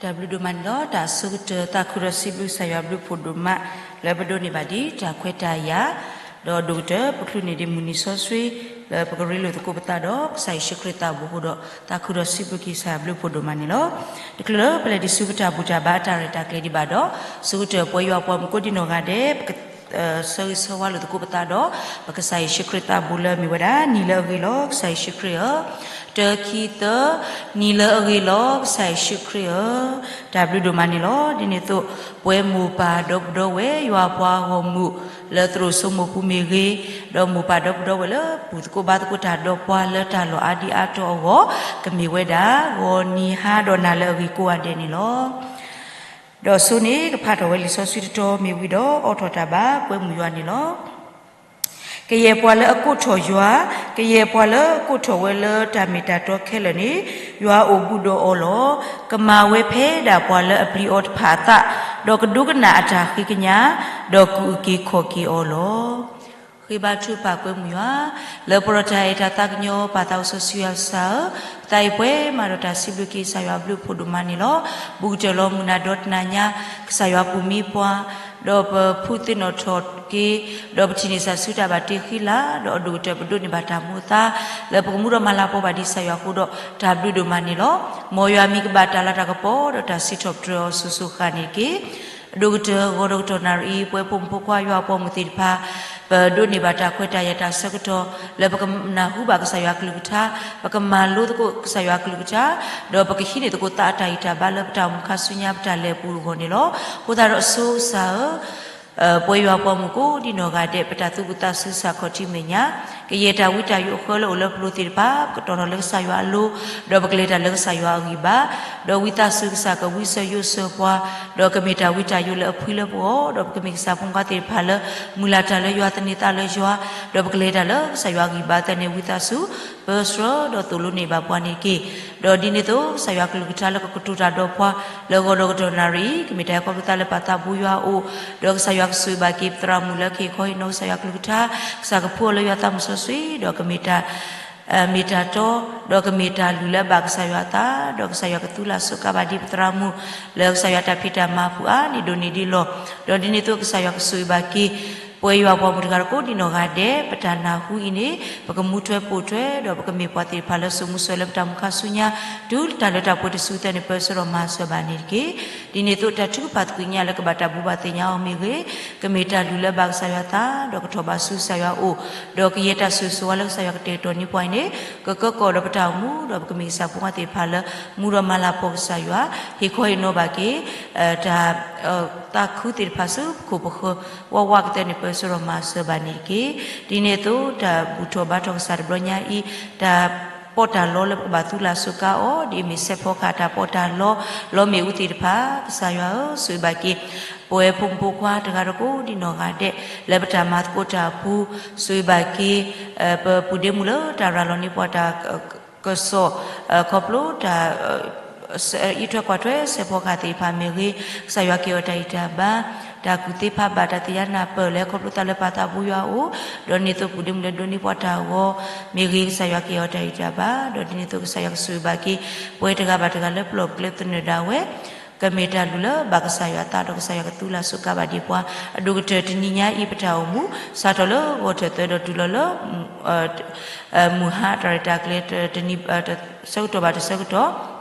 တၢ်ဘျုးဒိၣ်မးန့ၣ်လီၤ. တၢ်အဆိကတၢၢ် သးခုဒီးစံးဘျုးကစၢ်ယွၤဘျုးဖှိၣ်ဒိၣ်မး လၢပဒိးန့ၢ်ဘၣ်ဒ်တၢ်ခွဲးတၢ်ယာ်, ဒီးဒိၣ်ကတၢၢ်ပချုးန့ၢ်ဒံးမုၢ်နံၤစီဆှံ လၢပကရ့လိာ်သကိးပသးဒီးကစၢ်ယ့ၣ်ၡူးခရံာ်သးဘိအဃိဒီး သးခုဒီးစံးဘျုးက့ၤကစၢ်ယွၤဘျုးဖှိၣ်ဒိၣ်မးန့ၣ်လီၤ. တချုးလၢပလဲၤဒံးဆူပတၢ်ဘူၣ်တၢ်ဘါအတၢ်ရဲၣ်တၢ်ကျဲၤဒံးဘၣ်ဒီး ဆိကတၢၢ်ပဝဲယွၤပှၤမုၣ်ကိးဒံနီၢ်ဂၤဒဲး ပက ဆၢဂ့ၤဆၢဝါလိာ်သကိးပသးဒီး ပကစၢ်ယ့ၣ်ၡူးခရံာ်သးဘိလၢအမ့ၢ်ဝဲဒၣ် နံၤလၢအဂ့ၤလီၤ ကစၢ်ယ့ၣ်ၡူးခရံာ်ဧၢ, တၢ ခံ သၢ, နံၤလၢအဂ့ၤလီၤ ကစၢ်ယ့ၣ်ၡူးခရံာ်ဧၢ, တၢ်ဘျုးဒိၣ်မးန့ၣ်လီၤ. ဒ်န့ၣ်အသိး ပဝဲမိၢ်ပၢ်ဒီပုၢ်ဒီဝဲၢ် ယွၤပှၤဂီၢ်မုၢ် လၢသရိာ်စိမိၢ်ပူၤမ့ၢ်ဂ့ၤ, ဒီးမိၢ်ပၢ်ဒီပုၢ်ဒီဝဲၢ်လၢဘူၣ်သကိးဘါသကိးတၢ်ဒီးပှၤလၢတၢ်လီၢ်အါဒံအါတီၤအဂီၢ် ကမ့ၢ်ဝဲဒၣ် ဂီၤနံၤဟါဒီးနၤလၢအဂ့ၤကိးဂၤဒဲးန့ၣ်လီၤ. ဒီးဆိန့ၣ် ကဖးထီၣ်ဝဲလံာ်စီဆှံတတီမ့ၢ်ဝံၤဒီးအီၣ်ထီၣ်တၢ်ဘၣ် ကွဲမုာ်ယွၤန့ၣ်လီၤ. ကယဲၢ်ပှၤလၢအကိးထီၣ်ယွၤ, ကယဲၢ်ပှၤလၢအကိးထီၣ်ဝဲလၢတၢ်မ့ၢ်တၢ်တီခဲလၢာ်န့ၣ် ယွၤအိၣ်ဘူးဒီးအီၤလီၤ. ကမၤဝဲဖဲဒၣ်ပှၤလၢအပျံၤအီၤတဖၣ်အသး, ဒီးကဒိကနၣ်အတၢ်ဃ့ကညး, ဒီးကူးအက့ၤခီၣ်က့ၤအီၤလီၤ. ဃ့ဘါထုကဖၣ်ကွဲမုာ်ယွၤ လၢပှၤဒီးတၢ်အဲၣ်တၢ်သးကညီၤ ပၢ်သးစီဆှံယွၤကစၢ်ဧၢ, ပသးအံၤပှဲၤမးဒီးတၢ်စံးဘျုးက့ၤကစၢ်ယွၤအဘျုးအဖှိၣ်ဒိၣ်မးန့ၣ်လီၤ. ဘူးကတၢၢ်လီၤမုၢ်နၤဒီတနၤညါ ကစၢ်ယွၤပူၤမံပှၤ ဒီးပဖုသ့ၣ်နီၣ်ထီၣ်က့ၤ, ဒီးပထံၣ်န့ၢ်ဆူတၢ်ဘၣ်တ့ဃံလၤ, ဒီးအဒိၣ်ကတၢၢ်ပဒိးန့ၢ်ဘၣ်တၢ်မူအသါ လၢပကမူဒီးမၤလၤကပီၤဘၣ်ဒံးကစၢ်ယွၤအဃိဒီး တၢ်ဘျုးဒိၣ်မးန့ၣ်လီၤ. မ်ယွၤမံကဘၣ်တၢ်လၤတၢ်ကပီၤ ဒီးတၢ်စံးထီၣ်ပတြၢၤအီၤစိၤစိၤဃၣ်န့ၣ်တက့ၢ်. အဒိၣ်ကတၢၢ်ဂီၤဒီးကတီၢ်နၣ်ရံၣ်အံၤ ပဝဲဖိမုၣ်ဖိခွါယွၤအပှၤမုၣ်သ့ၣ်တဖၣ် ပဒိးန့ၢ်ဘၣ်တၢ်ခွဲးတၢ်ယာ်တၢ်ဆၢကတီၢ် လၢပကနၢ်ဟူဘၣ်ကစၢ်ယွၤအကလုၢ်ကထါ, ပကမၤလိသကိးကစၢ်ယွၤအကလုၢ်ကထါ, ဒီးပကဟံးန့ၢ်သကိးသးအတၢ်ဂံၢ်တၢ်ဘါလၢပတၢ်အိၣ်မူခါဆူညါပတၢ်လဲၤပူၤအဂီၢ်န့ၣ်လီၤ. အဃိသတးဒီးအဆိကစၢ်ဧၢ ပဝဲယွၤပှၤမုၣ်ကိးဒံနီၢ်ဂၤဒဲး ပတၢ်သူၣ်ဝံၣ်သးဆူကစၢ်ခီၣ်ထံးမဲာ်ညါ, ကယဲၢ်တၢ်ဝံတၢ်ယိးအဃၢလၢအိၣ်လၢပလိၤသ့ၣ်တဖၣ် ပကတီၢ်ထီၣ်လၢကစၢ်ယွၤအလိၤ, ဒီးပကလဲၤတၢ်လၢကစၢ်ယွၤအဂံၢ်ဘါ, ဒီးဝံသးစူၤကစၢ်ကဝံစၢၤယိးစၢၤပှၤ, ဒီးကမ့ၢ်တၢ်ဝံတၢ်ယိးလၢအဖှံလၢပဂီၢ်, ဒီးပကမ့ၢ်ကစၢ်ဖိခွါသ့ၣ်တဖၣ်လၢ မုၢ်လၢ်တၢ်လၢယွၤသန့ၤသးလၢယွၤ, ဒီးပကလဲၤတၢ်လၢကစၢ်ယွၤအဂံၢ်ဘါသၢန့ၣ် ဝံသးစူၤ ပၢဆှၢဒီးသိၣ်လိန့ၢ်ဘၣ်ပှၤန့ၣ်တက့ၢ်. ဒီးဒ်န့ၣ်အသိး ကစၢ်ယွၤကလုၢ်ကထါလၢကကတိၤတၢ်ဒီးပှၤ လၢဂီၤဒီးကတီၢ်နၣ်ရံၣ်အံၤ ကမ့ၢ်တၢ်ဟဲခီဖျိသးလၢပၢ်သးဘိယွၤအအိၣ်, ဒီးကစၢ်ယွၤကဆိၣ်ဂ့ၤဘၣ်က့ၤပသရၣ်မုၣ်လၢကဟ့ၣ်ခီဟ့ၣ်နီၤကစၢ်ယွၤကလုၢ်ကထါ, ကစၢ်ကဖှူအီၤလၢယွၤသးမုၣ်စီဆှံ, ဒီးကမ့ၢ်တၢ် မ့ၢ်တၢ်တီ, ဒီးကမ့ၢ်တၢ်လုၢ်လၢအဘၣ်ကစၢ်ယွၤအသး, ဒီးကစၢ်ယွၤကသူလၢ်စူးကါဘၣ်ဒံးပသရၣ်မုၣ် လၢကစၢ်ယွၤတၢ်ဖံးတၢ်မၤပူၤအါန့ၢ်ဒိၣ်န့ၢ်ဒံးလီၤ. ဒီးဒ်န့ၣ်အသိးကစၢ်ယွၤကဆိၣ်ဂ့ၤဘၣ်က့ၤ ပဝဲယွၤပှၤမုၣ်တဂၤဒီးကိးဒံနီၢ်ဂၤဒဲး ပတၢ်နၢ်ဟူအံၤန့ၣ် ပကမူထွဲပိာ်ထွဲ ဒီးပကမ့ၢ်ပှၤသ့ၣ်တဖၣ်လၢစိာ်မူစိာ်လၢပတၢ်မူခါဆူညါ တုၤတၢ်လၢတၢ်ပှဲၤတစုသၢန့ၣ် ပၢဆှၢဒီးမၤစၢၤဘၣ်န့ၣ်တက့ၢ်. ဒ်န့ၣ်အသိးတၢ်ထုကဖၣ်သကွံာ်ညါလၢကဘၣ်တၢ်ဘိးဘၣ်သ့ၣ်ညါအီၤမ့ၢ်ဂ့ၤ, ကမ့ၢ်တၢ်လုၢ်လၢအဘၣ်ကစၢ်ယွၤအသး, ဒီးကထီၣ်ဘးဆူကစၢ်ယွၤအအိၣ်, ဒီးကယဲၢ်တၢ်ဆိၣ်ဂ့ၤဆိၣ်ဝါလၢကစၢ်ယွၤကတဲာ်ကတီၤန့ၢ်ပှၤအံၤန့ၣ် ကကၢကီၣ်ဒီးပတၢ်အိၣ်မူ, ဒီးပကမ့ၢ်ကစၢ်ဖိခွါသ့ၣ်တဖၣ်လၢ မူဒီးမၤလၤကပီၤကစၢ်ယွၤ, ဟ့ၣ်ခီဟ့ၣ်နီၤဘၣ်က့ၤ တၢ် သးခုသ့ၣ်တဖၣ်ဆူပခိၣ်ပဃၢၤ ဝးဝးကတၢၢ်န့ၣ် ပၢဆှၢဒီးမၤစၢၤဘၣ်န့ၣ်တက့ၢ်. ဒ်န့ၣ်အသိး တၢ်ဘူၣ်ထီၣ်ဘါထီၣ်ကစၢ်တဘျီညါအံၤ တၢ်ပီးတၢ်လီလၢပကဘၣ်သူလၢ်စူးကါအီၤ ဒ်အမ့ၢ်စဲးဖီကဟၣ်တၢ်ပီးတၢ်လီ လီမ့ၣ်အူသ့ၣ်တဖၣ် ကစၢ်ယွၤဧၢ, ဆိၣ်ဂ့ၤဘၣ်က့ၤ ပဝဲဖိမုၣ်ဖိခွါတဂၤဒီးကိးဒံနီၢ်ဂၤဒဲး လၢပတၢ်မၤသကိးတၢ်အပူၤ, ဆိၣ်ဂ့ၤဘၣ်က့ၤ ပပူၤဒ့မုၣ်လၢတၢ်ရၤလီၤန့ၢ်ပှၤတၢ် ကစီၣ် ခီဖျိတၢ် အံးထွဲကွၢ်ထွဲစဲးဖီကဟၣ်သ့ၣ်တဖၣ်မ့ၢ်ဂ့ၤ, ကစၢ်ယွၤက့ၤအီၤတၢ်ဂံၢ်တၢ်ဘါ, တၢ်ကူၣ်သ့ဖးဘၣ် တၢ်သ့ၣ်ညါနၢ်ပၢၢ်လၢခီဖျိသးလၢပၢ်သးဘိယွၤအအိၣ်, ဒီးန့ၢ်သိးပူၤဒ့မုၣ်လၢဒိးန့ၢ်ပှၤတၢ်ဂီၤမ့ၢ်ဂ့ၤ, ကစၢ်ယွၤက့ၤအီၤတၢ်ဂံၢ်တၢ်ဘါ, ဒီးဒ်န့ၣ်သိးကစၢ်ယွၤကဆိၣ်ဂ့ၤဘၣ်က့ၤ ပဝဲတဂၤဘၣ်တဂၤလၢပလီၢ်ပကျဲသနၢၣ်ဒၣ်ဝဲ ကမ့ၢ်တၢ်လုၢ်လၢဘၣ်ကစၢ်ယွၤအသး ဒီးကစၢ်ယွၤကသူလၢ်စူးကါဘၣ်ဒံးပှၤ, အဒိၣ်ကတၢၢ်တနံၤညါအံၤပတၢ်အိၣ်မူ စးထီၣ်လၢဂီၤထၢၣ်သၢဒီးတုၤလီၤလၢ မုၢ်ဟါတၢ်ရဲၣ်တၢ်ကျဲၤတနံၤ ဆၢကတီၢ်ဘၣ်တဆၢကတီၢ်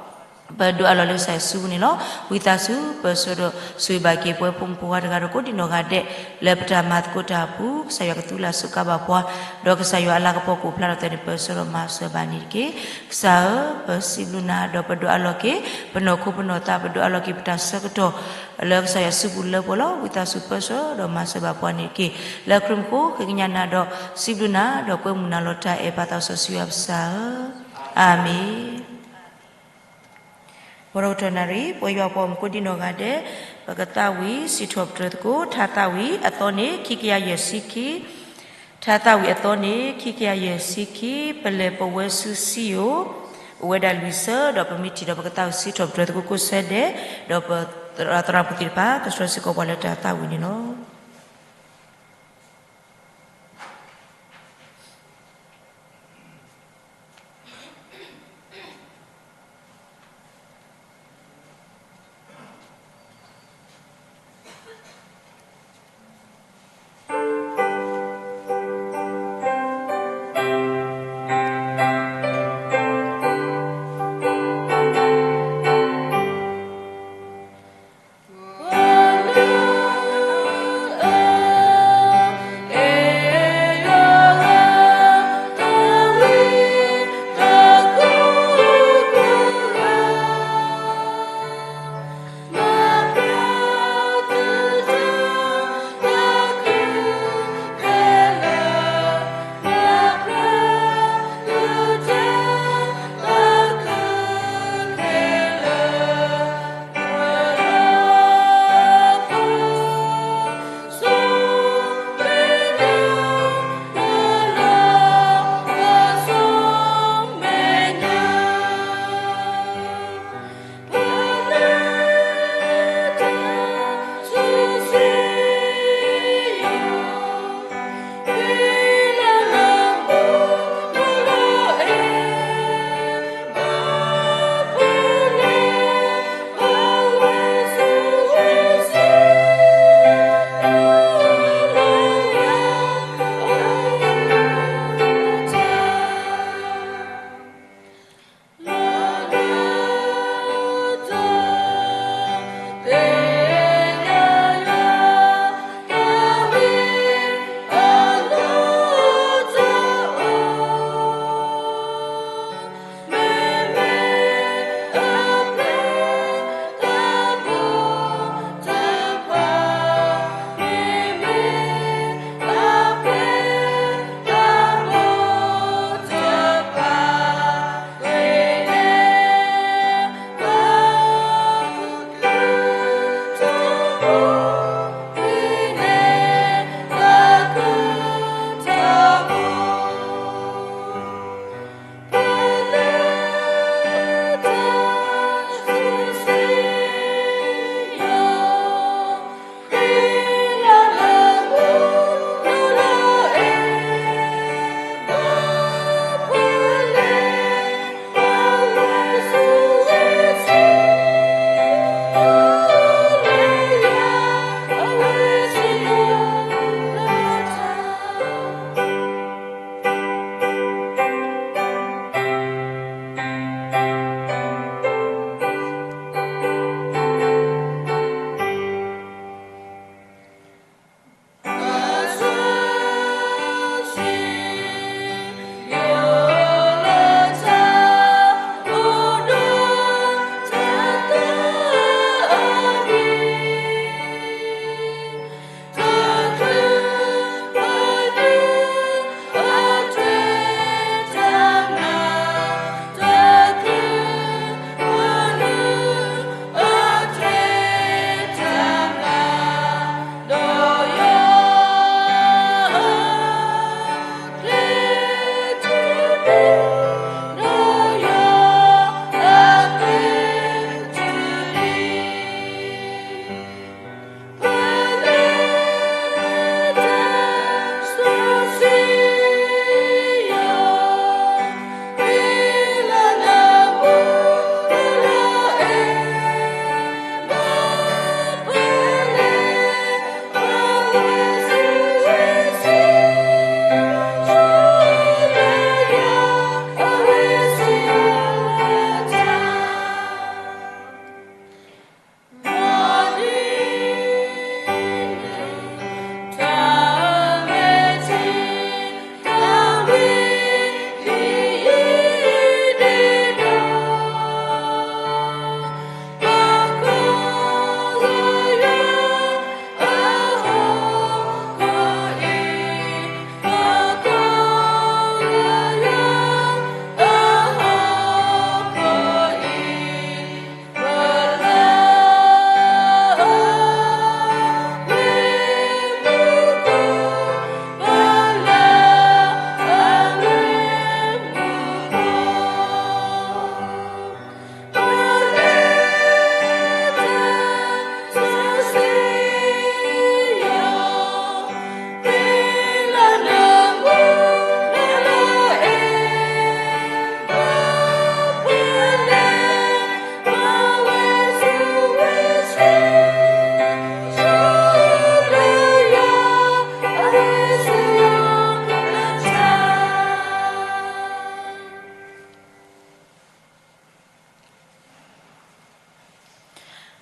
ပဒိးအးလီၤလၢကစၢ်ယွၤစုပူၤန့ၣ်လီၤ. ဝံသးစူၤ ပၢဆှၢဒီးဆိၣ်ဂ့ၤဘၣ်က့ၤပဝဲဖိမုၣ်ဖိခွါတဂၤဒီးကိးဒံနီၢ်ဂၤဒဲး လၢပတၢ်မၤသကိးတၢ်အပူၤ ကစၢ်ယွၤကသူလၢ်စူးကါဘၣ်ပှၤ, ဒီးကစၢ်ယွၤအလၤကပီၤကအိၣ်ဖျါထီၣ်သးန့ၣ် ပၢဆှၢဒီးမၤစၢၤဘၣ်န့ၣ်တက့ၢ်. ကစၢ်ဧၢ, ပစံးဘျုးနၤဒီးပဒိးအးလီၤက့ၤ ပနီၢ်ခိပနီၢ်သး ပဒိးအးလီၤက့ၤပတၢ်ဆၢကတီၢ် လၢကစၢ်ယွၤစုပူၤလၢပှဲၤလီၤ. ဝံသးစူၤပၢဆှၢဒီးမၤစၢၤဘၣ်ပှၤန့ၣ်တက့ၢ်. လၢခရံာ်မူခိၣ်ဃ့ကညးနၤဒီးစံးဘျုးနၤဒီးကွဲမုာ်နၤလီၤတၢ်အဲၣ်ပၢ်သးစီဆှံယွၤပစၢ်ဧၢ, အၤမ့ၣ်. ပှၤဒီကတီၢ်နၣ်ရံၣ် ပဝဲယွၤပှၤမုၣ်ကိးဒံနီၢ်ဂၤဒဲး ပကသးဝံၣ်စံးထီၣ်ပတြၢၤသကိး ထါသးဝံၣ်အသီန့ၣ် ခံကယၤယဲၢ်ဆံခံ, ထါသးဝံၣ်အသီန့ၣ် ခံကယၤယဲၢ်ဆံခံ, ပလဲၤပဝဲဆူစံယိၣ် အိၣ်ဝဲဒၣ်လွံၢ်ဆၢ, ဒီးပမ့ၢ်ထံၣ်ဒီးပကသးဝံၣ်စံးထီၣ်ပတြၢၤသကိးကိးဆၢဒဲး, ဒီးပသရၣ်သရၣ်မုၣ်သ့ၣ်တဖၣ် ကဆှၢစ့ၢ်ကီးပှၤလၢတၢ်သးဝံၣ်န့ၣ်လီၤ.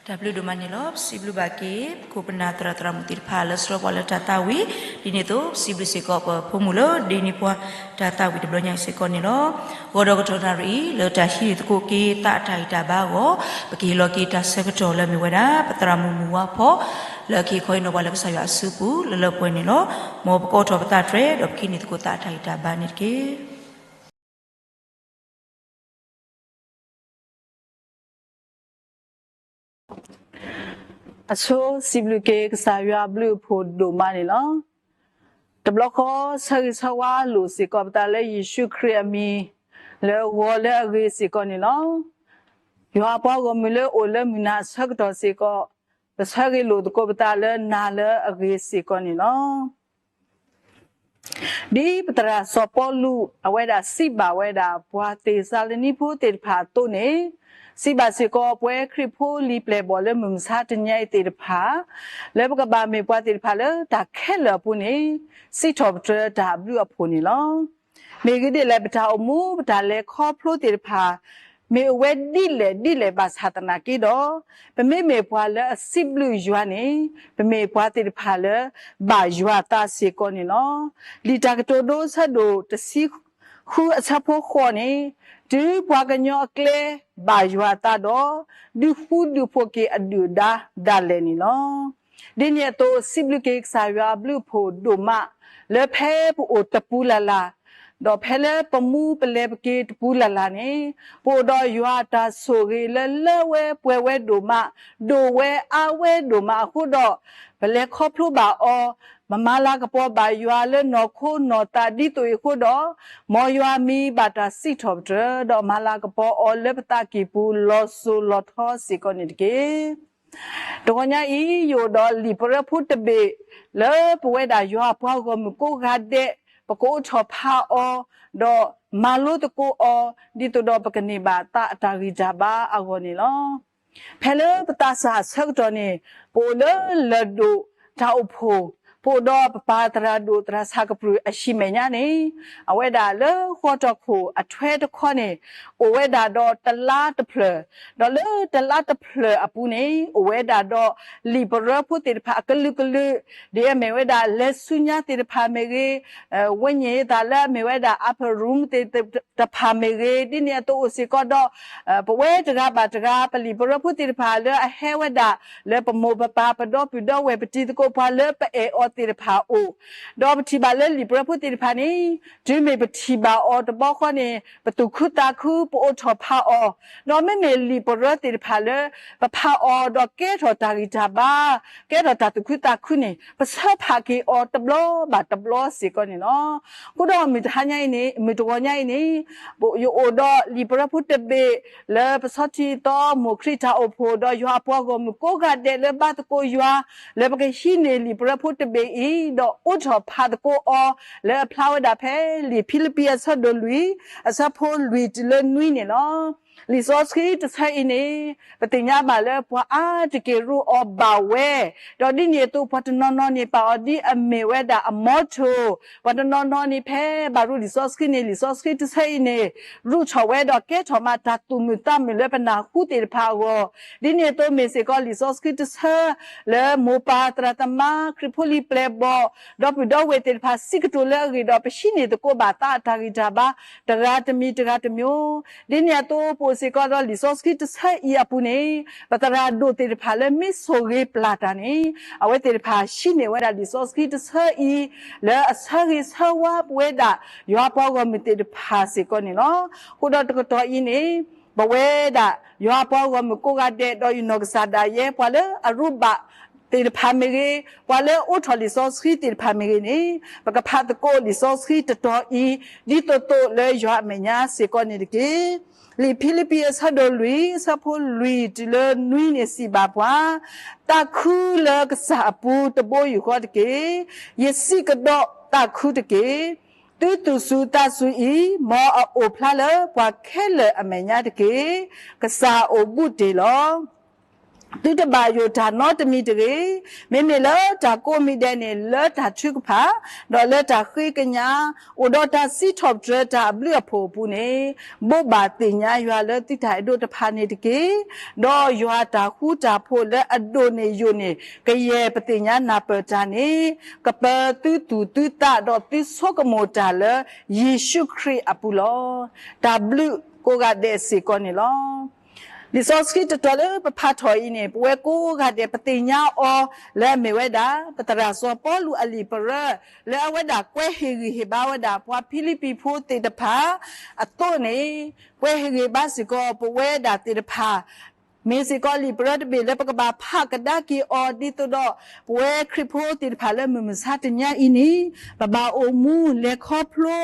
တၢ်ဘျုးဒိၣ်မးန့ၣ်လီၤ. ပစံးဘျုးဘၣ်က့ၤ ပခိၣ်ပနၢ်သရၣ်သရၣ်မုၣ်သ့ၣ်တဖၣ်လၢဆှၢပှၤလၢတၢ်သးဝံၣ်, ဒ်န့ၣ်အသိး ပစံးဘျုးစ့ၢ်ကီးပဖိမုၣ်လၢဒိးန့ၢ်ပှၤတၢ်သးဝံၣ်တဘျီညါအံၤစ့ၢ်ကီးန့ၣ်လီၤ. ဂီၤဒီးကတီၢ်နၣ်ရံၣ်အံၤ လၢတၢ်ဟံးန့ၢ်သကိးက့ၤသးအတၢ်ဂံၢ်တၢ်ဘါအဂီၢ်, ပကဟ့ၣ်လီၤက့ၤတၢ်ဆၢကတီၢ်လၢအမ့ၢ်ဝဲဒၣ် ပသရၣ်မုၣ်မုၢ်ဝါဖီ လၢကဟ့ၣ်ခီဟ့ၣ်နီၤပှၤလၢကစၢ်ယွၤအစုပူၤ လၢလၢပှဲၤပှဲၤန့ၣ်လီၤ. မ်ပကအိးထီၣ်ပသးတြဲၤ ဒီးပကဟံးန့ၢ်သကိးသးအတၢ်ဂံၢ်တၢ်ဘါန့ၣ်တက့ၢ်. အဆိစံးဘျုးက့ၤကစၢ်ယွၤအဘျုးအဖှိၣ်ဒိၣ်မးန့ၣ်လီၤ. တဘျီဃီဆၢဂ့ၤဆၢဝါလိာ်စ့ၢ်ကီးပသးလၢယ့ၣ်ၡူးခရံာ်အမံၤ လၢဂီၤလၢအဂ့ၤစ့ၢ်ကီးန့ၣ်လီၤ. ယွၤအပှၤဂီၢ်မုၢ်လၢအိၣ်လၢမုၢ်နၤအဆၢကတီၢ်စ့ၢ်ကီး, ပဆၢဂ့ၤလိာ်သကိးပသးလၢနၤလၢအဂ့ၤစ့ၢ်ကီးန့ၣ်လီၤ. ဒ်ပသရၣ်စီၤပီလူး အဝဲဒၣ်စံးဘၣ်ဝဲဒၣ် ပှၤသ့းစၤလနံဖိသ့ၣ်တဖၣ်အသိးန့ၣ်, စံးဘၣ်စ့ၢ်ကီးပဝဲခရံာ်ဖိလံာ်ပျဲၢ်ဘီၣ်လၢမုၢ်မဆါတနံၤအံၤသ့ၣ်တဖၣ်, လၢပကဘၣ်မ့ၢ်ပှၤသ့ၣ်တဖၣ်လၢတၢ်ခဲလၢာ်အပူၤန့ၣ်, စံးထီၣ်ပတြၢၤတၢ်အဘျုးအဖှိၣ်န့ၣ်လီၤ. မ့ၢ်ဂ့ၤဒ်လဲၣ် ပတၢ်အိၣ်မူ ပတၢ်လဲၤခီဖျိသ့ၣ်တဖၣ် မ့ၢ်အိၣ်ဝဲဒ်လဲၣ်ဒ်လဲၣ်ဘၣ်ဆၣ်သနာ်က့ဒီး, ပမ့မ့ၢ်ပှၤလၢအစံးဘျုးယွၤန့ၣ်, ပမ့ၢ်ပှၤသ့ၣ်တဖၣ်လၢ ဘၣ်ယွၤအသးစ့ၢ်ကီးန့ၣ်လီၤ. လံာ်တၢ်ကတိၤဒိအဆၢဒိၣ်တဆံဃုအဆၢဖိဃိးန့ၣ်, တုၤပှၤကညီအကျဲဘၣ်ယွၤအသးဒီး, ဒုးဃူဒုးဖိးက့ၤအဒုၣ်အဒါဒၣ်လဲာ်န့ၣ်လီၤ. ဒ်န့ၣ်အသိး စံးဘျုးက့ၤကစၢ်ယွၤအဘျုးအဖှိၣ်ဒိၣ်မး, လၢဖဲပအိၣ်တပူၤလၢ်လၢ်, ဒီးဖဲလၢပမူပလဲၤပက့ၤတပူၤလၢ်လၢ်န့ၣ်, ပအိၣ်ဒီးယွၤအတၢ်ဆိၣ်ဂ့ၤလၢလၢဝဲပှဲၤဝဲဒိၣ်မး, ဒိၣ်ဝဲအါဝဲဒိၣ်မးအဃိဒီး, ပလဲၤခီဖျိဘၣ်အီၤ, ပမၤလၤကပီၤဘၣ်ယွၤလၢနီၢ်ခိနီၢ်သးဒ်သိးအံၤအဃိဒီး, မ်ယွၤမံၤဘၣ်တၢ်စံးထီၣ်ပတြၢၤ, ဒီးမၤလၤကပီၤအီၤလၢပသးကံၢ်ပူၤလီၤစိၤလီၤထီစ့ၢ်ကီးန့ၣ်တက့ၢ်. တဂီၤညါအံၤ ယအိၣ်ဒီးလံာ်ပရၢဖိတဘ့ၣ် လၢပဝဲဒၣ်ယွၤအပှၤဂီၢ်မုၢ်ကိးဂၤဒဲး, ပကအိးထီၣ်ဖးအီၤ, ဒီးမၤလိသကိးအီၤ, ဒ်သိးဒီးပကန့ၢ်ဘၣ်သးအတၢ်ဂံၢ်တၢ်ဘါအဂီၢ်န့ၣ်လီၤ. ဖဲလၢပသးစၢ်အဆၢကတီၢ်န့ၣ်, ပအိၣ်လၢလၢၢ်ဒိၣ်တၢ်အိၣ်ဖှိၣ်, ပအိၣ်ဒီးပပၢ်သရၣ်ဒိၣ်သရၣ်စၢ်ကပြုၢ်အဟံၣ်မဲာ်ညါန့ၣ်, အဝဲဒၣ်လၢဃီတီၢ်ခိၣ်အထွဲတခီန့ၣ်, အိၣ်ဝဲဒၣ်ဒီးတလါတဖျၢၣ်, ဒီးလၢတလါတဖျၢၣ်အပူၤန့ၣ်, အိၣ်ဝဲဒၣ်ဒီးလံာ်ပရၢဖိသ့ၣ်တဖၣ်အကလုာ်ကလုာ်, ဒ်အမ့ၢ်ဝဲဒၣ်လဲၤဆူညါသ့ၣ်တဖၣ်မ့ၢ်ဂ့ၤ, ဝိညာဉ်ရေးသးလၢအမ့ၢ်ဝဲဒၣ် upper room သ့ၣ်တဖၣ်မ့ၢ်ဂ့ၤ, ဒ်န့ၣ်အသိးအိၣ်စ့ၢ်ကီးဒီး, ပဝဲတဂၤဘၣ်တဂၤ ပလံာ်ပရၢဖိသ့ၣ်တဖၣ်လၢအဟဲဝဲဒၣ်, လၢပမိၢ်ပပၢ်ပဒီပုၢ်ဒီဝဲၢ်ပတံၤသကိးပှၤလၢပအဲၣ်အီၤသ့ၣ်တဖၣ်အအိၣ်, ဒီးပထံၣ်ဘၣ်လၢလံာ်ပရၢဖိသ့ၣ်တဖၣ်န့ၣ်, တုၤမ့ၢ်ပထံၣ်ဘၣ်အီၤတဘျီဃီန့ၣ်, ပသူၣ်ခုသးခု ပအိးထီၣ်ဖးအီၤ, ဒီးမ့မ့ၢ်လံာ်ပရၢသ့ၣ်တဖၣ်လၢ ပဖးအီၤဒီးကဲထီၣ်တၢ်ဂံၢ်တၢ်ဘါ, ကဲထီၣ်တၢ်သူၣ်ခုသးခုန့ၣ်, ပဆၢဖးက့ၤအီၤတဘျီဘၣ်တဘျီစ့ၢ်ကီးန့ၣ်လီၤ. အဃိဒီးမုၢ်တဟါညါအံၤန့ၣ်, မုၢ်တဂီၤညါအံၤန့ၣ်, ယအိၣ်ဒီးလံာ်ပရၢဖိတဘ့ၣ် လၢပဆီထံသီမိၢ်ခရံာ်တၢ်အိၣ်ဖှိၣ် ဒီးယွၤအပှၤဂီၢ်မုၢ်ကိးဂၤဒဲးလၢဘါသကိးယွၤ, လၢပကဟံးန့ၢ်လံာ်ပရၢဖိတဘ့ၣ်အံၤ, ဒီးအိးထီၣ်ဖးသကိးအီၤ, လၢအဖျါဝဲဒၣ်ဖဲလံာ်ဖံလံးပံးအဆၢဒိၣ်လွံၢ်, အဆၢဖိလွံၢ်တုၤလၢနွံန့ၣ်လီၤ. လံာ်စီဆှံတဆၢအံၤန့ၣ်, ပသ့ၣ်ညါဘၣ်လၢပှၤအါတက့ၢ်ရူးအီၤဘၣ်ဝဲ, ဒီးဒ်န့ၣ်အသိးပှၤတနီၤနီၤန့ၣ်ပာ်အီၤဒ်အမ့ၢ်ဝဲဒၣ်အမီထိၣ်, ပှၤတနီၤနီၤန့ၣ်ဖဲဘၣ်ရူးလံာ်စီဆှံန့ၣ် လံာ်စီဆှံတဆၢအံၤန့ၣ်, ရူးထီၣ်ဝဲဒီးကဲထီၣ်မးတၢ်သူၣ်မုာ်သးမုာ်လၢပနၢ်ဟူသ့ၣ်တဖၣ်အဂီၢ်, ဒ်န့ၣ်အသိးမ့ၢ်စ့ၢ်ကီးလံာ်စီဆှံတဆၢ လၢမိၢ်ပၢ်သရၣ်သမါ ခရံာ်ဖိလံာ်ပျဲၢ်ဘီၣ်, ဒီပုၢ်ဒီဝဲၢ်သ့ၣ်တဖၣ် စံးကတိၤလၢအဂ့ၢ်ဒီး ပဟံးန့ၢ်သကိးဘၣ်သးအတၢ်ဂံၢ်တၢ်ဘါ တဂၤတမံၤတဂၤတမံၤ, ဒ်န့ၣ်အသိး ပအိၣ်စ့ၢ်ကီးဒီးလံာ်စီဆှံတဆၢအံၤအပူၤန့ၣ်, ပသရၣ်ဒိၣ်သ့ၣ်တဖၣ်လၢမ့ၢ်ဆိၣ်ဂ့ၤပျၢ်တၢ်န့ၣ်, အဝဲသ့ၣ်တဖၣ်ဟံးန့ၢ်ဝဲဒၣ်လံာ်စီဆှံတဆၢအံၤ လၢအဆၢဂ့ၤဆၢဝါပဝဲဒၣ် ယွၤပှၤဂီၢ်မုၢ်သ့ၣ်တဖၣ်စ့ၢ်ကီးန့ၣ်လီၤ. အဃိဒီးတကတီၢ်အံၤန့ၣ်, ပဝဲဒၣ် ယွၤပှၤဂီၢ်မုၢ်ကိးဂၤဒဲး ဒီးယနီၢ်ကစၢ်ဒၣ်ယဲ ပှၤလၢအရူးဘၣ်သ့ၣ်တဖၣ်မ့ၢ်ဂ့ၤ, ပှၤလၢအိးထီၣ်လံာ်စီဆှံသ့ၣ်တဖၣ်မ့ၢ်ဂ့ၤန့ၣ်, ပကဖးသကိးလံာ်စီဆှံတတီၤအံၤ ဒ်သိးသိးလၢယွၤအမဲာ်ညါစ့ၢ်ကီးန့ၣ်တက့ၢ်. လံာ်ဖံလံးပံးအဆၢဒိၣ်လွံၢ် အဆၢဖိလွံၢ်တုၤလၢနွံန့ၣ်စံးဘၣ်ပှၤ, သးခုလၢကစၢ်အပူၤတဘိယူၢ်ဃီတက့ၢ်. ယစံးကဒီးသးခုတက့ၢ်. သုသူၣ်စူၤသးစူၤအံၤ မ်အအိၣ်ဖျါလၢပှၤခဲလၢာ်အမဲာ်ညါတက့ၢ်. ကစၢ်အိၣ်ဘူးတ့ၢ်လီၤ. သုတဘၣ်ယိၣ်တၢ်နီတမံၤတဂ့ၤ. မ့မ့ၢ်လၢတၢ်ကိးမံၤဒဲးန့ၣ် လၢတၢ်ထုကဖၣ်, ဒီးလၢတၢ်ဃ့ကညး, အိၣ်ဒီးတၢ်စံးထီၣ်ပတြၢၤတၢ်အဘျုးအဖှိၣ်အပူၤန့ၣ်, ဘိးဘၣ်သ့ၣ်ညါယွၤလၢသုတၢ်အဲၣ်ဒိးတဖၣ်န့ၣ်တက့ၢ်. ဒီးယွၤတၢ်ဃူတၢ်ဖိးလၢအဒိၣ်န့ၢ်ယိာ်န့ၢ် ကယဲၢ်ပသ့ၣ်ညါနၢ်ပၢၢ်တၢ်န့ၣ်, ကပၢၤသုသူၣ်သုသးဒီးသုဆိကမိၣ်တၢ်လၢယ့ၣ်ၡူးခရံာ်အပူၤလီၤ. တၢ်ဘျုးကိးဂၤဒဲးစ့ၢ်ကီးန့ၣ်လီၤ. လံာ်စီဆှံတတီၤလၢပဖးထီၣ်အံၤန့ၣ် ပဝဲကိးဂၤဒဲးပသ့ၣ်ညါအီၤလၢအမ့ၢ်ဝဲဒၣ် ပသရၣ်စီၤပီလူးအလံာ်ပရၢ လၢအဝဲဒၣ်ကွဲးဟ့ၣ်ဂံၢ်ဟ့ၣ်ဘါဝဲဒၣ်ပှၤဖံလံးပံၤဖိသ့ၣ်တဖၣ်အသိးန့ၣ်, ကွဲးဟ့ၣ်ဂံၢ်ဘါစ့ၢ်ကီးပဝဲဒၣ်သ့ၣ်တဖၣ် မ့ၢ်စ့ၢ်ကီးလံာ်ပရၢတဘ့ၣ်လၢပကဘၣ်ဖးကဒါက့ၤအီၤဒ်သိးဒီး ပဝဲခရံာ်ဖိသ့ၣ်တဖၣ်လၢမုၢ်မဆါတနံၤအံၤန့ၣ်, ပဘၣ်အိၣ်မူလဲၤခီဖျိ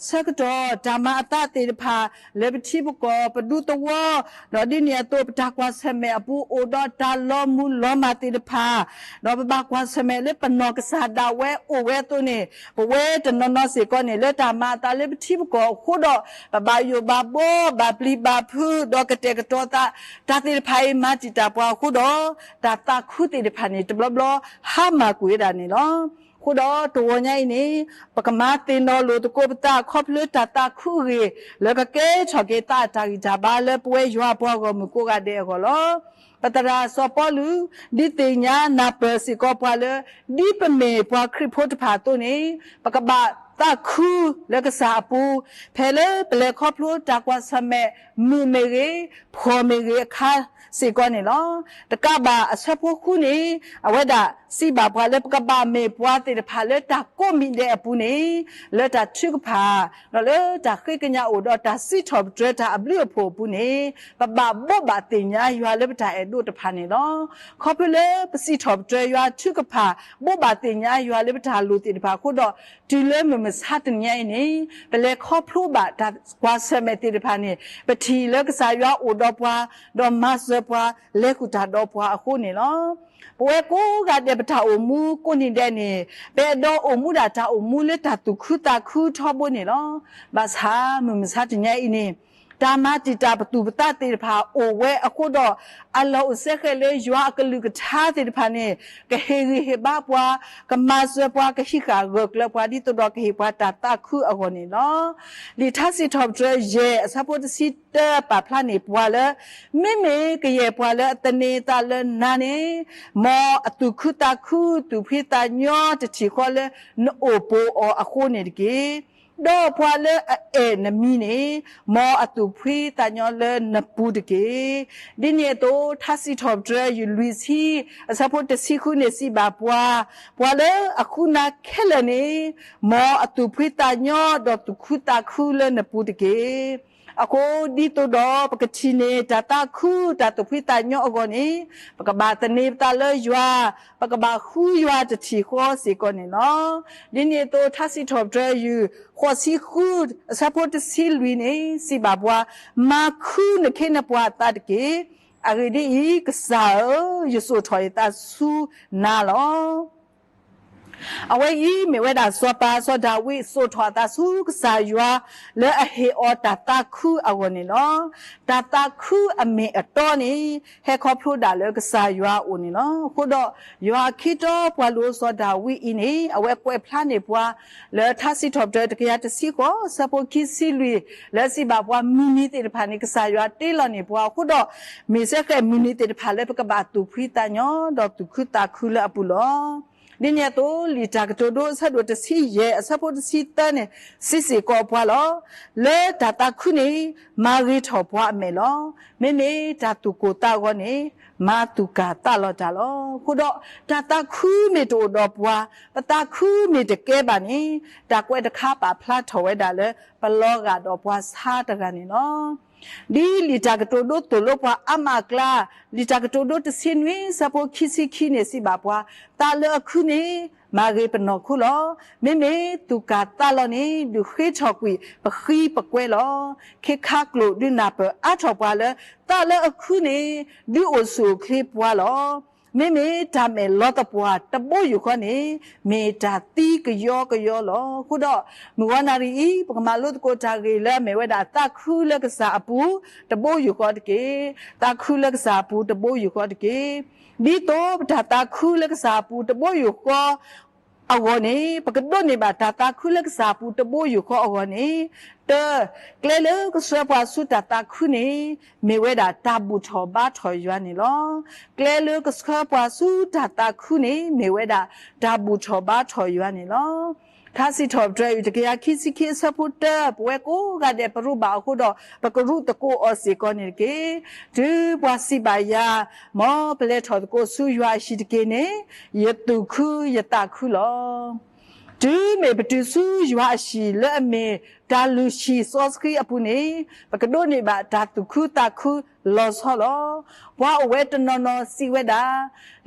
ဆၢကတီၢ်တၢ်မၤအသးသ့ၣ်တဖၣ် လၢပထံပကီၢ်ပဒူသဝီ, ဒီးဒ်န့ၣ်အသိးပတၢ်ကွၢ်ဆၢၣ်မဲာ်အပူၤအိၣ်ဒီးတၢ်လီၤမုၢ်လီၤမၢ်သ့ၣ်တဖၣ်, ဒီးပဘၣ်ကွၢ်ဆၢၣ်မဲာ်လၢပနီၢ်ကစၢ်ဒၣ်ဝဲအိၣ်ဝဲအသိးန့ၣ်, ပဝဲတနီၤနီၤစ့ၢ်ကီးန့ၣ် လၢတၢ်မၤအသးလၢပထံပကီၢ်အဃိဒီး ပဘၣ်ယိၣ်ဘၣ်ဘှီ ဘၣ်ပျံၤဘၣ်ဖုး ဒီးကတဲာ်ကတီၤသး, တၢ်သ့ၣ်တဖၣ်အံၤမၤတံာ်တာ်ပှၤအဃိဒီး တၢ်သးခုသ့ၣ်တဖၣ်န့ၣ် တဘျီဘျီဟါမၢ်ကွံာ်ဝဲဒၣ်န့ၣ်လီၤ. အဃိဒီးတဂီၤညါအံၤန့ၣ်, ပကမၤသ့ၣ်နီၣ်လိာ်သကိးပသးခီဖျိတၢ်သးခုအဂ့ၢ် လၢကကဲထီၣ်က့ၤသးအတၢ်ဂံၢ်တၢ်ဘါလၢပဝဲယွၤအပှၤဂီၢ်မုၢ်ကိးဂၤဒဲးအဂီၢ်လီၤ. ပသရၣ်စီၤပီလူး ဒုးသ့ၣ်ညါနၢ်ပၢၢ်စ့ၢ်ကီးပှၤလၢ ဒ်ပမ့ၢ်ပှၤခရံာ်ဖိတဖၣ်အသိးန့ၣ်, ပကဘၣ်သးခုလၢကစၢ်အပူၤ, ဖဲလၢပလဲၤခီဖျိတၢ်ကွၢ်ဆၢၣ်မဲာ် မုာ်မ့ၢ်ဂ့ၤ, ဖှီၣ်မ့ၢ်ဂ့ၤအခါစ့ၢ်ကီးန့ၣ်လီၤ. တကးဘၣ်အဆၢဖိဃုန့ၣ်, အဝဲဒၣ်စံးဘၣ်ပှၤလၢပကဘၣ်မ့ၢ်ပှၤသ့ၣ်တဖၣ်လၢတၢ်ကိးမံၤဒဲးအပူၤန့ၣ်, လၢတၢ်ထုကဖၣ်, ဒီးလၢတၢ်ဃ့ကညးအိၣ်ဒီးတၢ်စံးထီၣ်ပတြၢၤတၢ်အဘျုးအဖှိၣ်အပူၤန့ၣ်, ပဘၣ်ဘိးဘၣ်သ့ၣ်ညါယွၤလၢပတၢ်အဲၣ်ဒိးတဖၣ်န့ၣ်လီၤ. ခီဖျိလၢပစံးထီၣ်ပတြၢၤယွၤထုကဖၣ်, ဘိးဘၣ်သ့ၣ်ညါယွၤလၢပတၢ်လိၣ်သ့ၣ်တဖၣ်အဃိဒီး, တုၤလၢမုၢ်မဆါတနံၤအံၤန့ၣ်, ပလဲၤခီဖျိဘၣ်တၢ်ကွၢ်ဆၢၣ်မဲာ်သ့ၣ်တဖၣ်န့ၣ်, ပထံၣ်လၢကစၢ်ယွၤအိၣ်ဒီးပှၤ, ဒီးမၤစၢၤပှၤ, လဲၤဃုာ်တၢ်ဒီးပှၤအဃိန့ၣ်လီၤ. ပဝဲကိးဂၤဒဲးပတၢ်အိၣ်မူကိးနံၤဒဲးန့ၣ်, ပအဲၣ်ဒိးအိၣ်မူဒၣ်တၢ်အိၣ်မူလၢတၢ်သူၣ်ခုသးခုထီဘိန့ၣ်လီၤ. ဘၣ်ဆၣ်မုၢ်မဆါတနံၤအံၤန့ၣ်, တၢ်မၤတံာ်တာ်ပသူၣ်ပသးသ့ၣ်တဖၣ်အိၣ်ဝဲအဃိဒီး, အလီၢ်အိၣ်စဲဃဲးလၢယွၤအကလုၢ်ကထါသ့ၣ်တဖၣ်န့ၣ်, ကဟ့ၣ်ဂံၢ်ဟ့ၣ်ဘါပှၤ, ကမၤစၢၤပှၤ, ကဟံးဃာ်ဂၢၢ်ကျၢၤပှၤဒ်သိးဒီးကဟ့ၣ်ပှၤတၢ်သးခုအဂီၢ်န့ၣ်လီၤ. လံာ်ထါစံးထီၣ်ပတြၢၤယဲၢ်အဆၢဖိတဆံတၢပာ်ဖျါန့ၢ်ပှၤလၢ, မ့မ့ၢ်ကယဲၢ်ပှၤလၢအသန့ၤအသးလၢနၤန့ၣ်, မ်အသူၣ်ခုသးခု သူၣ်ဖှံသးညီတထံၣ်ဃီလၢနအိၣ်ပိာ်အီၤအဃိန့ၣ်တက့ၢ်. ဒီးပှၤလၢအအဲၣ်နမံၤန့ၣ်, မ်အသူၣ်ဖှံသးညီလၢနပူၤတက့ၢ်. ဒ်န့ၣ်အသိး ထါစံးထီၣ်ပတြၢၤယုၢ်လွံၢ်ဆံ အဆၢဖိတဆံဃုန့ၣ်စံးဘၣ်ပှၤ, ပှၤလၢအဃုနၤခဲလၢာ်န့ၣ်, မ်အသူၣ်ဖှံသးညီဒီးသူၣ်ခုသးခုလၢနပူၤတက့ၢ်. အဃိဒ်သိးဒီးပကထံၣ်န့ၢ်တၢ်သးခုတၢ်သူၣ်ဖှံသးညီအဂီၢ်န့ၣ်, ပကဘၣ်သန့ၤပသးလၢယွၤ, ပကဘၣ်ဃုယွၤတထံၣ်ဃီစ့ၢ်ကီးန့ၣ်လီၤ. ဒ်န့ၣ်အသိး ထါစံးထီၣ်ပတြၢၤယုၢ် ဃိးဆံဃု အဆၢဖိတဆံလွံၢ်န့ၣ် စံးဘၣ်ပှၤ, မၤခုနခ့နပှၤအသးတက့ၢ်. အဂ့ၢ်ဒ်အံၤ, ကစၢ်ဧၢ, ယစိာ်ထီၣ်ယသးဆူနၤလီၤ. အဝဲအံၤမ့ၢ်ဝဲဒၣ်စီၤပၤစီၤဒၤဝံးစိာ်ထီၣ်အသးဆူကစၢ်ယွၤ လၢအဟ့ၣ်အီၤတၢ်သးခုအဂီၢ်န့ၣ်လီၤ. တၢ်သးခုအမ့ၢ်အတီန့ၣ် ဟဲခီဖျိဒၣ်လၢကစၢ်ယွၤအအိၣ်န့ၣ်လီၤ. အဃိဒီး ယွၤအခ့တီပှၤလိၤစီၤဒၤဝံးအံၤန့ၣ် အဝဲကွဲးဖျါန့ၢ်ပှၤ လၢထါစံးထီၣ်ပတြၢၤတကယၤတဆံဃိး အဆၢဖိခံဆံလွံၢ် လၢစံးဘၣ်ပှၤမုၢ်နံၤသ့ၣ်တဖၣ်န့ၣ် ကစၢ်ယွၤတ့လီၤန့ၢ်ပှၤအဃိဒီး မ့ၢ်စ့ၢ်ကီးမုၢ်နံၤသ့ၣ်တဖၣ်လၢပကဘၣ်သူၣ်ဖှံသးညီ ဒီးသူၣ်ခုသးခုလၢအပူၤလီၤ. ဒ်န့ၣ်အသိး လံာ်တၢ်ကတိၤဒိ အဆၢဒိၣ်တဆံယဲၢ် အဆၢဖိတဆံသၢန့ၣ် စံးစ့ၢ်ကီးပှၤလီၤ. လၢတၢ်သးခုန့ၣ် မၤဂ့ၤထီၣ်ပှၤအမဲာ်လီၤ. မ့မ့ၢ်တၢ်သူၣ်ကိၢ်သးဂီၤန့ၣ် မၤသူၣ်ကၢ်သးလီၤတၢ်လီၤ. အဃိဒီး တၢ်သးခုမ့ၢ်တအိၣ်ဒီးပှၤ, ပသးခုမ့ၢ်တကဲဘၣ်န့ၣ် တၢ်ကွဲးတခါပာ်ဖျါထီၣ်ဝဲဒၣ်လၢ ပလီၤဂာ်ဒီးပှၤဆါတဂၤန့ၣ်လီၤ. ဒ်လံာ်တၢ်ကတိၤဒိသိၣ်လိပှၤအါမးအကျါ, လံာ်တၢ်ကတိၤဒိတဆံနွံ အဆၢဖိခံဆံခံန့ၣ် စံးဘၣ်ပှၤ, သးလၢအခုန့ၣ် မၤဂ့ၤပနီၢ်ခိလီၤ. မ့မ့ၢ်သူၣ်ကၢ်သးလီၤန့ၣ် ဒုးဃ့ထီၣ်ကွံာ်ပဃံပကွဲလီၤ. ခ့ခါကျိာ်ဒုးနၢ်ပၢၢ်အါထီၣ်ပှၤလၢ သးလၢအခုန့ၣ် ဒုးအိၣ်ဆူၣ်အိၣ်ချ့ပှၤလီၤ. မ့မ့ၢ်တၢ်မဲာ်လီၤသပှၢ်တဘိယူၢ်ဃီန့ၣ် မ့ၢ်တၢ်သံကယီကယီလီၤ. အဃိဒီး မုၢ်ဂီၤနၣ်ရံၣ်အံၤ ပကမၤလိသကိးတၢ်ဂ့ၢ်လၢအမ့ၢ်ဝဲဒၣ်သးခုလၢကစၢ်အပူၤတဘိယူၢ်ဃီတက့ၢ်. သးခုလၢကစၢ်အပူၤတဘိယူၢ်ဃီတက့ၢ်. ဒ်သိးပတၢ်သးခုလၢကစၢ်အပူၤတဘိယူၢ်ဃီ အဂီၢ်န့ၣ် ပကဒိးန့ၢ်ဘၣ်တၢ်သးခုလၢကစၢ်အပူၤတဘိယူၢ်ဃီအဂီၢ်န့ၣ်, တၢ, ကျဲလၢကဆှၢပှၤဆူတၢ်သးခုန့ၣ် မ့ၢ်ဝဲဒၣ်တၢ်ဘူၣ်ထီၣ်ဘါထီၣ်ယွၤန့ၣ်လီၤ. ကျဲလၢကဆှၢပှၤဆူတၢ်သးခုန့ၣ် မ့ၢ်ဝဲဒၣ်တၢ်ဘူၣ်ထီၣ်ဘါထီၣ်ယွၤန့ၣ်လီၤ. ထါစံးထီၣ်ပတြၢၤအံၤ တကယၤခံဆံခံအဆၢဖိတၢ ပဝဲကိးဂၤဒဲးပရူးဘၣ်အဃိဒီး ပကရူးသကိးအီၤစ့ၢ်ကီးန့ၣ်တက့ၢ်. တုၤပှၤစံးဘၣ်ယၤ, မ်ပလဲၤထီၣ်သကိးဆူယွၤအဟံၣ်တက့ၢ်န့ၣ်, ယသူၣ်ခုယသးခုလီၤ. တုၤမ့ၢ်ပတုၤဆူယွၤအဟံၣ်လၢအမ့ၢ်တၢ်လုၢ်ဟံၣ်စီဆှံအပူၤန့ၣ်, ပကဒိးန့ၢ်ဘၣ်တၢ်သူၣ်ခုသးခုလီၤဆီလီၤ. ပှၤအိၣ်ဝဲတနီၤနီၤစံးဝဲဒၣ်,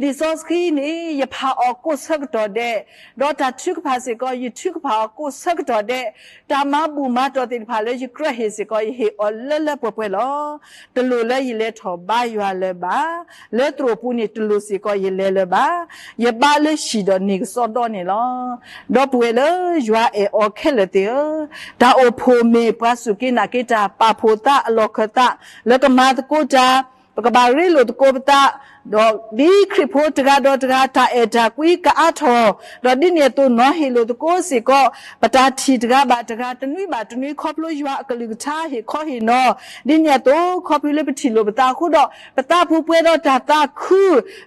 လံာ်စီဆှံန့ၣ် ယဖးအီၤကိးဆၢကတီၢ်ဒဲး, ဒီးတၢ်ထုကဖၣ်စ့ၢ်ကီး ယထုကဖၣ်အီၤကိးဆၢကတီၢ်ဒဲး, တၢ်မၤဘူၣ်မၤတီၢ်သ့ၣ်တဖၣ်လၢယကြၢးဟ့ၣ်စ့ၢ်ကီး ယဟ့ၣ်အီၤလၢလၢပှဲၤပှဲၤလီၤ. တလိၣ်လၢယလဲၤထီၣ်ဘါယွၤလၢၤဘၣ်. လၢသရိာ်ပူၤန့ၣ်တလိၣ်စ့ၢ်ကီးယလဲၤလၢၤဘၣ်. ယဘါလၢဟံၣ်ဒီးန့ၢ်ကစီဒီန့ၣ်လီၤ. ဒီပုၢ်ဝဲၢ်လၢယွၤအဲၣ်အီၤခဲလၢာ်သ့ၣ်ဧၢ, တၢ်အိၣ်ဖှိၣ်မ့ၢ်ပှၤစူၢ်က့ၤနာ်က့ၤတၢ် ပာ်ဖှိၣ်သးအလီၢ်ခၢၣ်သး လၢကမၤသကိးတၢ်, ပကဘၣ်ရ့လိာ်သကိးပသး, ဒီးဒ်ခရံာ်ဖိတဂၤဒီးတဂၤ တၢ်အဲၣ်တၢ်ကွံကအါထီၣ်, ဒီးဒ်န့ၣ်အသိးနီၢ်ဟ့ၣ်လိာ်သကိးစ့ၢ်ကီး ပတၢ်ထံၣ်တဂၤဘၣ်တဂၤ တနွံဘၣ်တနွံ ခီဖျိယွၤအကလုၢ်ကထါဟ့ၣ်ခီဟ့ၣ်နီၤ, ဒ်န့ၣ်အသိး ခီဖျိလၢပထံၣ်လိာ်ပသးအဃိဒီး ပသးပူၤပှဲၤဒီးတၢ်သးခု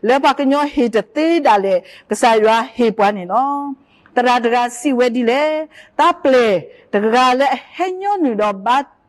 လၢပှၤကညီဟ့ၣ်တသ့ဒၣ်လဲာ် ကစၢ်ယွၤဟ့ၣ်ပှၤန့ၣ်လီၤ. သရၣ်တဂၤစံးဝဲဒ်လဲၣ်, သးပျဲၢ်တဂၤလၢအဟဲညီနုၢ်ဒီး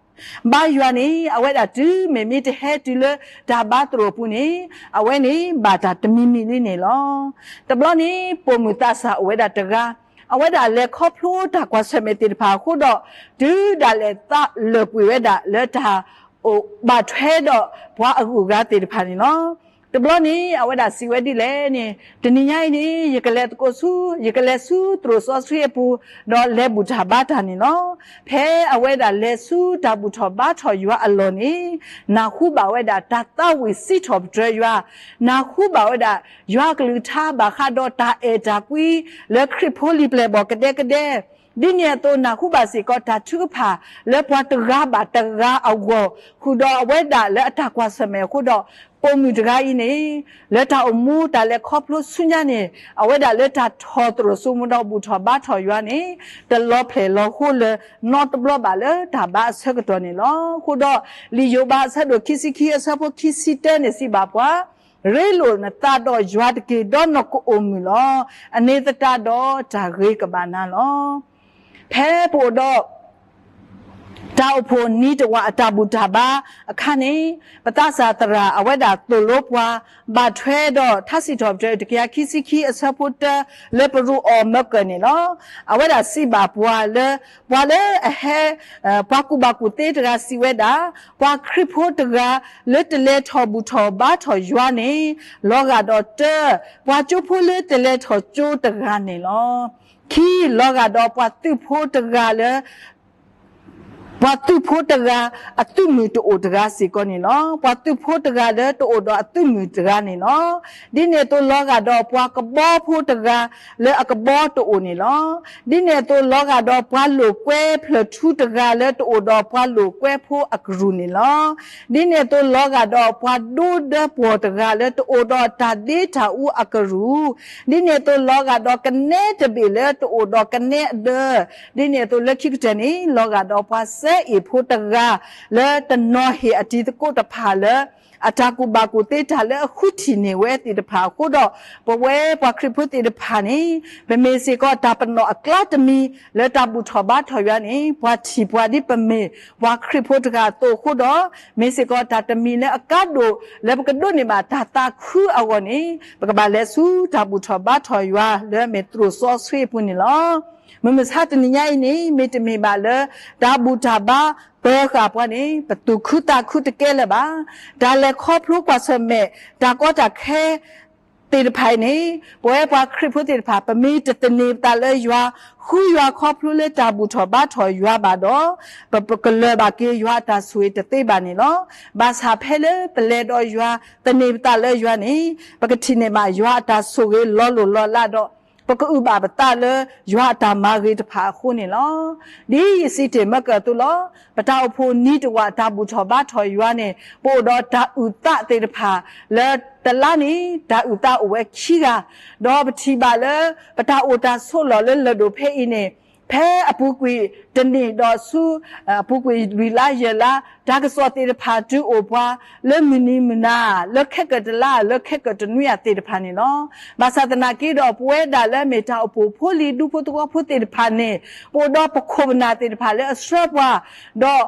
ဘါယွၤန့ၣ် အဝဲဒၣ်တုၤမ့ၢ်မ့ၢ်တဟဲတုၤလၢတၢ်ဘါသရိာ်အပူၤန့ၣ် အဝဲန့ၣ်ဘၣ်တၢ်တမံၤမံၤလံန့ၣ်လီၤ. တဘျီန့ၣ် ပိာ်မုၣ်သးစၢ်အိၣ်ဝဲဒၣ်တဂၤ, အဝဲဒၣ်လဲၤခီဖျိတၢ်ကွၢ်ဆၢၣ်မဲာ်သ့ၣ်တဖၣ်အဃိဒီး တုၤဒၣ်လဲာ်သးလၢာ်ကွံာ်ဝဲဒၣ်လၢတၢ်အိၣ်ဘၣ်ထွဲဒီးပှၤအဂုၤအဂၤသ့ၣ်တဖၣ်န့ၣ်လီၤ. တဘျီန့ၣ် အဝဲဒၣ်စံးဝဲဒ်လဲၣ်န့ၣ်, တနံၤညါအံၤန့ၣ် ယကလဲၤသကိးဆူ, ယကလဲၤဆူသရိာ်စီဆှံအပူၤ, ဒီးလဲၤဘူၣ်တၢ်ဘါတၢ်န့ၣ်လီၤ. ဖဲအဝဲဒၣ်လဲၤဆူတၢ်ဘူၣ်ထီၣ်ဘါထီၣ်ယွၤအလီၢ်န့ၣ်, နၢ်ဟူဘၣ်ဝဲဒၣ်တၢ်သးဝံၣ်စံးထီၣ်ပတြၢၤယွၤ, နၢ်ဟူဘၣ်ဝဲဒၣ် ယွၤအကလုၢ်ကထါဘၣ်ဃးဒီးတၢ်အဲၣ်တၢ်ကွံ လၢခရံာ်ဖိလံာ်ပျဲၢ်ဘီၣ်ကဒဲကဒဲ, ဒ်န့ၣ်အသိးနၢ်ဟူဘၣ်စ့ၢ်ကီးတၢ်ထုကဖၣ် လၢပှၤတဂၤဘၣ်တဂၤအဂီၢ်, ဃုာ်ဒီးအဝဲဒၣ်လၢအတၢ်ကွၢ်ဆၢၣ်မဲာ်အဃိဒီး, ပိာ်မုၣ်တဂၤအံၤန့ၣ် လၢတၢ်အိၣ်မူတၢ်လဲၤခီဖျိဆူညါန့ၣ် အဝဲဒၣ်လၢတၢ်ထီၣ်သရိာ်စိမိၤဒီးဘူၣ်ထီၣ်ဘါထီၣ်ယွၤန့ၣ် တလီၤဖျဲၣ်လီၤဃိလၢၤနီတဘျီဘၣ်လၢတၢ်ဘါအဆၢကတီၢ်န့ၣ်လီၤ. အဃိဒီး လံာ်ယိၤဘးအဆၢဒိၣ်ခံဆံခံအဆၢဖိခံဆံတၢန့ၣ်စံးဘၣ်ပှၤ, ရ့လိာ်နသးဒီးယွၤတက့ၢ် ဒီးနကအိၣ်မုာ်လီၤ. အန့ၣ်သတးဒီးတၢ်ဂ့ၤကဘၣ်နၤလီၤ. ဖဲပအိၣ်ဒီး တၢ်အိၣ်ဖှိၣ်နံၤတဝာ်အတၢ်ဘူၣ်တၢ်ဘါအခါန့ၣ်, ပသးစၢ်သရၣ် အဝဲဒၣ်သိၣ်လိပှၤ ဘၣ်ထွဲဒီးထါစံးထီၣ်ပတြၢၤတကယၤခံဆံခံအဆၢဖိတၢ လၢပရူးအီၤမၢကၢၢ်န့ၣ်လီၤ. အဝဲဒၣ်စံးဘၣ်ပှၤလၢ ပှၤလၢအဟဲ ပှၤကူၣ်ဘၣ်ကူၣ်သ့တဂၤစံးဝဲဒၣ်, ပှၤခရံာ်ဖိတဂၤ လၢတလဲၤထီၣ်ဘူၣ်ထီၣ်ဘါထီၣ်ယွၤန့ၣ် လီၤဂာ်ဒီးတၢ, ပှၤကၠိဖိလၢတလဲၤထီၣ်ကၠိတဂၤန့ၣ်လီၤ. ခံ, လီၤဂာ်ဒီးပှၤသုးဖိတဂၤလၢ ပှၤသုးဖိတဂၤ အသုးမုၢ်တအိၣ်တဂၤစ့ၢ်ကီးန့ၣ်လီၤ. ပှၤသုးဖိတဂၤလၢတအိၣ်ဒီးအသုးမုၢ်တဂၤန့ၣ်လီၤ. ဒ်န့ၣ်အသိးလီၤဂာ်ဒီးပှၤကဘီဖိတဂၤ လၢအကဘီတအိၣ်န့ၣ်လီၤ. ဒ်န့ၣ်အသိးလီၤဂာ်ဒီးပှၤလိာ်ကွဲဖျၢၣ်ထူတဂၤလၢတအိၣ်ဒီးပှၤလိာ်ကွဲဖိအကရူၢ်န့ၣ်လီၤ. ဒ်န့ၣ်အသိးလီၤဂာ်ဒီးပှၤဒိဒၢပှီၢ်တဂၤလၢတအိၣ်ဒီး တၢ်ဒ့တၢ်အူအကရူၢ်, ဒ်န့ၣ်အသိးလီၤဂာ်ဒီးကနဲတဘ့ၣ်လၢတအိၣ်ဒီးကနဲအဒၢ, ဒ်န့ၣ်အသိးလၢခံကတၢၢ်န့ၣ် လီၤဂာ်ဒီးပှၤစဲအ့ၣ်ဖိတဂၤ လၢတနီၤဟ့ၣ်အတံၤသကိးတဖၣ်လၢ အတၢ်ကူၣ်ဘၣ်ကူၣ်သ့တၢ်လၢအဃုထံၣ်န့ၢ်ဝဲသ့ၣ်တဖၣ်အဃိဒီး, ပဝဲပှၤခရံာ်ဖိသ့ၣ်တဖၣ်န့ၣ် ပမ့ၢ်စ့ၢ်ကီးတၢ်ပနီၣ်အကျါတမံၤ လၢတၢ်ဘူၣ်ထီၣ်ဘါထီၣ်ယွၤန့ၣ် ပှၤထံၣ်ပှၤဒ်ပမ့ၢ်ပှၤခရံာ်ဖိတဂၤအသိးအဃိဒီး, မ့ၢ်စ့ၢ်ကီးတၢ်တမံၤလၢအကါဒိၣ် လၢပကဒိးန့ၢ်ဘၣ်တၢ်သးခုအဂီၢ်န့ၣ် ပကဘၣ်လဲၤဆူတၢ်ဘူၣ်ထီၣ်ဘါထီၣ်ယွၤလၢအမ့ၢ်သရိာ်စီဆှံအပူၤန့ၣ်လီၤ. မုၢ်မဆါတနံၤညါအံၤန့ၣ် မ့တမ့ၢ်ဘၣ်လၢ တၢ်ဘူၣ်တၢ်ဘါပၢၤဃာ်ပှၤန့ၣ် ပသူၣ်ခုသးခုတကဲလၢၤဘၣ်. တၢ်လဲၤခီဖျိကွၢ်ဆၢၣ်မဲာ် တၢ်ကီတၢ်ခဲ သ့ၣ်တဖၣ်အံၤန့ၣ် ပဝဲပှၤခရံာ်ဖိသ့ၣ်တဖၣ် ပမ့ၢ်တသန့ၤပသးလၢယွၤ, ဃုယွၤခီဖျိလၢတၢ်ဘူၣ်ထီၣ်ဘါထီၣ်ယွၤဘၣ်ဒီး ပကလၢၤဘၣ်က့ၤယွၤအတၢ်ဆိၣ်ဂ့ၤတသ့ဘၣ်န့ၣ်လီၤ. ဘၣ်ဆၣ်ဖဲလၢပလဲၤဒီးယွၤ, သန့ၤပသးလၢယွၤန့ၣ် ပကထံၣ်န့ၢ်ဘၣ်ယွၤအတၢ်ဆိၣ်ဂ့ၤလီၤလိၢ်လီၤလးဒီး ပကအုၣ်ဘၣ်ပသးလၢယွၤအတၢ်မၤဂ့ၤတဖၣ်အဃိန့ၣ်လီၤ. ဒ်ယစံးတ့ၢ်မၢကၢၢ်အသိးလီၤ. ပတၢ်အိၣ်ဖှိၣ်နံၤတဝာ်တၢ်ဘူၣ်ထီၣ်ဘါထီၣ်ယွၤန့ၣ် ပအိၣ်ဒီးတၢ်အုၣ်သးသ့ၣ်တဖၣ် လၢတလါန့ၣ် တၢ်အုၣ်သးအိၣ်ဝဲခံဂၤ, ဒီးပထံၣ်ဘၣ်လၢ ပတၢ်အိၣ်တၢ်ဆိးလီၢ်လၢလၢၢ်ဒိၣ်ဖဲအံၤန့ၣ် ဖဲအပူၤကွံာ်တနံၣ်ဒီးဆူ အပူၤကွံာ်လွံၢ်လါယဲၢ်လါ တၢ်ကစီၣ်သ့ၣ်တဖၣ်တုၤအိၣ်ပှၤ လၢမုၢ်နံၤမုၢ်နၤ လၢခဲကိာ်တလါ လၢခဲကိာ်တနွံအသ့ၣ်တဖၣ်န့ၣ်လီၤ. ဘၣ်ဆၣ်သနာ်က့ဒီး ပဝဲဒၣ်လၢအမ့ၢ်တၢ်အိၣ်ဖှိၣ်ဖိလံၤဒူဖိသဝီဖိသ့ၣ်တဖၣ်န့ၣ် ပအိၣ်ဒီးပခိၣ်ပနၢ်သ့ၣ်တဖၣ်လၢအဆှၢပှၤ ဒီး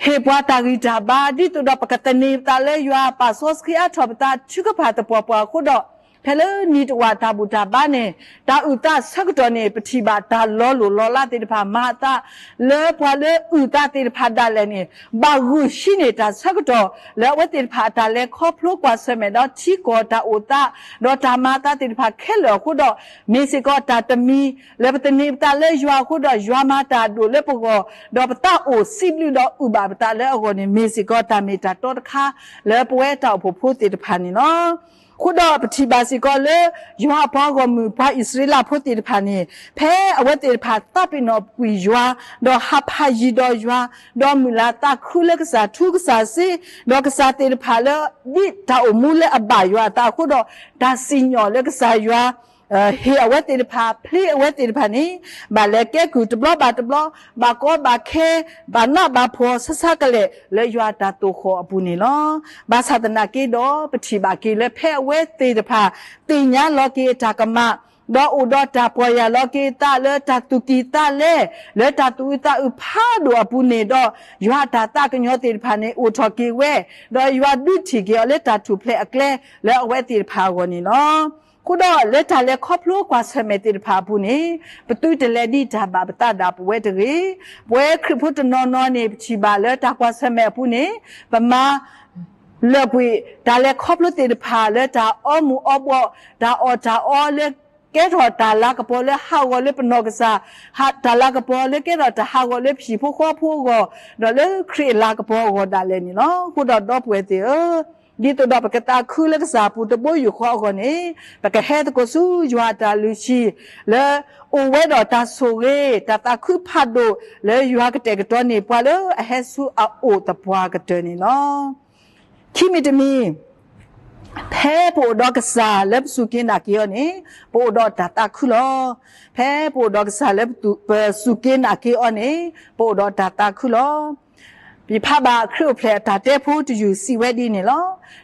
ဟ့ၣ်ပှၤတၢ်ဂံၢ်တၢ်ဘါ ဒ်သိးဒီးပကသန့ၤပသးလၢယွၤ ပာ်စီဆှံအါထီၣ်ပသးထုကဖၣ်သပှၢ်ပှၢ်အဃိဒီး ဖဲလၢနံၤတဝာ်တၢ်ဘူၣ်တၢ်ဘါန့ၣ် တၢ်အုၣ်သးဆၢကတီၢ်န့ၣ် ပထံၣ်ဘၣ်တၢ်လီၤလိၢ်လီၤလးသ့ၣ်တဖၣ် မၤအသးလၢပှၤလၢအုၣ်သးသ့ၣ်တဖၣ်ဒၣ်လဲာ်န့ၣ် ဘၣ်ဂုာ်ဟံးန့ၢ်တၢ်ဆၢကတီၢ် လၢအဝဲသ့ၣ်တဖၣ်အတၢ်လဲၤခီဖျိကွၢ်ဆၢၣ်မဲာ်ဒီးထံကီၢ်တၢ်အိၣ်သး ဒီးတၢ်မၤအသးသ့ၣ်တဖၣ်ခဲလၢာ်အဃိဒီး မ့ၢ်စ့ၢ်ကီးတၢ်တမံၤ လၢပသန့ၤပသးလၢယွၤအဃိဒီး ယွၤမၤတၢ်အဒိၣ်လၢပဂီၢ် ဒီးပသးအိၣ်စံးဘျုးဒီးအုၣ်ဘၣ်ပသးလၢအဂီၢ်န့ၣ် မ့ၢ်စ့ၢ်ကီးတၢ်မ့ၢ်တၢ်တီတခါ လၢပဝဲတၢ်အိၣ်ဖှိၣ်ဖိသ့ၣ်တဖၣ်န့ၣ်လီၤ. အဃိဒီးပထံၣ်ဘၣ်စ့ၢ်ကီးလၢ ယွၤအပှၤဂီၢ်မုၢ်ပှၤအံၣ်စရ့လးဖိသ့ၣ်တဖၣ်န့ၣ် ဖဲအဝဲသ့ၣ်တဖၣ်သးပ့ၤနီၣ်ကွံာ်ယွၤ ဒီးဟးဖးယံၤဒီးယွၤ ဒီးမုၢ်လၢ်သးခုလၢကစၢ်ထူကစၢ်စ့ ဒီးကစၢ်သ့ၣ်တဖၣ်လၢ ဒ်တၢ်အိၣ်မူလၢအဘၣ်ယွၤအသးအဃိဒီး တၢ်စံၣ်ညီၣ်လၢကစၢ်ယွၤ ဟ့ၣ်အဝဲသ့ၣ်တဖၣ် ဖျ့အဝဲသ့ၣ်တဖၣ်န့ၣ် ဘၣ်လဲၤကဲကုၢ်တဘျီဘၣ်တဘျီ ဘၣ်ကီဘၣ်ခဲ ဘၣ်နးဘၣ်ဖှီၣ်ဆါဆါကလဲာ် လၢယွၤအတၢ်သိၣ်ဃီၣ်အပူၤန့ၣ်လီၤ. ဘၣ်ဆၣ်သနာ်က့ဒီး ပထံၣ်ဘၣ်က့ၤလၢဖဲအဝဲသ့ၣ်တဖၣ် သ့ၣ်ညါလီၤက့ၤအတၢ်ကမၣ် ဒီးအိၣ်ဒီးတၢ်ပီၢ်ယၢ်လီၤက့ၤအသးလၢတၢ်သူၣ်ကံၢ်သးလဲ လၢတၢ်သူၣ်အုးသးအုးဖးဒိၣ်အပူၤန့ၣ်ဒီး ယွၤအတၢ်သးကညီၤသ့ၣ်တဖၣ်န့ၣ် အိၣ်ထီၣ်က့ၤဝဲ, ဒီးယွၤဒုးထံၣ်က့ၤအီၤလၢတၢ်ထူၣ်ဖျဲးအကျဲ လၢအဝဲသ့ၣ်တဖၣ်အဂီၢ်န့ၣ်လီၤ. အဃိဒီးလၢတၢ်လဲၤခီဖျိကွၢ်ဆၢၣ်မဲာ်သ့ၣ်တဖၣ်အပူၤန့ၣ် ပသုတလဲၤဒံးတၢ်ဘၣ်ပသးဒၣ်ပဝဲတဂ့ၤ. ပဝဲခရံာ်ဖိတနီၤနီၤန့ၣ် ပထံၣ်ဘၣ်လၢတၢ်ကွၢ်ဆၢၣ်မဲာ်အပူၤန့ၣ် ပမၤ လၢာ်ကွံာ်တၢ်လဲၤခီဖျိသ့ၣ်တဖၣ်လၢတၢ်အီမူၤအီဘှီၣ်, တၢ်အီၣ်တၢ်အီလၢကဲထီၣ်တၢ်လၤကပီၤလၢဟးဂီၤလၢပနီၢ်ကစၢ်, တၢ်လၤကပီၤလၢကဲထီၣ်တၢ်ဟးဂီၤလၢပဟံၣ်ဖိဃီဖိအဂီၢ်, ဒီးလၢခရံာ်အလၤကပီၤအဂီၢ်ဒၣ်လဲာ်န့ၣ်လီၤ. အဃိဒီးဒီပုၢ်ဝဲၢ်သ့ၣ်ဧၢ, ဒ်သိးဒီးပကသးခုလၢကစၢ်အပူၤတဘိယူၢ်ဃီအဂီၢ်န့ၣ်, ပကဟဲသကိးဆူယွၤအတၢ်လုၢ်ဟံၣ် လၢအိၣ်ဝဲဒီးတၢ်ဆိၣ်ဂ့ၤ တၢ်သးခုဖးဒိၣ် လၢယွၤကတဲာ်ကတီၤန့ၢ်ပှၤလၢအဟဲဆူအအိၣ်သပှၢ်ကတၢၢ်န့ၣ်လီၤ. ခံမံၤတမံၤ, ဖဲပအိၣ်ဒီးကစၢ်လၢပစူၢ်က့ၤနာ်က့ၤအီၤန့ၣ်, ပအိၣ်ဒီးတၢ်သးခုလီၤ. ဖဲပအိၣ်ဒီးကစၢ်လၢပစူၢ်က့ၤနာ်က့ၤအီၤန့ၣ်, ပအိၣ်ဒီးတၢ်သးခုလီၤ. ယဖးဘၣ်ခရံာ်အိၣ်ဖျဲၣ်အတၢ်တဲဖိတယုၢ်စံးဝဲဒ်န့ၣ်လီၤ.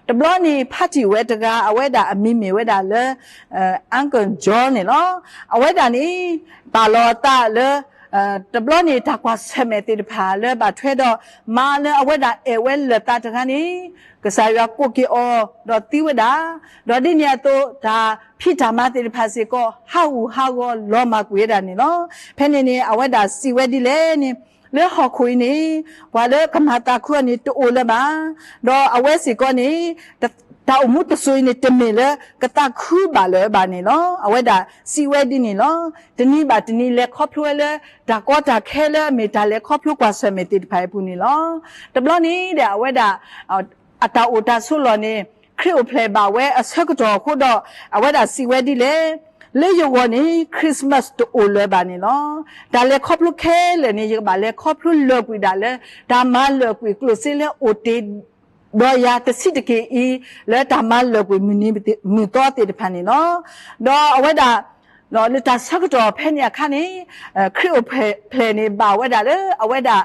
တဘျီန့ၣ် ဖါတံၢ်ဝဲတဂၤ အဝဲဒၣ်အမံၤမ့ၢ်ဝဲဒၣ်လၢ Uncle John န့ၣ်လီၤ. အဝဲဒၣ်န့ၣ် ပာ်လီၤအသးလၢ တဘျီန့ၣ် တၢ်ကွၢ်ဆၢၣ်မဲာ်သ့ၣ်တဖၣ်လၢဘၣ်ထွဲဒီး မါလၢအဝဲဒၣ်အဲၣ်ဝဲလၢာ်သးတဂၤန့ၣ် ကစၢ်ယွၤကိးက့ၤအီၤဒီးသံဝဲဒၣ်, ဒီးဒ်န့ၣ်အသိး တၢ်ဖံးတၢ်မၤသ့ၣ်တဖၣ်စ့ၢ်ကီး ဟးဂူာ်ဟးဂီၤလီၤမၢ်ကွံာ်ဝဲဒၣ်န့ၣ်လီၤ. ဖဲန့ၣ်န့ၣ် အဝဲဒၣ်စံးဝဲဒ်လဲၣ်န့ၣ်, လၢဟီၣ်ခိၣ်အံၤန့ၣ် ပှၤလၢကမၤသးခုအီၤန့ၣ် တအိၣ်လၢၤဘၣ်, ဒီးအဝဲစ့ၢ်ကီးန့ၣ် တၢ်အိၣ်မူတစိၤအံၤန့ၣ် တမ့ၢ်လၢကသးခုဘၣ်လၢၤဘၣ်န့ၣ်လီၤ. အဝဲဒၣ်စံးဝဲဒ်န့ၣ်လီၤ. တနံၤဘၣ်တနံၤ လဲၤခီဖျိဝဲလၢ တၢ်ကီတၢ်ခဲလၢအမ့ၢ်တၢ်လဲၤခီဖျိကွၢ်ဆၢၣ်မဲာ်သ့ၣ်တဖၣ်အံၤအပူၤန့ၣ်လီၤ. တဘျီန့ၣ်ဒီး အဝဲဒၣ် အတၢ်အိၣ်တၢ်ဆိးလီၢ်န့ၣ် ခရံာ်အိၣ်ဖျဲၣ်ဘၣ်ဝဲအဆၢကတီၢ်အဃိဒီး အဝဲဒၣ်စံးဝဲဒ်လဲၣ်, လၢယဂီၢ်န့ၣ် Christmas တအိၣ်လၢၤဘၣ်န့ၣ်လီၤ. တၢ်လဲၤခီဖျိခဲလၢာ်န့ၣ် ယကဘၣ်လဲၤခီဖျိလၢာ်ကွံာ်ဒၣ်လၢ တၢ်မၤလၢာ်ကွံာ်ကျိၣ်စ့လၢအိၣ်တ့ၢ် ဒီးယၤတဆံးတက့ၢ်အံၤ လၢတၢ်မၤလၢာ်ကွံာ်မုၢ်နံၤမုၢ်သီသ့ၣ်တဖၣ်န့ၣ်လီၤ. ဒီးအဝဲဒၣ် လၢတၢ်ဆၢကတီၢ်ဖဲန့ၣ်အခါန့ၣ် ခရံာ်အိၣ်ဖျဲၣ်န့ၣ် ဘၣ်ဝဲဒၣ်လၢအဝဲဒၣ်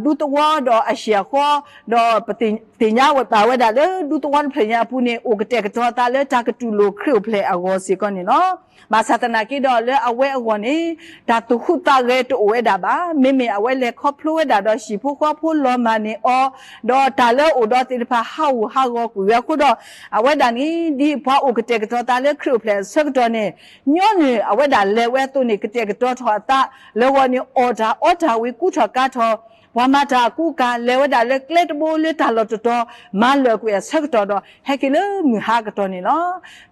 ဒူသဝီဒီးအဟံၣ်အဃီ, ဒီးပသ့ၣ်ညါဝဲဘၣ်ဝဲဒၣ်လၢဒူသဝီတဖျၢၣ်ညါအပူၤန့ၣ် အိၣ်ကတဲာ်ကတီၤသးလၢတၢ်ကတူၢ်လိာ်ခရံာ်အိၣ်ဖျဲၣ်အဂီၢ်စ့ၢ်ကီးန့ၣ်လီၤ. ဘၣ်ဆၣ်သနာ်က့ဒီးလၢအဝဲအဂီၢ်န့ၣ် တၢ်သူၣ်ဟူးသးဂဲၤတအိၣ်ဝဲဒၣ်ဘၣ်. မ့မ့ၢ်အဝဲလဲၤခီဖျိဝဲဒၣ်ဒီးဟံၣ်ဖိဃီဖိလီၤမၢ်န့ၢ်အီၤ, ဒီးတၢ်လၢအအိၣ်ဒီးသ့ၣ်တဖၣ်ဟးဂူာ်ဟးဂီၤကွံာ်ဝဲအဃိဒီး အဝဲဒၣ်န့ၣ် ဒ်ပှၤအိၣ်ကတဲာ်ကတီၤသးလၢခရံာ်အိၣ်ဖျဲၣ်အဆၢကတီၢ်န့ၣ် ညီနုၢ်အဝဲဒၣ်လဲၤဝဲအသိးန့ၣ် ကတဲာ်ကတီၤထီၣ်အသးလၢဂီၢ်န့ၣ် အီၣ်တၢ်အီတၢ်ဝံၤ ကူထီၣ်ကၤထီၣ် ပှၤမၤတၢ်အကူအကၤ လဲၤဝဲဒၣ်လၢကျဲတဘိလၢတၢ်လီၢ်တတီၤ မၤလၢာ်ကွံာ်အဆၢကတီၢ်ဒီး ဟဲက့ၤလၢမုၢ်ဟါအကတီၢ်န့ၣ်လီၤ.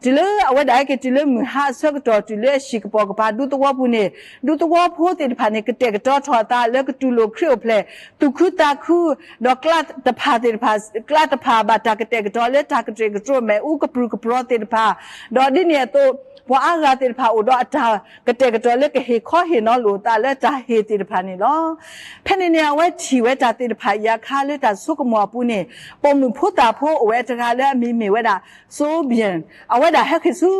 တုၤလၢအဝဲဒၣ်ဟဲက့ၤတုၤလၢမုၢ်ဟါအဆၢကတီၢ် တုၤလၢအဟံၣ်ကပီၤကပၤဒူသဝီပူၤန့ၣ် ဒူသဝီဖိသ့ၣ်တဖၣ်န့ၣ် ကတဲာ်ကတီၤထီၣ်အသးလၢကတူၢ်လိာ်ခရံာ်အိၣ်ဖျဲၣ် သူၣ်ခုသးခု ဒီးကျါတဖၣ်သ့ၣ်တဖၣ် ကျါတဖၣ်ဘၣ်တၢ်ကတဲာ်ကတီၤလၢတၢ်ကတြူာ်ကတြူာ် မ့ၣ်အူကပြုၢ်ကပြီၤသ့ၣ်တဖၣ်, ဒီးဒ်န့ၣ်အသိး ပှၤအါဂၤသ့ၣ်တဖၣ်အိၣ်ဒီးအတၢ်ကတဲာ်ကတီၤလၢကဟ့ၣ်ခီဟ့ၣ်နီၤလိာ်အသးလၢတၢ်ဟ့ၣ်သ့ၣ်တဖၣ်န့ၣ်လီၤ. ဖဲန့ၣ်န့ၣ် အဝဲထံၣ်ဝဲတၢ်သ့ၣ်တဖၣ်အံၤအခါလၢတၢ်ဆိကမိၣ်အပူၤန့ၣ် ပိာ်မုၣ်ဖိသၣ်ဖိအိၣ်ဝဲတဂၤလၢအမံၤမ့ၢ်ဝဲဒၣ် Sobian အဝဲဒၣ်ဟဲက့ၤဆူ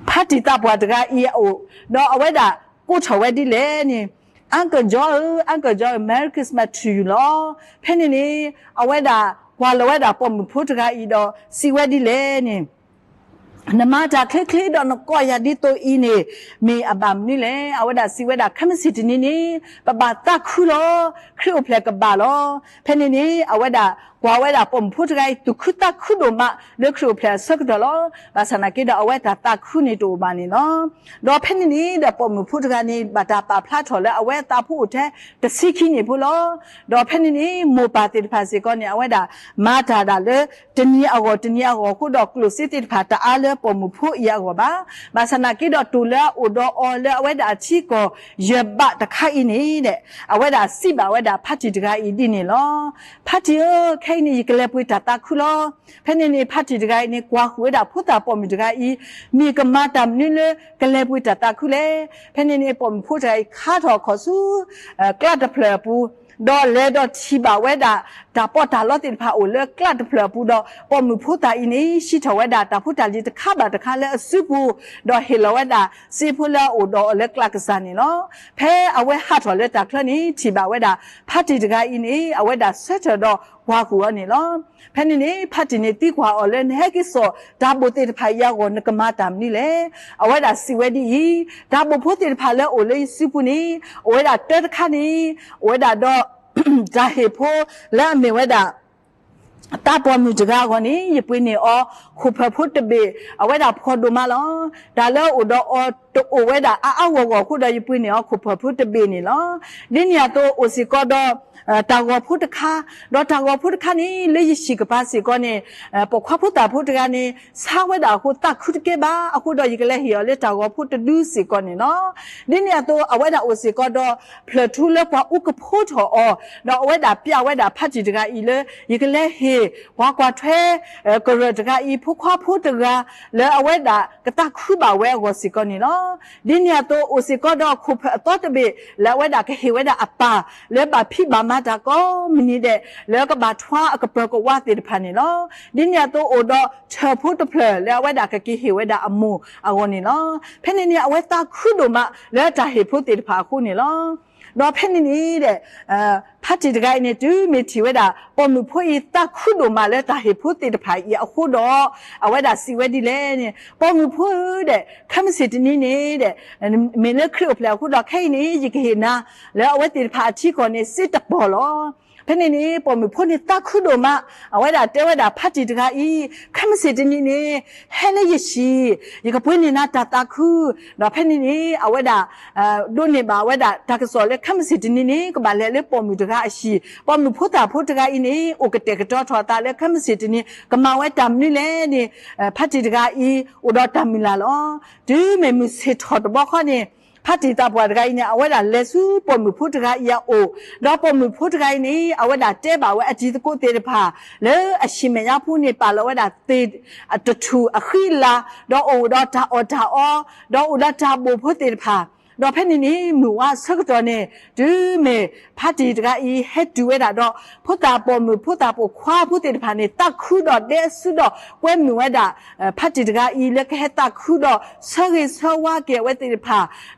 ဖါတံၢ်သးပှၢ်တဂၤအံၤအအိၣ်, ဒီးအဝဲဒၣ်ကိးထီၣ်ဝဲဒ်လဲၣ်န့ၣ် Uncle John ဧၢ, Uncle John ဧၢ, Merry Christmas to you လီၤ. ဖဲန့ၣ်န့ၣ် အဝဲဒၣ်ကွၢ်လီၤဝဲဒၣ်ပိာ်မုၣ်ဖိတဂၤအံၤဒီးစံးဝဲဒ်လဲၣ်န့ၣ် နမၤတၢ်ချ့ချ့ဒီးနကိးယၤဒ်သိးအံၤန့ၣ် မ့ၢ်အဘၣ်မနုၤလဲၣ်. အဝဲဒၣ်စံးဝဲဒၣ် ခဲမုၢ်ဆ့ၣ်တနံၤန့ၣ် ပဘၣ်သးခုလီၤ. ခရံာ်အိၣ်ဖျဲၣ်ကဘၣ်လီၤ. ဖဲန့ၣ်န့ၣ် အဝဲဒၣ်ကွၢ်ဝဲဒၣ်ပိာ်မုၣ်ဖိတဂၤအံၤ သူၣ်ခုသးခုဒိၣ်မးလၢခရံာ်အိၣ်ဖျဲၣ်အဆၢကတီၢ်လီၤ. ဘၣ်ဆၣ်နာ်က့ဒီး အဝဲတၢ်သးခုန့ၣ်တအိၣ်ဘၣ်န့ၣ်လီၤ. ဒီးဖဲန့ၣ်န့ၣ်ဒီးပိာ်မုၣ်ဖိတဂၤန့ၣ် ဘၣ်တၢ်ပာ်ဖျါထီၣ်လၢအဝဲအသးဖိအိၣ်ထဲတဆံခံနံၣ်ဖိလီၤ. ဒီးဖဲန့ၣ်န့ၣ် မိၢ်ပၢ်သ့ၣ်တဖၣ်စ့ၢ်ကီးန့ၣ် အဝဲဒၣ်မၤတၢ်ဒၣ်လၢ တနံၤအဂီၢ်တနံၤအဂီၢ်အဃိဒီး ကျိၣ်စ့သ့ၣ်တဖၣ်တအါလၢပိာ်မုၣ်ဖိအံၤအဂီၢ်ဘၣ်. ဘၣ်ဆၣ်နာ်က့ဒီး တိၢ်လၢအအိၣ်ဒီးအီၤလၢအဝဲဒၣ်အထံကီၢ် ယဘးတခါအံၤန့ၣ် အဝဲဒၣ်စံးဘၣ်ဝဲဒၣ်ဖါတံၢ်တဂၤအံၤဒ်န့ၣ်လီၤ. ဖါတံၢ်ဧၢ, ခဲအံၤန့ၣ် ယကလဲၤပှ့ၤတၢ်သးခုလီၤ. ဖဲန့ၣ်န့ၣ် ဖါတံၢ်တဂၤအံၤန့ၣ် ကွၢ်ဃုာ်ဝဲဒၣ်ဖိသၣ်ပိာ်မုၣ်တဂၤအံၤ မ့ၢ်ကမၤတၢ်မနုၤလၢကလဲၤပှ့ၤတၢ်သးခုလဲၣ်. ဖဲန့ၣ်န့ၣ် ပိာ်မုၣ်ဖိတဂၤအံၤခါထီၣ်အခီၣ်ဆူ ကျးတဖျၢၣ်အပူၤ ဒီးလဲၤဒီးထံၣ်ဘၣ်ဝဲဒၣ် တၢ်ပီးတၢ်လီသ့ၣ်တဖၣ်အိၣ်လၢကျးတဖျၢၣ်အပူၤဒီး ပိာ်မုၣ်ဖိသၣ်အံၤန့ၣ် ဟံးထီၣ်ဝဲဒၣ်တၢ်ဖိတၢ်လံၤတခါဘၣ်တခါလၢအစုပူၤ ဒီးဟ့ၣ်လီၤဝဲဒၣ်စ့ဖိလၢအအိၣ်ဒီးအီၤလၢကျးကစၢ်န့ၣ်လီၤ. ဖဲအဝဲဟးထီၣ်လၢတၢ်ချၢန့ၣ် ထံၣ်ဘၣ်ဝဲဒၣ် ဖါတံၢ်တဂၤအံၤန့ၣ် အဝဲဒၣ်ဆၢထၢၣ်ဒီးကွၢ်ဃုာ်အီၤန့ၣ်လီၤ. ဖဲန့ၣ်န့ၣ် ဖါတံၢ်န့ၣ်သံကွၢ်အီၤလၢ နဟဲက့ၤစိာ်တၢ်ဘိၣ်သ့ၣ်တဖၣ်အံၤအဂီၢ် နကမၤတၢ်မနုၤလဲၣ်. အဝဲဒၣ်စံးဝဲဒ်အံၤ, တၢ်ဘိၣ်ဖိသ့ၣ်တဖၣ်လၢအအိၣ်လၢယစုပူၤန့ၣ် အိၣ်ဝဲဒၣ်တၢတခါန့ၣ် အိၣ်ဝဲဒၣ်ဒီး တၢ်ဟ့ၣ်ဖိလၢအမ့ၢ်ဝဲဒၣ် သးပှၢ်မုၣ်တဂၤအဂီၢ်န့ၣ် ယပှ့ၤန့ၢ်အီၤ ခိၣ်ဖၢၣ်ဖိတဘ့ၣ် အဝဲဒၣ်ဖှီၣ်ဒိၣ်မးလီၤ. တၢ်လၢအအိၣ်ဒီးအီၤတအိၣ်ဝဲဒၣ်အါအါဂီၢ်ဂီၢ်အဃိဒီး ယပှ့ၤန့ၢ်အီၤခိၣ်ဖၢၣ်ဖိတဘ့ၣ်န့ၣ်လီၤ. ဒ်န့ၣ်အသိးအိၣ်စ့ၢ်ကီးဒီး တၢ်ဂီၤဖိတခါ, ဒီးတၢ်ဂီၤဖိတခါန့ၣ် လၢယဟံၣ်ကပၤစ့ၢ်ကီးန့ၣ် ပိာ်ခွါဖိသၣ်ဖိတဂၤန့ၣ် ဆါဝဲဒၣ်အဃိသးခုတကဲဘၣ်အဃိဒီး ယကလဲၤဟ့ၣ်အီၤလၢတၢ်ဂီၤဖိတဒုစ့ၢ်ကီးန့ၣ်လီၤ. ဒ်န့ၣ်အသိး အဝဲဒၣ်အိၣ်စ့ၢ်ကီးဒီး ဖျၢၣ်ထူလၢပှၤအူကဖိထီၣ်အီၤ, ဒီးအဝဲဒၣ်ပျးဝဲဒၣ်ဖါတံၢ်တဂၤအံၤလၢ ယကလဲၤဟ့ၣ်ပှၤကွၢ်ထွဲ ကရၢၢ်တဂၤအံၤ ဖိခွါဖိတဂၤ လၢအဝဲဒၣ်ကသးခုဘၣ်ဝဲအဂီၢ်စ့ၢ်ကီးန့ၣ်လီၤ. ဒ်န့ၣ်အသိးအိၣ်စ့ၢ်ကီးဒီးခိၣ်ဖၢၣ်အသီတဘ့ၣ် လၢအဝဲဒၣ်ကဟ့ၣ်ဝဲဒၣ်အပၢ် လၢဘၣ်ဖံးဘၣ်မၤတၢ်ကိးမုၢ်နံၤဒဲး လၢကဘၣ်ထွါအကပၢၤကဝါသ့ၣ်တဖၣ်န့ၣ်လီၤ. ဒ်န့ၣ်အသိးအိၣ်ဒီးထၢၣ်ဖိတဖျၢၣ် လၢအဝဲဒၣ်ကက့ၤဟ့ၣ်ဝဲဒၣ်အမိၢ်အဂီၢ်န့ၣ်လီၤ. ဖဲန့ၣ်န့ၣ် အဝဲသးခုဒိၣ်မးလၢတၢ်ဟ့ၣ်ဖိသ့ၣ်တဖၣ်အဃိန့ၣ်လီၤ. ဒီးဖဲန့ၣ်န့ၣ်ဒီး ဖါတံၢ်တဂၤအံၤန့ၣ် တုၤမ့ၢ်ထံၣ်ဝဲဒၣ် ပိာ်မုၣ်ဖိအံၤသးခုဒိၣ်မးလၢတၢ်ဟ့ၣ်ဖိသ့ၣ်တဖၣ်အံၤအဃိဒီး အဝဲဒၣ်စံးဝဲဒ်လဲၣ်န့ၣ် ပိာ်မုၣ်ဖိဧၢဒီး ခဲမုၢ်ဆ့ၣ်တနံၤန့ၣ်ဒီး မ့ၢ်လၢခရံာ်အိၣ်ဖျဲၣ်အဃိဒီး ခဲအံၤန့ၣ် ယကဟ့ၣ်နၤ လၢအဝဲသ့ၣ်တဖၣ်အထံကီၢ်န့ၣ် စ့တပီၢ်လီၤ. ဖဲန့ၣ်န့ၣ် ပိာ်မုၣ်ဖိန့ၣ်သးခုဒိၣ်မး, အဝဲဒၣ်တဲဝဲဒၣ်ဖါတံၢ်တဂၤအံၤ ခဲမုၢ်ဆ့ၣ်တနံၤန့ၣ် ဟဲလၢယဟံၣ် ယကပှ့ၤန့ၢ်နၤတၢ်သးခု, ဒီးဖဲန့ၣ်န့ၣ် အဝဲဒၣ် ဒိးန့ၢ်ဘၣ်ဝဲဒၣ်တၢ်ကစီၣ်လၢခဲမုၢ်ဆ့ၣ်တနံၤန့ၣ် ကဘၣ်လဲၤလၢပိာ်မုၣ်တဂၤအဟံၣ်, ပိာ်မုၣ်ဖိသၣ်ဖိတဂၤအံၤန့ၣ် အိၣ်ကတဲာ်ကတီၤထီၣ်အသးလၢခဲမုၢ်ဆ့ၣ်တနံၤ ကမၤဝဲတၢ်မနုၤလဲၣ်န့ၣ် ဖါတံၢ်တဂၤအံၤ အိၣ်ဒီးတၢ်မုၢ်လၢ်လီၤ. တုၤမ့ၢ်မုၢ်ဆ့ၣ်ထီၣ်တဘျီဃီန့ၣ် ဖါတံၢ်သးပှၢ်တဂၤအံၤန့ၣ် အဝဲဒၣ်လဲၤဆူပိာ်မုၣ်ဖိတဂၤအံၤအအိၣ်, ဒီးပိာ်မုၣ်ဖိတဂၤအံၤန့ၣ် အဝဲဒၣ်တဲဘၣ်ဝဲအတံၤသကိးသ့ၣ်တဖၣ် လၢအဟံၣ်မဲာ်ညါဖိန့ၣ် ပာ်လီၤဝဲဒၣ်သ့ၣ်တထူၣ်အဃံအလၤ, ဒီးအိၣ်ဒီးတၢ်အီၣ်တၢ်အီ, ဒီးအိၣ်ဒီးတၢ်ဘိၣ်ဖိသ့ၣ်တဖၣ်, ဒီးဖဲန့ၣ်န့ၣ် မုၢ်ဝါအဆၢကတီၢ်န့ၣ် တုၤမ့ၢ်ဖါတံၢ်တဂၤအံၤ ဟဲတုၤဝဲဒၣ်ဒီး ဖိသၣ်ပိာ်မုၣ် ဖိသၣ်ပိာ်ခွါဖိသ့ၣ်တဖၣ်န့ၣ် သးခုဒီးဒဲးဆူဒီး ကွဲမုာ်ဝဲဒၣ် ဖါတံၢ်တဂၤအံၤ လၢကဟဲသးခုဒီး ဆၢဂ့ၤဆၢဝါက့ၤအဝဲသ့ၣ်တဖၣ်,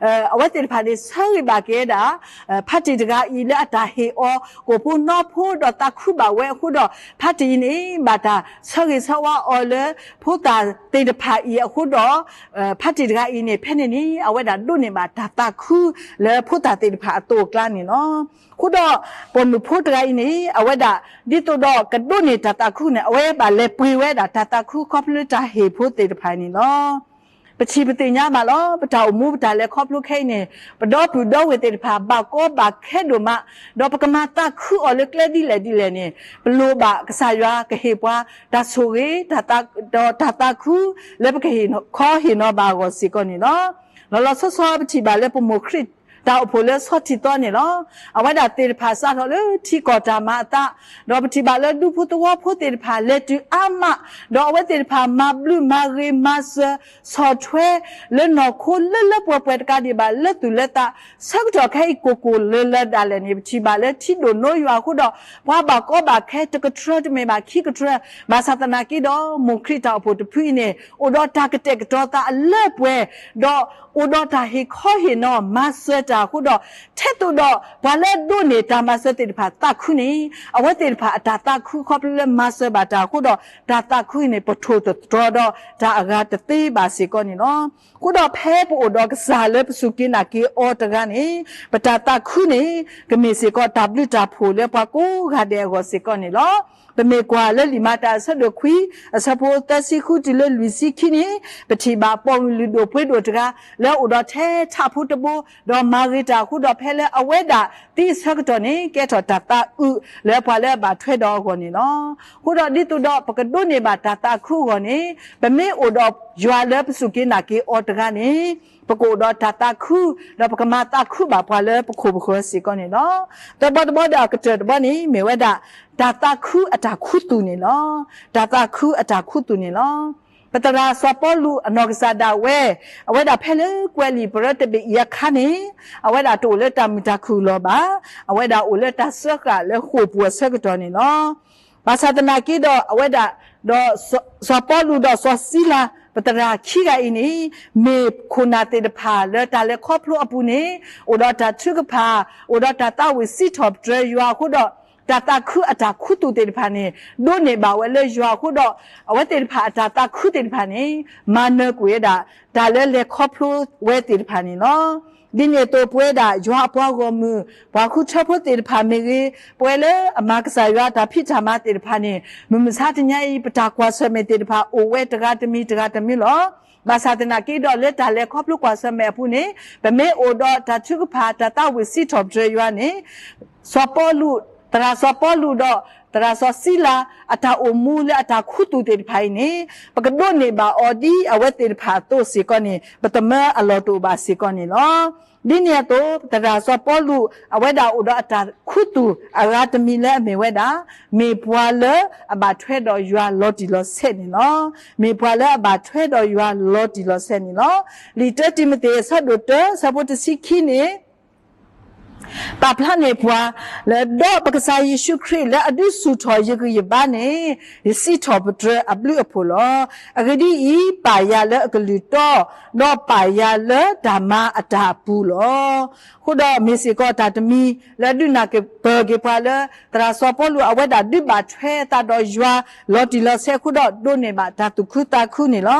အဝဲသ့ၣ်တဖၣ်န့ၣ် ဆၢဂ့ၤဘၣ်က့ၤဝဲဒၣ် ဖါတံၢ်တဂၤအံၤ လၢအတၢ်ဟ့ၣ်အီၤ ကိၣ်ဖိနီဖိဒီးသးခုဘၣ်ဝဲအဃိဒီး ဖါတံၢ်အံၤန့ၣ် ဘၣ်တၢ်ဆၢဂ့ၤဆၢဝါအီၤလၢ ဖိသၣ်သ့ၣ်တဖၣ်အံၤအဃိဒီး ဖါတံၢ်တဂၤအံၤန့ၣ် ဖဲန့ၣ်န့ၣ် အဝဲဒၣ်ဒိးန့ၢ်ဘၣ်တၢ်သးခုလၢဖိသၣ်သ့ၣ်တဖၣ်အသိးအကျါန့ၣ်လီၤ. အဃိဒီး ပိာ်မုၣ်ဖိတဂၤအံၤန့ၣ် အဝဲဒၣ် ဒ်သိးဒီးကဒိးန့ၢ်တၢ်သးခုန့ၣ် အဝဲဘၣ်လဲၤပှ့ၤဝဲဒၣ်တၢ်သးခုခီဖျိလၢတၢ်ဟ့ၣ်ဖိသ့ၣ်တဖၣ်န့ၣ်လီၤ. ပထံၣ်ပသ့ၣ်ညါဘၣ်လီၤ. ပတၢ်အိၣ်မူပတၢ်လဲၤခီဖျိခဲအံၤန့ၣ် ပဒီပုၢ်ဒီဝဲၢ်သ့ၣ်တဖၣ် ဘၣ်ကီဘၣ်ခဲဒိၣ်မး, ဒီးပကမၤသးခုအီၤလၢကျဲဒ်လဲၣ်ဒ်လဲၣ်န့ၣ် ပလိၣ်ဘၣ်ကစၢ်ယွၤကဟ့ၣ်ပှၤ တၢ်ဆိၣ်ဂ့ၤ ဒီးတၢ်သးခု လၢပကဟ့ၣ်ခီဟ့ၣ်နီၤဘၣ်အဂီၢ်စ့ၢ်ကီးန့ၣ်လီၤ. လီၤလီၤဆီဆီပထံၣ်ဘၣ်လၢပမိၢ်ခရံာ် တၢ်အိၣ်ဖှိၣ်လၢဆီထံသီန့ၣ်လီၤ. အဝဲဒၣ်သ့ၣ်တဖၣ်စးထီၣ်လၢထံကီၢ်တၢ်မၤအသး, ဒီးပထံၣ်ဘၣ်လၢဒူဖိသဝီဖိသ့ၣ်တဖၣ်လဲၤတုၤအါမး, ဒီးအဝဲသ့ၣ်တဖၣ်မၤဘျုးမၤဂ့ၤမၤစၢၤ ဆီၣ်ထွဲ လၢနီၢ်ခိလၢလၢပှဲၤပှဲၤတကးဒံးဘၣ် လၢသူၣ်လၢသး ဆၢကတီၢ်ခဲအံၤကိၢ်ကိၢ်လၢလၢဒၣ်လဲာ်န့ၣ် ပထံၣ်ဘၣ်လၢထံဒိၣ်နိယွၤအဃိဒီး ပှၤဘၣ်ကီဘၣ်ခဲတကထြၢတမ့ၢ်ဘၣ်ခံကထြၢ, ဘၣ်ဆၣ်သနာ်က့ဒီး မိၢ်ခရံာ်တၢ်အိၣ်ဖှိၣ်တဖုအံၤန့ၣ် အိၣ်ဒီးတၢ်ကတဲာ်ကတီၤသးအလၢပှဲၤ, ဒီးအိၣ်ဒီးတၢ်ဟ့ၣ်ခီဟ့ၣ်နီၤမၤစၢၤတၢ်အဃိဒီး ထဲသိးဒီးပှၤလၢအဒိးန့ၢ်တၢ်မၤစၢၤသ့ၣ်တဖၣ်သးခုန့ၣ် အဝဲသ့ၣ်တဖၣ်အတၢ်သးခုခီဖျိလၢမၤစၢၤဘၣ်တၢ်အဃိဒီး တၢ်သးခုအံၤန့ၣ် ပထိၣ်သတြီၤဒီးတၢ်အဂၤတသ့ဘၣ်စ့ၢ်ကီးန့ၣ်လီၤ. အဃိဒီးဖဲပအိၣ်ဒီးကစၢ်လၢပစူၢ်က့ၤနာ်က့ၤအီၤတဂၤန့ၣ် ပတၢ်သးခုန့ၣ် ကမ့ၢ်စ့ၢ်ကီးတၢ်ဘျုးတၢ်ဖှိၣ်လၢပှၤကိးဂၤဒဲးအဂီၢ်စ့ၢ်ကီးန့ၣ်လီၤ. ပမ့ၢ်ကွၢ်လၢလံာ်မၤတၢ်အဆၢဒိၣ်ခွံ အဆၢဖိသၢဆံဃုတုၤလၢလွံၢ်ဆံခံန့ၣ် ပထံၣ်ဘၣ်ပိာ်မုၣ်လုၢ်ဒိၣ်ပှ့ၤဒိၣ်တဂၤ လၢအအိၣ်ဒီးထဲထးဖိတဘိ ဒီးမၤဂ့ၤတၢ်အဃိဒီးဖဲလၢအဝဲဒၣ်သံအဆၢကတီၢ်န့ၣ် ကဲထီၣ်တၢ်သးအုးလၢပှၤလၢအဘၣ်ထွဲဒီးအဂီၢ်န့ၣ်လီၤ. အဃိဒီးဒ်သိးဒီးပကဒိးန့ၢ်ဘၣ်တၢ်သးခုအဂီၢ်န့ၣ် ပမ့ၢ်အိၣ်ဒီးယွၤလၢပစူၢ်က့ၤနာ်က့ၤအီၤတဂၤန့ၣ် ပကအိၣ်ဒီးတၢ်သးခု ဒီးပကမၤသးခုဘၣ်ပှၤလၢပခိၣ်ပဃၢၤစ့ၢ်ကီးန့ၣ်လီၤ. သၢဘီတဘီဒီးအကတၢၢ်တဘီန့ၣ် မ့ၢ်ဝဲဒၣ် တၢ်သးခုအတၢ်ခူသူၣ်န့ၣ်လီၤ. တၢ်သးခုအတၢ်ခူသူၣ်န့ၣ်လီၤ. ပသရၣ်စီၤပီလူးအနီၢ်ကစၢ်ဒၣ်ဝဲ အဝဲဒၣ်ဖဲလၢကွဲးလံာ်ပရၢတဘ့ၣ်အံၤအခါန့ၣ် အဝဲဒၣ်တအိၣ်လၢတၢ်မုာ်တၢ်ခုၣ်လီၤဘၣ်. အဝဲဒၣ်အိၣ်လၢတၢ်စၢဃာ်လၢဃိာ်ပူၤအဆၢကတီၢ်န့ၣ်လီၤ. ဘၣ်ဆၣ်သနာ်က့ဒီး အဝဲဒၣ်ဒီး စီၤပီလူးဒီးစီၤစံလၤ ပသရၣ်ခံဂၤအံၤန့ၣ် မ့ၢ်ခိၣ်နၢ်သ့ၣ်တဖၣ်လၢတၢ်လဲၤခီဖျိအပူၤန့ၣ် အိၣ်ဒီးတၢ်ထုကဖၣ်, အိၣ်ဒီးတၢ်သးဝံၣ်စံးထီၣ်ပတြၢၤယွၤအဃိဒီး တၢ်သးခုအတၢ်ခူသူၣ်သ့ၣ်တဖၣ်န့ၣ် ဒိးန့ၢ်ဘၣ်ဝဲလၢယွၤအဃိဒီး အဝဲသ့ၣ်တဖၣ်အတၢ်သးခုသ့ၣ်တဖၣ်န့ၣ် မၤနၢၤကွံာ်ဝဲဒၣ် တၢ်လၢလဲၤခီဖျိဝဲသ့ၣ်တဖၣ်န့ၣ်လီၤ. ဒ်န့ၣ်အသိး ပဝဲဒၣ်ယွၤအပှၤဂီၢ်မုၢ် ပှၤဃုထၢဖိသ့ၣ်တဖၣ်မ့ၢ်ဂ့ၤ, ပဝဲလၢအမၤကစၢ်ယွၤတၢ်ဖံးတၢ်မၤသ့ၣ်တဖၣ်န့ၣ် မုၢ်မဆါတနံၤအံၤ ပတၢ်ကွၢ်ဆၢၣ်မဲာ်သ့ၣ်တဖၣ်အိၣ်ဝဲတဂၤတမံၤတဂၤတမံၤလီၤ. ဘၣ်ဆၣ်သနာ်က့ဒီး လၢတၢ်လဲၤခီဖျိကွၢ်ဆၢၣ်မဲာ်အပူၤန့ၣ် ပမ့ၢ်အိၣ်ဒီးတၢ်ထုကဖၣ် တၢ်သးဝံၣ်စံးထီၣ်ပတြၢၤယွၤန့ၣ် စီၤပီလူး, သရၣ်စီၤပီလူးဒီး သရၣ်စီၤစံလၤ အတၢ်အိၣ်မူလၢအတၢ်ခူသူၣ်သ့ၣ်တဖၣ်အံၤန့ၣ် ပကဒိးန့ၢ်ဘၣ်အီၤဒ်အဝဲသ့ၣ်တဖၣ်အသိးစ့ၢ်ကီးန့ၣ် ပသမၢအလီၢ်တအိၣ်ဘၣ်စ့ၢ်ကီးန့ၣ်လီၤ. ဒ်န့ၣ်အသိး သရၣ်စီၤပီလူး အဝဲဒၣ်အိၣ်ဒီးအတၢ်ခူသူၣ်အဂၤတမံၤလၢအမ့ၢ်ဝဲဒၣ် မ့ၢ်ပှၤလၢအဘၣ်ထွဲဒီးယွၤလီၤတံၢ်လီၤဆဲးန့ၣ်လီၤ. မ့ၢ်ပှၤလၢအဘၣ်ထွဲဒီးယွၤလီၤတံၢ်လီၤဆဲးန့ၣ်လီၤ. လံာ်တၢတံၤမသ့းအဆၢဒိၣ်တၢ အဆၢဖိတဆံခံန့ၣ် ပာ်ဖျါန့ၢ်ပှၤ လၢဒီးပကစၢ်ယ့ၣ်ၡူးခရံာ်လၢအဒုးဆူၣ်ထီၣ်ယဂံၢ်ယဘါန့ၣ် ယစံးထီၣ်ပတြၢၤအဘျုးအဖှိၣ်လီၤ. အဂ့ၢ်ဒ်အံၤ, ပာ်ယၤလၢအကလုၢ်တီ, ဒီးပာ်ယၤလၢတၢ်မၤအတၢ်အပူၤလီၤ. အဃိဒီးမ့ၢ်စ့ၢ်ကီးတၢ်တမံၤလၢဒုးနၢ်ကပၢၤက့ၤပှၤလၢ သရၣ်စီၤပီလူး အဝဲဒၣ်ဒုးဘၣ်ထွဲအသးဒီးယွၤလီၤတံၢ်လီၤဆဲးအဃိဒီး ဒိးန့ၢ်ဘၣ်တၢ်သူၣ်ခုသးခုန့ၣ်လ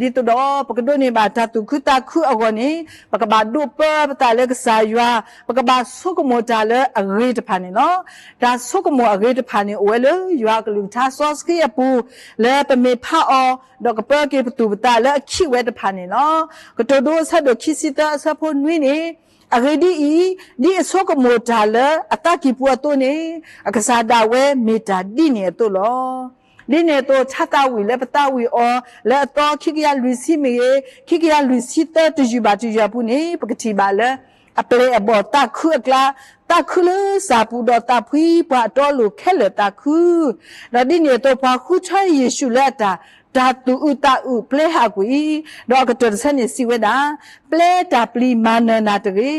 ီၤ. ဒ်သိးဒီးပကဒိးန့ၢ်ဘၣ်တၢ်သူၣ်ခုသးခုအဂီၢ်န့ၣ် ပကဘၣ်ဒိးပၢပသးလၢကစၢ်ယွၤ, ပကဘၣ်ဆိကမိၣ်တၢ်လၢအဂ့ၤတဖၣ်န့ၣ်လီၤ. တၢ်ဆိကမိၣ်အဂ့ၤတဖၣ်န့ၣ် အိၣ်ဝဲလၢယွၤအကလုၢ်ကထါစီဆှံအပူၤ လၢပမ့ၢ်ဖးအီၤ ဒီးကပၢက့ၤပသူၣ်ပသးလၢအခံးဝဲတဖၣ်န့ၣ်လီၤ. ကတိၤဒိအဆၢဒိၣ်ခံဆံသၢ အဆၢဖိနွံန့ၣ်, အဂ့ၢ်ဒ်အံၤ, ဒ်အဆိကမိၣ်တၢ်လၢအသးကံၢ်ပူၤအသိးန့ၣ်, အကစၢ်ဒၣ်ဝဲမ့ၢ်တၢ်ဒ်န့ၣ်အသိးလီၤ. ဒ်န့ၣ်အသိး ထါသးဝံၣ်လၢပသးဝံၣ်အီၤ လၢအသီခံကယၤလွံၢ်ဆံမ့ၢ်ဂ့ၤ, ခံကယၤလွံၢ်ဆံသၢ တယုၢ်ဘၣ်တယုၢ်အပူၤန့ၣ် ပကထံၣ်ဘၣ်လၢ အပျဲၢ်အဘီၣ်သးခုအကျါ, သးခုလၢစၢ်ပူၤဒီးသးဖှံပှၤအတီအလိၤခဲလၢာ်သးခု ဒီးဒ်န့ၣ်အသိး ပှၤဃုထၢယ့ၣ်ၡူးလၢအတၢ်, တၢ်သူၣ်အုးသးအုးပျဲဟးကွံာ်, ဒီးအကတၢၢ်တဆၢန့ၣ်စံးဝဲဒၣ်, ပျဲတၢ်ပျံၤမၤနၢၤနၤတဂ့ၤ,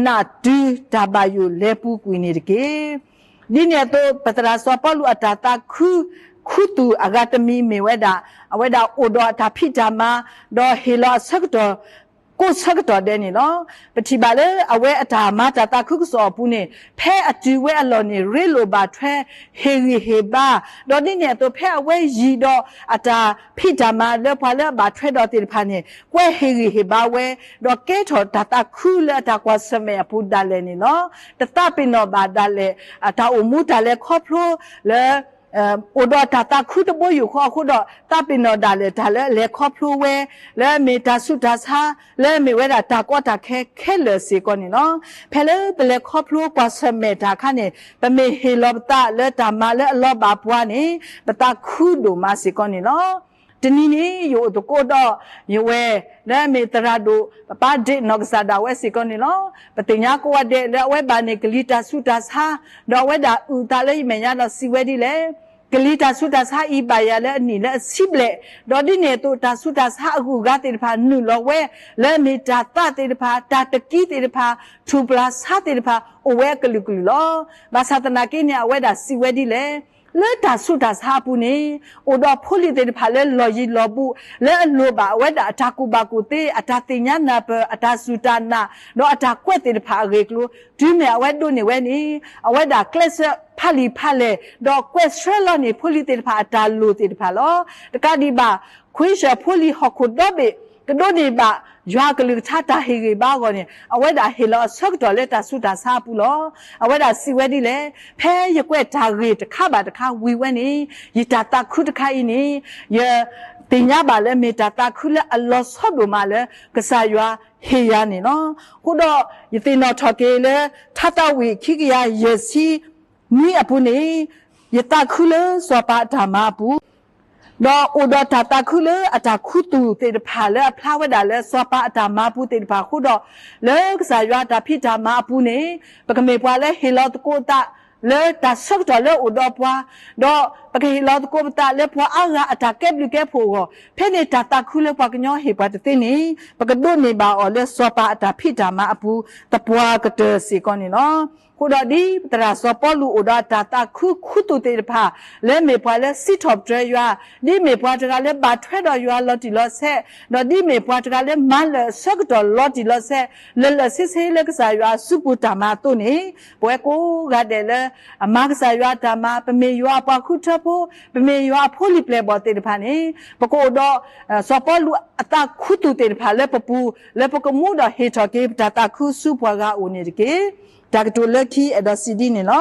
နးတုၤတၢ်ဘၣ်ယိၣ်လဲၤပူၤကွံာ်န့ၣ်တက့ၢ်. ဒ်န့ၣ်အသိး ပသရၣ်စီၤပီလူးအတၢ်သးခု, ခူသူၣ်အဂၤတမံၤမ့ၢ်ဝဲဒၣ်, အဝဲဒၣ်အိၣ်ဒီးအတၢ်ဖံးတၢ်မၤ, ဒီးဟ့ၣ်လီၤအဆၢကတီၢ် ကိးဆၢကတီၢ်ဒဲးန့ၣ်လီၤ. ပထံၣ်ဘၣ်လၢအဝဲအတၢ်မၤတၢ်သးခုကစီၣ်အပူၤန့ၣ် ဖဲအတုၤဝဲအလီၢ်န့ၣ် ရ့လိာ်ဘၣ်ထွဲ ဟ့ၣ်ဂံၢ်ဟ့ၣ်ဘါ, ဒီးဒ်န့ၣ်အသိး ဖဲအဝဲယံၤဒီးအတၢ်ဖံးတၢ်မၤလၢပှၤလၢအဘၣ်ထွဲဒီးသ့ၣ်တဖၣ်န့ၣ် ကွဲဟ့ၣ်ဂံၢ်ဟ့ၣ်ဘါဝဲ, ဒီးကဲထီၣ်တၢ်သးခုလၢအတၢ်ကွၢ်ဆၢၣ်မဲာ်အပူၤဒၣ်လဲာ်န့ၣ်လီၤ. တသးပ့ၤနီၣ်ဘၣ်ဒၣ်လဲာ် အတၢ်အိၣ်မူတၢ်လဲၤခီဖျိလၢ အိၣ်ဒီးတၢ်သးခုတဘိယူၢ်ဃီအဃိဒီး သးပ့ၤနီၣ်ဒၣ်လဲာ်တၢ်လၢအလဲၤခီဖျိဝဲ လၢအမ့ၢ်တၢ်ဆူးတၢ်ဆါ လၢအမ့ၢ်ဝဲဒၣ်တၢ်ကီတၢ်ခဲခဲလၢာ်စ့ၢ်ကီးန့ၣ်လီၤ. ဖဲလၢပလဲၤခီဖျိကွၢ်ဆၢၣ်မဲာ်တၢ်အခါန့ၣ် ပမ့ၢ်ဟ့ၣ်လီၤပသးလၢတၢ်မၤလၢအလီၤဘၣ်ပှၤန့ၣ် ပသးခုဒိၣ်မးစ့ၢ်ကီးန့ၣ်လီၤ. တနံၤန့ၣ် ယအိၣ်သကိးဒီးယဝဲၢ် လၢအမ့ၢ်သရၣ်ဒိၣ် ပပၢ်ဒ့ၣ်နီၢ်ကစၢ်ဒၣ်ဝဲစ့ၢ်ကီးန့ၣ်လီၤ. ပသ့ၣ်ညါကိးဂၤဒဲးလၢအဝဲဘၣ်န့ၢ်ကလံၤတၢ်ဆူးတၢ်ဆါ ဒီးအဝဲဒၣ်အုၣ်အသးလၢယမဲာ်ညါဒီးစံးဝဲဒ်လဲၣ်, ကလံၤတၢ်ဆူးတၢ်ဆါအံၤဘၣ်ယၤလၢအနံၣ်လၢအဆံဘျဲၣ်, ဒီးဒ်န့ၣ်အသိးတၢ်ဆူးတၢ်ဆါအဂုၤအဂၤသ့ၣ်တဖၣ်နုာ်လီၤဝဲ လၢအမ့ၢ်တၢ်သးသ့ၣ်တဖၣ် တၢ်တကံသ့ၣ်တဖၣ် ထူၣ်ပျၢ်ဆါသ့ၣ်တဖၣ် အိၣ်ဝဲအကလုာ်ကလုာ်လီၤ. ဘၣ်ဆၣ်သနာ်က့န့ၣ် အဝဲဒၣ်စံးဝဲဒ်လဲၣ်, လၢတၢ်ဆူးတၢ်ဆါအပူၤန့ၣ် အိၣ်ဒီးဖိလံၤသ့ၣ်တဖၣ်လၢလီၢ်ယံၤလီၢ်ဘူး လၢအလိၣ်ဘၣ်အဝဲဒၣ်အတၢ်ကူၣ်ဘၣ်ကူၣ်သ့ အတၢ်သ့ၣ်ညါနၢ်ပၢၢ် အတၢ်စူၢ်တၢ်နာ် ဒီးအတၢ်ကွဲးသ့ၣ်တဖၣ်အဂ့ၢ်အကျိၤ တုၤမ့ၢ်အဝဲဒိးန့ၢ်ဝဲန့ၣ် အဝဲဒၣ်ကျဲးစၢးဖးလံာ်ဖးလဲၢ် ဒီးကွဲးဆှၢလီၤန့ၢ်ဖိလံၤသ့ၣ်တဖၣ်အတၢ်လိၣ်သ့ၣ်တဖၣ်လီၤ. တကးဒံးဘၣ် ခွံဆၢၣ်ဖိလံၤဟီၣ်ခိၣ်ဒီဘ့ၣ် ကဒိးန့ၢ်ဘၣ်ယွၤအကလုၢ်ကထါတၢ်ဟ့ၣ်ဂံၢ်ဘါအဂီၢ်န့ၣ် အဝဲဒၣ်ဟ့ၣ်လီၤအဆၢကတီၢ်လၢတၢ်ဆူးတၢ်ဆါအပူၤလီၤ. အဝဲဒၣ်စံးဝဲဒ်လဲၣ်, ဖဲယကွဲးတၢ်ဂ့ၢ်တခါဘၣ်တခါဝံၤဝဲန့ၣ် ယတၢ်သးခုတခါအံၤန့ၣ် ယသ့ၣ်ညါဘၣ်လၢမ့ၢ်တၢ်သးခုလၢအလီၤဆီဒိၣ်မးလၢကစၢ်ယွၤဟ့ၣ်ယၤန့ၣ်လီၤ. အဃိဒီးယသ့ၣ်နီၣ်ထီၣ်က့ၤလၢ ထါသးဝံၣ်ခံကယၤယဲၢ်ဆံနွံအပူၤန့ၣ် ယသးခုလၢစီၤပၤအတၢ်မၤအပူၤ ဒီးအိၣ်ဒီးတၢ်သးခုလၢအတၢ်ခူသူၣ်သ့ၣ်တဖၣ်လၢအဖျါဝဲဒၣ်လၢစီၤပၤအတၢ်မၤအပူၤသ့ၣ်တဖၣ်အဃိဒီး လၢကစၢ်ယွၤအတၢ်ဖံးတၢ်မၤအပူၤန့ၣ် ပကမ့ၢ်ပှၤလၢဟ့ၣ်လီၤသကိးသးလၢတၢ်ဆၢကတီၢ်လၢအအိၣ်ဒီးပှၤ, ဒီးပကဟ့ၣ်လီၤသကိးပသးလၢပှၤအါဂၤအတၢ်ကဲဘျုးကဲဖှိၣ်အဂီၢ်, ဖဲန့ၣ်တၢ်သးခုလၢပှၤကညီဟ့ၣ်ပှၤတသ့န့ၣ် ပကဒိးန့ၢ်ဘၣ်အီၤလၢစီၤပၤအတၢ်ဖံးတၢ်မၤအပူၤသပှၢ်ကတၢၢ်စ့ၢ်ကီးန့ၣ်လီၤ. အဃိဒီးဒ်ပသရၣ်စီၤပီလူးအိၣ်ဒီးအတၢ်သးခုခူသူၣ်သ့ၣ်တဖၣ် လၢမ့ၢ်ပှၤလၢစံးထီၣ်ပတြၢၤယွၤ, ဒ်မ့ၢ်ပှၤတဂၤလၢဘၣ်ထွဲဒီးယွၤလီၤတံၢ်လီၤဆဲး, ဒီးဒ်မ့ၢ်ပှၤတဂၤလၢမၤလၢာ်အဆၢကတီၢ်လီၤတံၢ်လီၤဆဲး လၢာ်လၢာ်ဆ့ဆ့လၢကစၢ်ယွၤအစုပူၤတၢ်မၤအသိးန့ၣ် ပဝဲကိးဂၤဒဲးလၢ အမၤကစၢ်ယွၤအတၢ်မၤ ပမ့ၢ်ယွၤအပှၤဃုထၢဖိ, ပမ့ၢ်ယွၤအဖိလံၤပျဲၢ်ဘီၣ်သ့ၣ်တဖၣ်န့ၣ် ပကအိၣ်ဒီး စီၤပီလူးအသးခူသူၣ်သ့ၣ်တဖၣ်လၢပပူၤ လၢပကမူဒီးဟ့ၣ်ထီၣ်က့ၤပတၢ်သးခုဆူပှၤဂၤအအိၣ်န့ၣ်တက့ၢ်. တၢ်ကတိၤလၢခံအဲၣ်ဒိးစံးဒ်န့ၣ်လီၤ.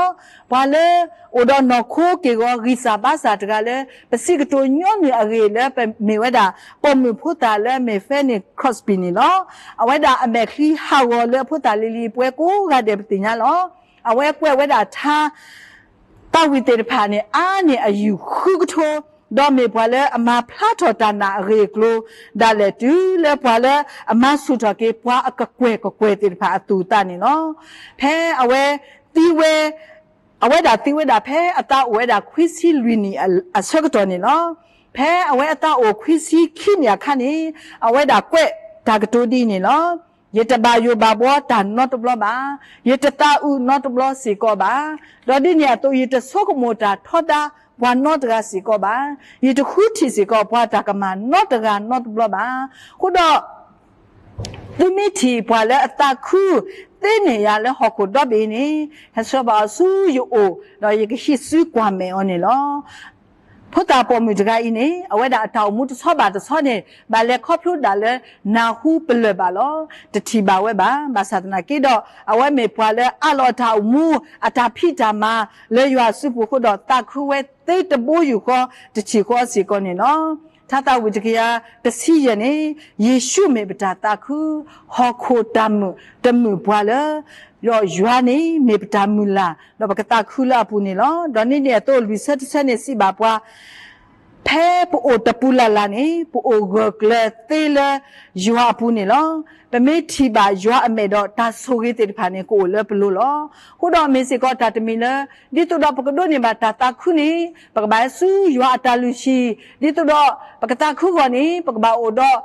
ပှၤလၢအိၣ်ဒီးနီၢ်ခိက့ၢ်ဂီၤဂံၢ်စၢ်ဘါစၢ်တဂၤလၢ ပစံးကတိၤညီနုၢ်အဂ့ၢ်လၢပမ့ၢ်ဝဲဒၣ် ပိာ်မုၣ်ဖိသၣ်လၢအမ့ၢ် Fanny Crosby န့ၣ်လီၤ. အဝဲဒၣ်အမဲာ်ချံဟးဂီၤလၢအဖိသၣ်လံၤလံၤ ပဝဲကိးဂၤဒဲးပသ့ၣ်ညါလီၤ. အဝဲကွဲးဝဲဒၣ်ထါ သးဝံၣ်သ့ၣ်တဖၣ်န့ၣ် အါန့ၢ်အယုၢ်ဃုကထိ, ဒီးမ့ၢ်ပှၤလၢအမၤဖျါထီၣ်တၢ်နာ်အဂ့ၢ်အကျိၤ ဒၣ်လဲာ်တုၤလၢပှၤလၢအမၤဆူၣ်ထီၣ်က့ၤပှၤအကကွဲၢ်ကကွဲၢ်သ့ၣ်တဖၣ်အသူၣ်အသးန့ၣ်လီၤ. ဖဲအဝဲသံဝဲ အဝဲဒၣ်သံဝဲဒၣ်ဖဲအသးအိၣ်ဝဲဒၣ်ခွံဆံလွံၢ်နံၣ်အဆၢကတီၢ်န့ၣ်လီၤ. ဖဲအဝဲအသးအိၣ်ခွံဆံခံနံၣ်အခါန့ၣ် အဝဲဒၣ်ကွဲးတၢ်ကတိၤဒ်အံၤန့ၣ်လီၤ. ယတဘၣ်ယိၣ်ဘၣ်ဘှီတၢ်နီတဘျီဘၣ်. ယတသးအုးနီတဘျီစ့ၢ်ကီးဘၣ်. ဒီးဒ်န့ၣ်အသိး ယတဆိကမိၣ်တၢ်ထီဒါပှၤနီတဂၤစ့ၢ်ကီးဘၣ်. ယတဃုထံၣ်စ့ၢ်ကီးပှၤတၢ်ကမၣ်နီတဂၤနီတဘျီဘၣ်. အဃိဒီး သုမ့ၢ်ထံၣ်ပှၤလၢအသးခုသ့န့ၢ်ယၤလၢဟီၣ်ခိၣ်ဒီဘ့ၣ်အံၤန့ၣ် ဟဲဆှၢဘၣ်အီၤဆူယအိၣ် ဒီးယကဟံးစုကွၢ်မဲာ်အီၤန့ၣ်လီၤ. ဖိသၣ်ပိာ်မုၣ်တဂၤအံၤန့ၣ် အဝဲဒၣ်အတၢ်အိၣ်မူတဆီဘၣ်တဆီန့ၣ် ဘၣ်လဲၤခီဖျိဒၣ်လၢနၢ်ဟူပလၢၢ်ဘၣ်လီၤ. တထံၣ်ဘၣ်ဝဲဘၣ်. ဘၣ်ဆၣ်သနာ်က့ဒီး အဝဲမ့ၢ်ပှၤလၢအးလီၤအတၢ်အိၣ်မူ အတၢ်ဖံးတၢ်မၤလၢယွၤအစုပူၤအဃိဒီး သးခုဝဲသ့တဘိယူၢ်ဃီတထံၣ်ဃီစ့ၢ်ကီးန့ၣ်လီၤ. ထါသးဝံၣ်တကယၤတဆံယဲၢ်န့ၣ် ယ့ၣ်ၡူးမ့ၢ်ပတၢ်သးခု, ဟီၣ်ခိၣ်တၢ်မုာ်တမုာ်ပှၤလၢ ဒီးယွၤန့ၣ်မ့ၢ်ပတၢ်မုၢ်လၢ် ဒီးပကသးခုလၢအပူၤန့ၣ်လီၤ. ဒီးန့ၣ်န့ၣ်အသိး လွံၢ်ဆၢတဆၢန့ၣ်စံးဘၣ်ပှၤ ဖဲပအိၣ်တပူၤလၢ်လၢ်န့ၣ် ပအိၣ်ဂၢၢ်ကျၢၤသ့လၢယွၤအပူၤန့ၣ်လီၤ. ပမ့ၢ်ထံၣ်ဘၣ်ယွၤအမဲာ်ဒီးတၢ်ဆိၣ်ဂ့ၤသ့ၣ်တဖၣ်န့ၣ် ကအိၣ်လၢပလိၤလီၤ. အဃိဒီးမ့ၢ်စ့ၢ်ကီးတၢ်တမံၤလၢ ဒ်သိးဒီးပကဒိးန့ၢ်ဘၣ်တၢ်သးခုန့ၣ် ပကဘၣ်ဟဲဆူယွၤအတၢ်လုၢ်ဟံၣ်, ဒ်သိးဒီးပကသးခုအဂီၢ်န့ၣ် ပကဘၣ်အိၣ်ဒီး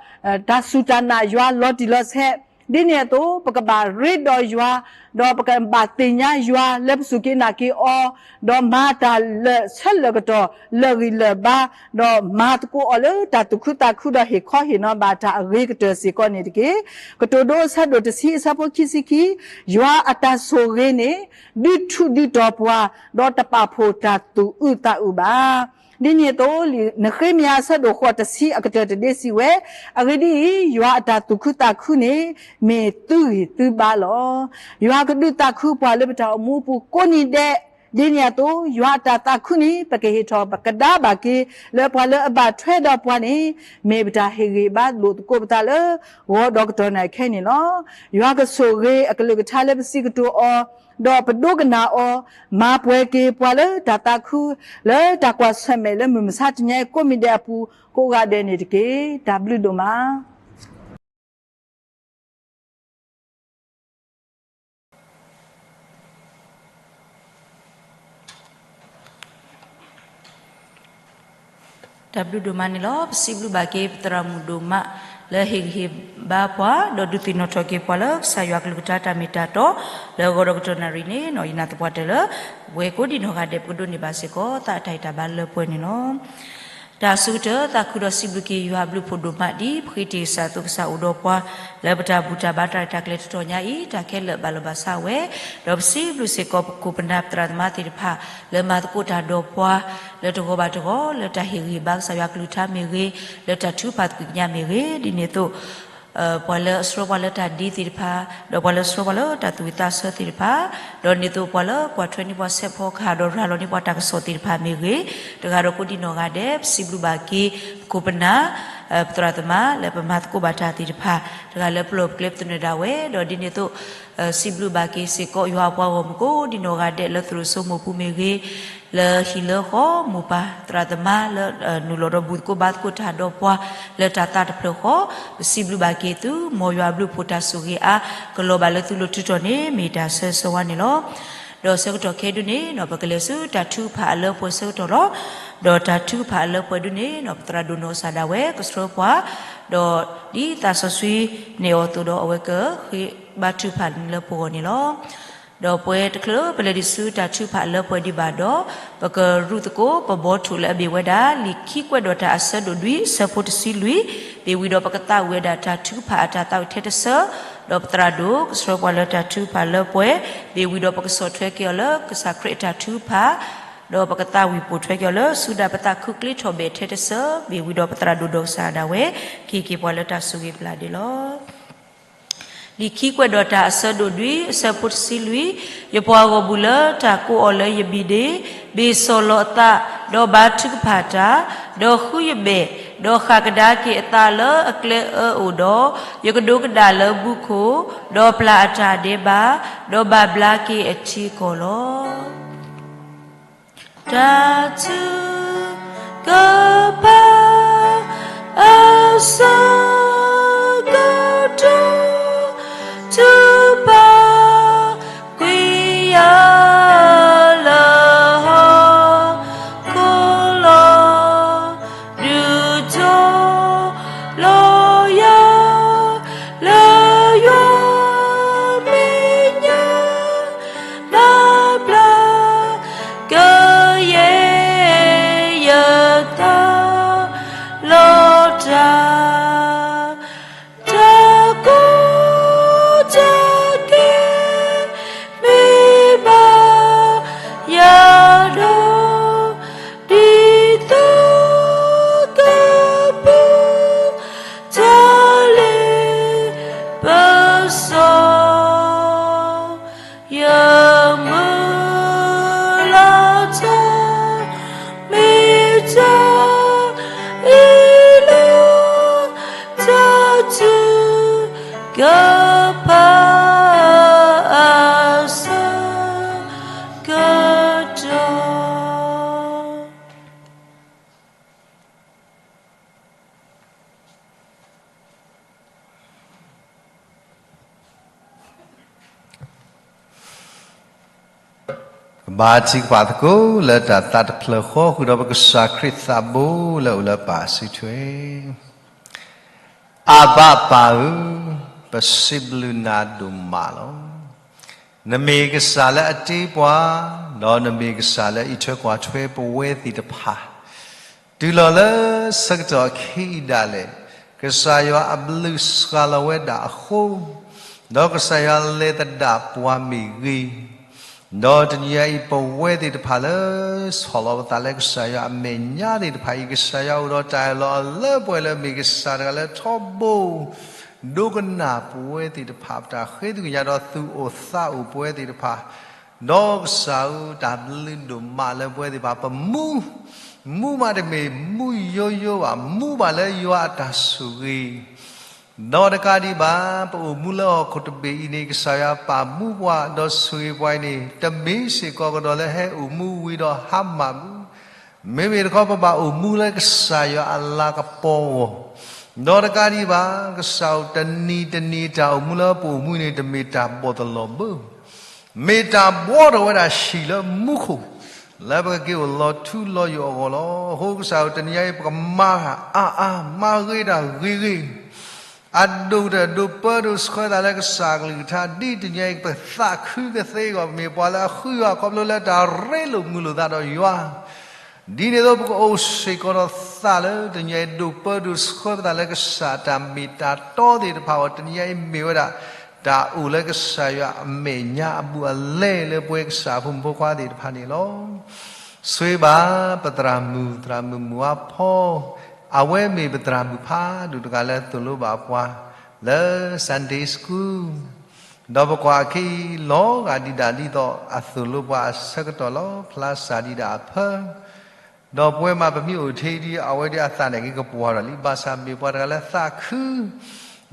တၢ်စူၢ်တၢ်နာ်ယွၤလီၤတံၢ်လီၤဆဲး, ဒ်န့ၣ်အသိး ပကဘၣ်ရ့ဒီးယွၤ, ဒီးပကဘၣ်သ့ၣ်ညါယွၤလၢပစူၢ်က့ၤနာ်က့ၤအီၤ, ဒီးမၤတၢ်လၢာ်ဆၢလၢာ်ကတီၢ် လၢာ်ဂံၢ်လၢာ်ဘါ, ဒီးမၤသကိးအီၤလၢတၢ်သူၣ်ခုသးခုဒီးဟ့ၣ်ခီဟ့ၣ်နီၤဘၣ်တၢ်အဂ့ၤကတၢၢ်စ့ၢ်ကီးန့ၣ်တက့ၢ်. ကတိၤဒိအဆၢဒိၣ်တဆံအဆၢဖိခံဆံခံ, ယွၤအတၢ်ဆိၣ်ဂ့ၤန့ၣ် ဒုးထူးဒုးတီၤပှၤ, ဒီးတပာ်ဖှိၣ်တၢ်သူၣ်အုးသးအုးဘၣ်. ဒ်န့ၣ်အသိး နဃ့မယၤအဆၢဒိၣ်ဃိးတဆံအကတၢၢ်တဒ့စံးဝဲ, အဂ့ၢ်ဒ်အံၤ, ယွၤအတၢ်သူၣ်ခုသးခုန့ၣ် မ့ၢ်သုဂံၢ်သုဘါလီၤ. ယွၤကဒုးသးခုပှၤလၢပတၢ်အိၣ်မူအပူၤကိးနံၤဒဲး ဒ်န့ၣ်အသိး ယွၤအတၢ်သးခုန့ၣ် ပကဟ့ၣ်ထီၣ်ပကဒါဘၣ်က့ၤ လၢပှၤလၢအဘၣ်ထွဲဒီးပှၤန့ၣ် မ့ၢ်ပတၢ်ဟ့ၣ်ဂံၢ်ဘါလိာ်သကိးပသးလၢ ဂီၤဒီးကတီၢ်နၣ်ရံၣ်ခဲအံၤန့ၣ်လီၤ. ယွၤကဆိၣ်ဂ့ၤအကလုၢ်ကထါလၢပစံးကတိၤအီၤ, ဒီးပဒိကနၣ်အီၤ, မၤပှဲၤက့ၤပှၤလၢတၢ်သးခု လၢတၢ်ကွၢ်ဆၢၣ်မဲာ်လၢမုၢ်မဆါတနံၤအံၤ ကိးမံၤဒဲးအပူၤ ကိးဂၤဒဲးန့ၣ်တက့ၢ်. တၢ်ဘျုးဒိၣ်မး. တၢ်ဘျုးဒိၣ်မးန့ၣ်လီၤ. ပစံးဘျုးဘၣ်က့ၤ ပသရၣ်မုၣ်ဒိၣ်မး လၢဟ့ၣ်ဂံၢ်ဟ့ၣ်ဘါပှၤ ဒီးဒုးသ့ၣ်နီၣ်ထီၣ်က့ၤပှၤလၢကစၢ်ယွၤအကလုၢ်ကထါတၢ်မ့ၢ်တၢ်တီ လၢဂီၤဒီးကတီၢ်နၣ်ရံၣ်န့ၣ် ယနာ်သပှၢ်တၢၢ်လၢ ပဝဲကိးဒံနီၢ်ဂၤဒဲး ပကဒိးန့ၢ်ဘၣ်စ့ၢ်ကီး သးအတၢ်ဟ့ၣ်တၢ်ဘါလၢပှဲၤန့ၣ်လီၤ. တၢ်အဆိကတၢၢ် သးခုဒီးစံးဘျုးက့ၤယွၤအဘျုးအဖှိၣ်ဒိၣ်မး ဒ်ပဃ့တ့ၢ်ကစၢ်အသိး ကစၢ်အိၣ်ဒီးပှၤ လၢပတၢ်ဘူၣ်တၢ်ဘါတၢ်ရဲၣ်တၢ်ကျဲၤတတီၤညါအံၤ တၢ်ခဲလၢာ်ဘၣ်လီၤဘၣ်ဆးဝဲ, ဒီးပစံးဘျုးစ့ၢ်ကီး ပခိၣ်ပနၢ်ပသရၣ်သမါသ့ၣ်တဖၣ် လၢမၤသကိးတၢ်ဒီးပှၤ လၢတဂီၤဘၣ်တဂီၤ လၢတၢ်ဟ့ၣ်ဂံၢ်ဟ့ၣ်ဘါကစၢ်ယွၤအကလုၢ်ကထါမ့ၢ်ဂ့ၤ, လၢတၢ်ထုကဖၣ်သကွံာ်ကညးမ့ၢ်ဂ့ၤ, ဒ်န့ၣ်အသိး ပှၤလၢအဆှၢပှၤလၢတၢ်ဒ်သ့ၣ်တဖၣ်, ဒီးပှၤလၢအဆှၢပှၤလၢတၢ်သူၣ်ဝံၣ်သးဆၢသ့ၣ်တဖၣ်, ဒီးန့ၣ်အသိးပှၤလၢကွၢ်ထွဲန့ၢ်ပှၤ ဆဲးဖီကဟၣ် ဒီးရၤလီၤန့ၢ်ပှၤတၢ်ကစီၣ်သ့ၣ်တဖၣ်မ့ၢ်ဂ့ၤ, တဂၤဒီးကိးဒံနီၢ်ဂၤဒဲး ပစံးဘျုးဘၣ်က့ၤ ပခိၣ်ပနၢ် ပသရၣ်သမါ လၢပမၤသကိးဘၣ်တၢ်သ့ၣ်တဖၣ် တဂၤလၢပလီၢ်ပကျဲပသနၢၣ်ဒၣ်ဝဲ, ဒီးဒ်န့ၣ်အသိး စံးဘျုးဘၣ်က့ၤစ့ၢ်ကီး ယွၤအပှၤဂီၢ်မုၢ်ကိးဒံနီၢ်ဂၤဒဲး လၢသရိာ်စိမိၢ်ပူၤမ့ၢ်ဂ့ၤ, လၢဟံၣ်လၢဃီ မိၢ်ပၢ်သရၣ်သမါ လၢနုာ်လီၤဒီးဘူၣ်သကိးဘါသကိးတၢ်ဒီးပှၤ လၢတၢ်သးတဖျၢၣ်ဃီ, ပစံးဘျုးဘၣ်က့ၤသု မ်ယွၤအဘျုးအဖှိၣ်တၢ်ဆိၣ်ဂ့ၤအါ ကလီၤဘၣ်လၢသုလိၤထုးထီၣ်န့ၣ် မ့ၢ်တၢ်ဆၢဂ့ၤဆၢဝါန့ၣ်လီၤ. ဒီးဆၢကတီၢ်ခဲဒုန့ၣ် ပကလဲၤဆူတၢ်ထုကဖၣ်အလၢပှဲၤဆၢကတီၢ်လီၤ. ဒီးတၢ်ထုကဖၣ်အလၢပှဲၤဒုန့ၣ် ပသရၣ်ဒိၣ်နီၢ်ကစၢ်ဒၣ်ဝဲ ကဆှၢပှၤ, ဒီးဒ်သးစီဆှံန့ၢ်အီၤအသိးဒီး အဝဲကဃ့ဘါထုကဖၣ်လၢပဂီၢ်န့ၣ်လီၤ. ဒီးပဝဲတချုး ပလဲၤဒံးဆူတၢ်ထုကဖၣ်အလၢပှဲၤဒံးဘၣ်ဒီး, ပကရူၢ်သကိး ပဘီထိၣ်လၢအမ့ၢ်ဝဲဒၣ် လံာ်ခံကွဲးဒီးတၢ်အဆၢဒိၣ်လွံၢ် အဆၢဖိတဆံလွံၢ်, မ့ၢ်ဝံၤဒီးပကသးဝံၣ်ဝဲဒၣ်တၢ်ထုကဖၣ်အတၢ်သးဝံၣ်ထဲတဆၢ, ဒီးပသရၣ်ဒိၣ်ကဆှၢပှၤလၢတၢ်ထုကဖၣ်လၢပှဲၤ, မ့ၢ်ဝံၤဒီးပကဆီၣ်ထွဲက့ၤအီၤလၢကစၢ်ခရံာ်အတၢ်ထုကဖၣ်, ဒီးပကသးဝံၣ်ပိာ်ထွဲက့ၤအီၤလၢ ဆူဒၣ်ပသးခုကျ့ထီၣ်ဘဲၣ်ထဲတဆၢ, မ့ၢ်ဝံၤဒီးပသရၣ်ဒိၣ်ဒီးကစၢ်ဒၣ်ဝဲ ကဟ့ၣ်က့ၤပှၤလၢတၢ်ဆိၣ်ဂ့ၤပျၢ်ဒဲးလီၤ. လံာ်ခံကွဲးဒီးတၢ်အဆၢဒိၣ်လွံၢ် အဆၢဖိတဆံလွံၢ်, ယပှၤဂီၢ်မုၢ်လၢတၢ်ကိးအီၤလၢယမံၤန့ၣ်, ဘ့ၣ်စီၢ်လီၤအသး, ဒီးဘါထုကဖၣ်တၢ်, ဒီးဃုယဘဲၣ်, ဒီးဃၣ်ကဒါက့ၤအသးလၢအကျဲအၢအအိၣ်ဒီး, ယကဒိကနၣ်လၢမူခိၣ်, ဒီးပျၢ်အတၢ်ဒဲးဘး, ဒီးဘၣ်ဘျါက့ၤအထံအကီၢ်လီၤ. တၢ်ထုကဖၣ် အဆၢကတီၢ် ထုကဖၣ်ကွံာ်ယၤ လၢဟီၣ်ခိၣ်လီၤ. ဒုးထီၣ်လီၤယၤ လၢယွၤမဲာ်ညါ ဘၣ်ဘျါကယဲၢ်ယသး လီၤတၢ် တၢ်ကိးတၢ်ဂီၤ မ့ၢ်ဘၣ်ယၤဒီး ဒ်သိးကပူၤ တၢ်လ့ပစီ ယမုၢ်လၢ်တၢ် မ့ၢ်တၢ်အ့ၣ်လိာ် တၢ်ထုကဖၣ် အဆၢကတီၢ် ကဘါထုကဖၣ်သကိး လၢတၢ်သးတဖျၢၣ်ဃီ ဃုာ်ဒီးပကစၢ်ခရံာ်သးဘိလၢအအိၣ်လၢပၢ်အစုထွဲ အဘၣ်ပၢ်ဧၢ, ပစံးဘျုးနၤဒိၣ်မးလီၤ. နမ့ၢ်ကစၢ်လၢအတ့ပှၤ, ဒီးနမ့ၢ်ကစၢ်လၢအအံးထွဲကွၢ်ထွဲပဝဲသ့ၣ်တဖၣ် တုၤလီၤလၢဆၢကတီၢ်အခံအံၤဒၣ်လဲာ်, ကစၢ်ယွၤအဘျုးစှၤလီၤဝဲဒၣ်အဃိ, ဒီးကစၢ်ယွၤလဲၤသဒၣ်ပှၤမ့ၢ်ဂ့ၤ, ဒီးတနံၤအံၤပဝဲသ့ၣ်တဖၣ်လၢ ဆီၣ်လီၤပသးလၢကစၢ်ယွၤအမဲာ်ညါသ့ၣ်တဖၣ်အံၤ, ကစၢ်ယွၤအိၣ်ဒီးတၢ်အၢၣ်လီၤအလၢပှဲၤလၢမ့ၢ်ကစၢ်တဂၤလၢထီဘိ ဒိကနၣ်ပဝဲသ့ၣ်တဖၣ် ပတၢ်ဃ့ကညးဒီးသူၣ်အိၣ်သးအိၣ်ပဝဲသ့ၣ်တဖၣ် ဒီးကစၢ်ဧၢ, တၢ်ဘျုးဒိၣ်မးလၢပဝဲသ့ၣ်တဖၣ်ပမူ, မူမးတမ့ၢ်မူယိယိဘၣ်, မူဘၣ်လၢယွၤအတၢ်ဆိၣ်ဂ့ၤ, ဒီးတကးဒံးဘၣ် ပအိၣ်မူလၢဟီၣ်ခိၣ်တဘ့ၣ်အံၤန့ၣ် ကစၢ်ယွၤပာ်မူပှၤ ဒီးဆိၣ်ဂ့ၤပှၤအံၤန့ၣ် တမ့ၢ်စ့ၢ်ကီးကဒီးလၢဟဲအိၣ်မူဝံၤဒီးဟါမၢ်မူ, မ့မ့ၢ်တခီပဘၣ်အိၣ်မူလၢကစၢ်ယွၤအလၤကပီၤအဂီၢ်, ဒီးတကးဒံးဘၣ် ကစၢ်ဧၢ တနံၤတနံၤတၢ်အိၣ်မူလၢပအိၣ်မူန့ၣ် တမ့ၢ်တၢ်ဘီၣ်တလီၤဘၢ မ့ၢ်တၢ်ဘှီထီၣ်ဝဲဒၣ်ဟံၣ်လၢမူခိၣ်, လၢပကက့ၤအိၣ်လီၤထူလီၤယိာ်အဂီၢ်လီၤ. အဃိကစၢ်ဧၢ တနံၤအံၤ ပကမၤအါအါ မၤဂ့ၤတၢ်ဂ့ၤဂ့ၤ, အဒိၣ်ကတၢၢ်ဒိးပၢဒိးဆှၢသးလၢကစၢ်အကလုၢ်ကထါ ဒ်တနံၤအံၤ ပသးခုကသ့အဂီၢ် မ့ၢ်ပှၤလၢအဃုယွၤခီဖျိလၢတၢ်ရ့လိာ်မုာ်လိာ်သးဒီးယွၤ ဒ်န့ၣ်အသိးပကအိၣ်စ့ၢ်ကီးဒီးသးလၢတနံၤအံၤ ဒိးပၢဒိးဆှၢပသးလၢကစၢ်တၢ်မ့ၢ်တၢ်တီသ့ၣ်တဖၣ်အဂီၢ် တနံၤအံၤမ့ၢ်ဝဲဒၣ် တၢ်အိၣ်လၢကစၢ်ယွၤအမဲာ်ညါအဘူးအလဲလၢပဝဲကစၢ်အဖိမုၣ်ဖိခွါသ့ၣ်တဖၣ်န့ၣ်လီၤ. ဆိၣ်ဂ့ၤဘၣ်ပသရၣ်မုၣ် သရၣ်မုၣ်မုၢ်အါဖီ, အဝဲမ့ၢ်ပသရၣ်မုၣ်ဖးဒိၣ်တဂၤလၢသိၣ်လိဘၣ်ပှၤ လၢ Sunday School ဒီးပကွၢ်အခံအံၤ လီၤဂာ်ဒံးဒၣ်ဒ်သိးအသိၣ်လိပှၤအဆၢကတီၢ်လီၤ. ဖျါစၢ်ဒံးဒၣ်အဖၢ ဒီးပဝဲမးပမ့ၢ်အိၣ်ထဲဒ်အဝဲဒ်အသးန့ၣ်က့ၤကပှၢ်ဒီးလံ ဘၣ်ဆၣ်မ့ၢ်ပှၤတဂၤလၢသးခု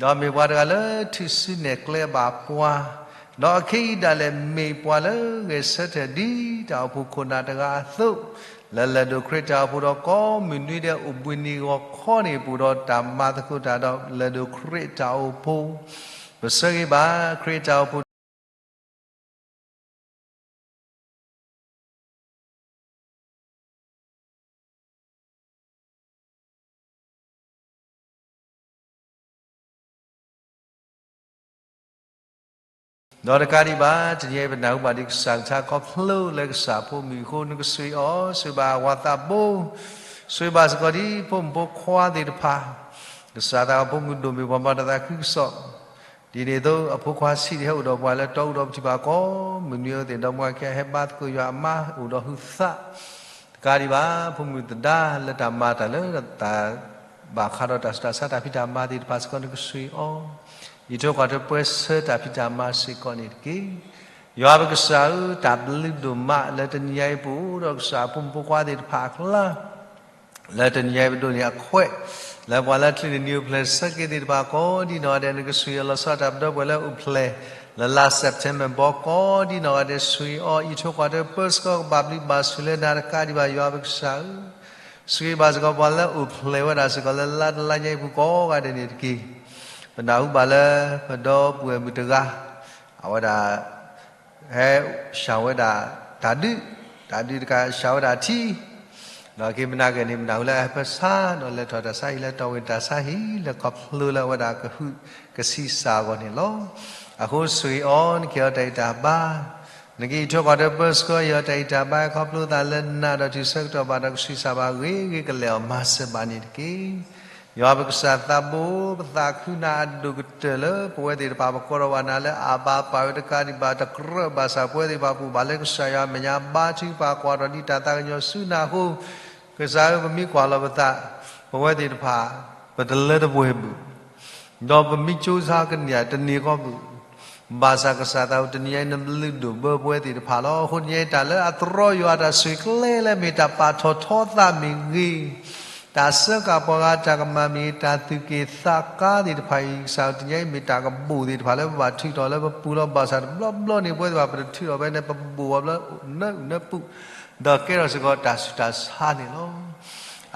ဒီးမ့ၢ်ပှၤတဂၤလၢထုးစုနဲၣ်ကျဲဘၣ်ပှၤ, ဒီးအခံအံၤဒၣ်လဲာ်မ့ၢ်ပှၤလၢဂဲၤဆၢထၢၣ်ဒ်တၢ်အိၣ်ဖှိၣ်ခိၣ်နၢ်တဂၤအသိး, လၢလၢၢ်ဒိၣ်ခရံာ်တၢ်အိၣ်ဖှိၣ်ဒီးကိးမုၢ်နွံဒဲးအိၣ်ဘှံးနံၤဂီၤခီန့ၣ် ပအိၣ်ဒီးတၢ်မၤသကိးတၢ်ဒီးလၢၢ်ဒိၣ်ခရံာ်တၢ်အိၣ်ဖှိၣ်, ပဆၢဂ့ၤဘၣ်ခရံာ်တၢ်အိၣ်ဖှိၣ် ဒီးတကးဒံးဘၣ် တနံၤအံၤပနၢ်ဟူဘၣ် ဒ်ကစၢ်ကထါခီဖျိလၢကစၢ်ဖိမုၣ်အဃိ နကဆိၣ်ဂ့ၤအီၤ, ဆိၣ်ဂ့ၤဘၣ်ဝၤသးဘိ, ဆိၣ်ဂ့ၤဘၣ်စ့ၢ်ကီးဒ်ဖိမုၣ်ဖိခွါသ့ၣ်တဖၣ်, ကစၢ်သးဖိမုၣ်ဒိၣ်မ့ၢ်ပှၤမၤတၢ်သးခုကစီၣ်, ဒ်န့ၣ်အသိး အဖိခွါဆံးဒ်ဟဲအိၣ်ဒီးပှၤလၢတီအူဒီးပထံၣ်ဘၣ်ကိးမုၢ်နွံအဝဲသ့ၣ် ဒီးမွဲကဟဲဘါသကိးယွၤအမါအိၣ်ဒီးဟုသး, တကးဒံးဘၣ် ဖိမုၣ်သဒါလၢတၢ်မၤတၢ်လၢတၢ် ဘၣ်ဃးဒီးတၢ်ဆူးတၢ်ဆါတၢ်ဖံးတၢ်မၤသ့ၣ်တဖၣ်စ့ၢ်ကီး နကဆိၣ်ဂ့ၤအီၤ, အံးထွဲကွၢ်ထွဲပၢဆှၢတၢ်ဖံးတၢ်မၤစ့ၢ်ကီးန့ၣ်တက့ၢ်. ယွၤပကစၢ်ဧၢ, တၢ်ဘျုးဒိၣ်မးလၢတနံၤအံၤပအိၣ်ဒီးကစၢ်အဖိမုၣ်ဖိခွါသ့ၣ်တဖၣ်အကျါ, လၢတနံၤအံၤပဒိးန့ၢ်အခွဲး, လၢပှၤလၢချုးန့ၢ်နံၤအိၣ်ဖျဲၣ်ဆၢက့ၤသ့ၣ်တဖၣ် ကိးဒံနီၢ်ဂၤဒဲး နကဆိၣ်ဂ့ၤအီၤလီၤဆီဒၣ်တၢ်ပဒီပုၢ်ဝဲၢ်လၢအိၣ်ဖျဲၣ် လၢလါ September ဘီ ကိးဒံနီၢ်ဂၤဒဲး ဆိၣ်ဂ့ၤအီၤ အံးထွဲကွၢ်ထွဲပၢဆှၢကဘၣ်ဘျုးဘၣ်ဆိၣ်လၢနၤတကးဒံးဘၣ် ယွၤပကစၢ်ဧၢ ဆိၣ်ဂ့ၤဘၣ်စ့ၢ်ကီးပှၤလၢအိၣ်ဖျဲၣ်ဝဲဒၣ်စ့ၢ်ကီးလၢလါတလါညါအံၤပူၤကိးဂၤဒဲးန့ၣ်တက့ၢ်. ပနၢ်ဟူဘၣ်လၢ ပဒီပုၢ်ဝဲၢ်မုၣ်တဂၤ အဝဲဒၣ် ဟဲဆှၢဝဲဒၣ်တၢ်ဒုး, တၢ်ဒုးတကးဆှၢဝဲဒၣ်ထံ, ဒီးက့ၤမနၤဂ့ၤန့ၣ် မနၢ်ဟူလၢအဟဲဖၢဆါ ဒီးလဲၤထီၣ်တၢ်ဆါဟံၣ်လၢတီၢ်ဝ့ၢ်တၢ်ဆါဟံၣ် လၢခီဖျိလၢအဝဲဒၣ်ကဟုကဆံးစၢ်အဂီၢ်န့ၣ်လီၤ. အဃိဆိၣ်ဂ့ၤအီၤ နကဟ့ၣ်အီၤတၢ်ဂံၢ်တၢ်ဘါ, နကအံးထွဲကွၢ်ထွဲပၢဆှၢအီၤ တၢ်ဂံၢ်တၢ်ဘါ ခီဖျိသးလၢနၤဒီးတုၤဆၢကတီၢ်ဘၣ်ဒီး ကဆံးစၢ်ဘၣ်ဂ့ၤဂ့ၤကလဲာ်အီၤမၤစၢၤဘၣ်န့ၣ်တက့ၢ်. ယွၤပကစၢ်သးဘိ ပသးခုနၤအဒိၣ်ကတၢၢ်လၢပဝဲသ့ၣ်တဖၣ် ပကိးထီၣ်ဘၣ်နၤလၢအဘၣ်ပာ်ဝဲတကးဒံးဘၣ် တကြၢးဘၣ်ဆၣ်ပဝဲသ့ၣ်တဖၣ်ပအိၣ်ဘၣ်လၢကစၢ်ယွၤအမဲာ်ညါ ဘါထုကဖၣ်ကွၢ်ထီၣ်ဒံးတၢ်သးကညီၤဆူနၤအဃိ, ကစၢ်ဧၢ ပမ့ၢ်ကွၢ်လီၤပသး ပဝဲသ့ၣ်တဖၣ် ပတလၢတပှဲၤဘၣ် ဒီးပမ့ၢ်ကၠိဆါကန့ၢ်တန့ၢ်ကီးဘၣ် ဘၣ်ဆၣ်ကစၢ်သးဘိ တနံၤအံၤနဘျုးဒိၣ်ဘၢပဝဲသ့ၣ်တဖၣ်လီၤ. အဃိတနံၤအံၤ တၢ်လၢအတြီယွၤတၢ်ဆိၣ်ဂ့ၤကျဲလၢမ့ၢ်တၢ်ပာ်ထီၣ်ထီသးမ့ၢ်ဂ့ၤ, တၢ်စၢဃာ်ပှၤဂၤတၢ်ကမၣ်မ့ၢ်ဂ့ၤ, တၢ်သူၣ်က့ၣ်သးကါသ့ၣ်တဖၣ်အံၤ ကစၢ်ဧၢ တနံၤအံၤမ့ၢ်တၢ်ကဘိၣ်သ့ၣ်တဖၣ်လၢပဘၣ်ထုးထီၣ်လၢပပူၤလီၤ. ဘၣ်ဆၣ်တဘျီဘျီန့ၣ် ပဝဲသ့ၣ်တဖၣ် ပတထုးထီၣ်ဖဲန့ၣ် ပဘိၣ်အီၤလၢနၢအုၣ်နၢပူၤ ဒီးကဲထီၣ်စ့ၢ်ကီးတၢ်ဆူးတၢ်ဆါန့ၣ်လီၤ.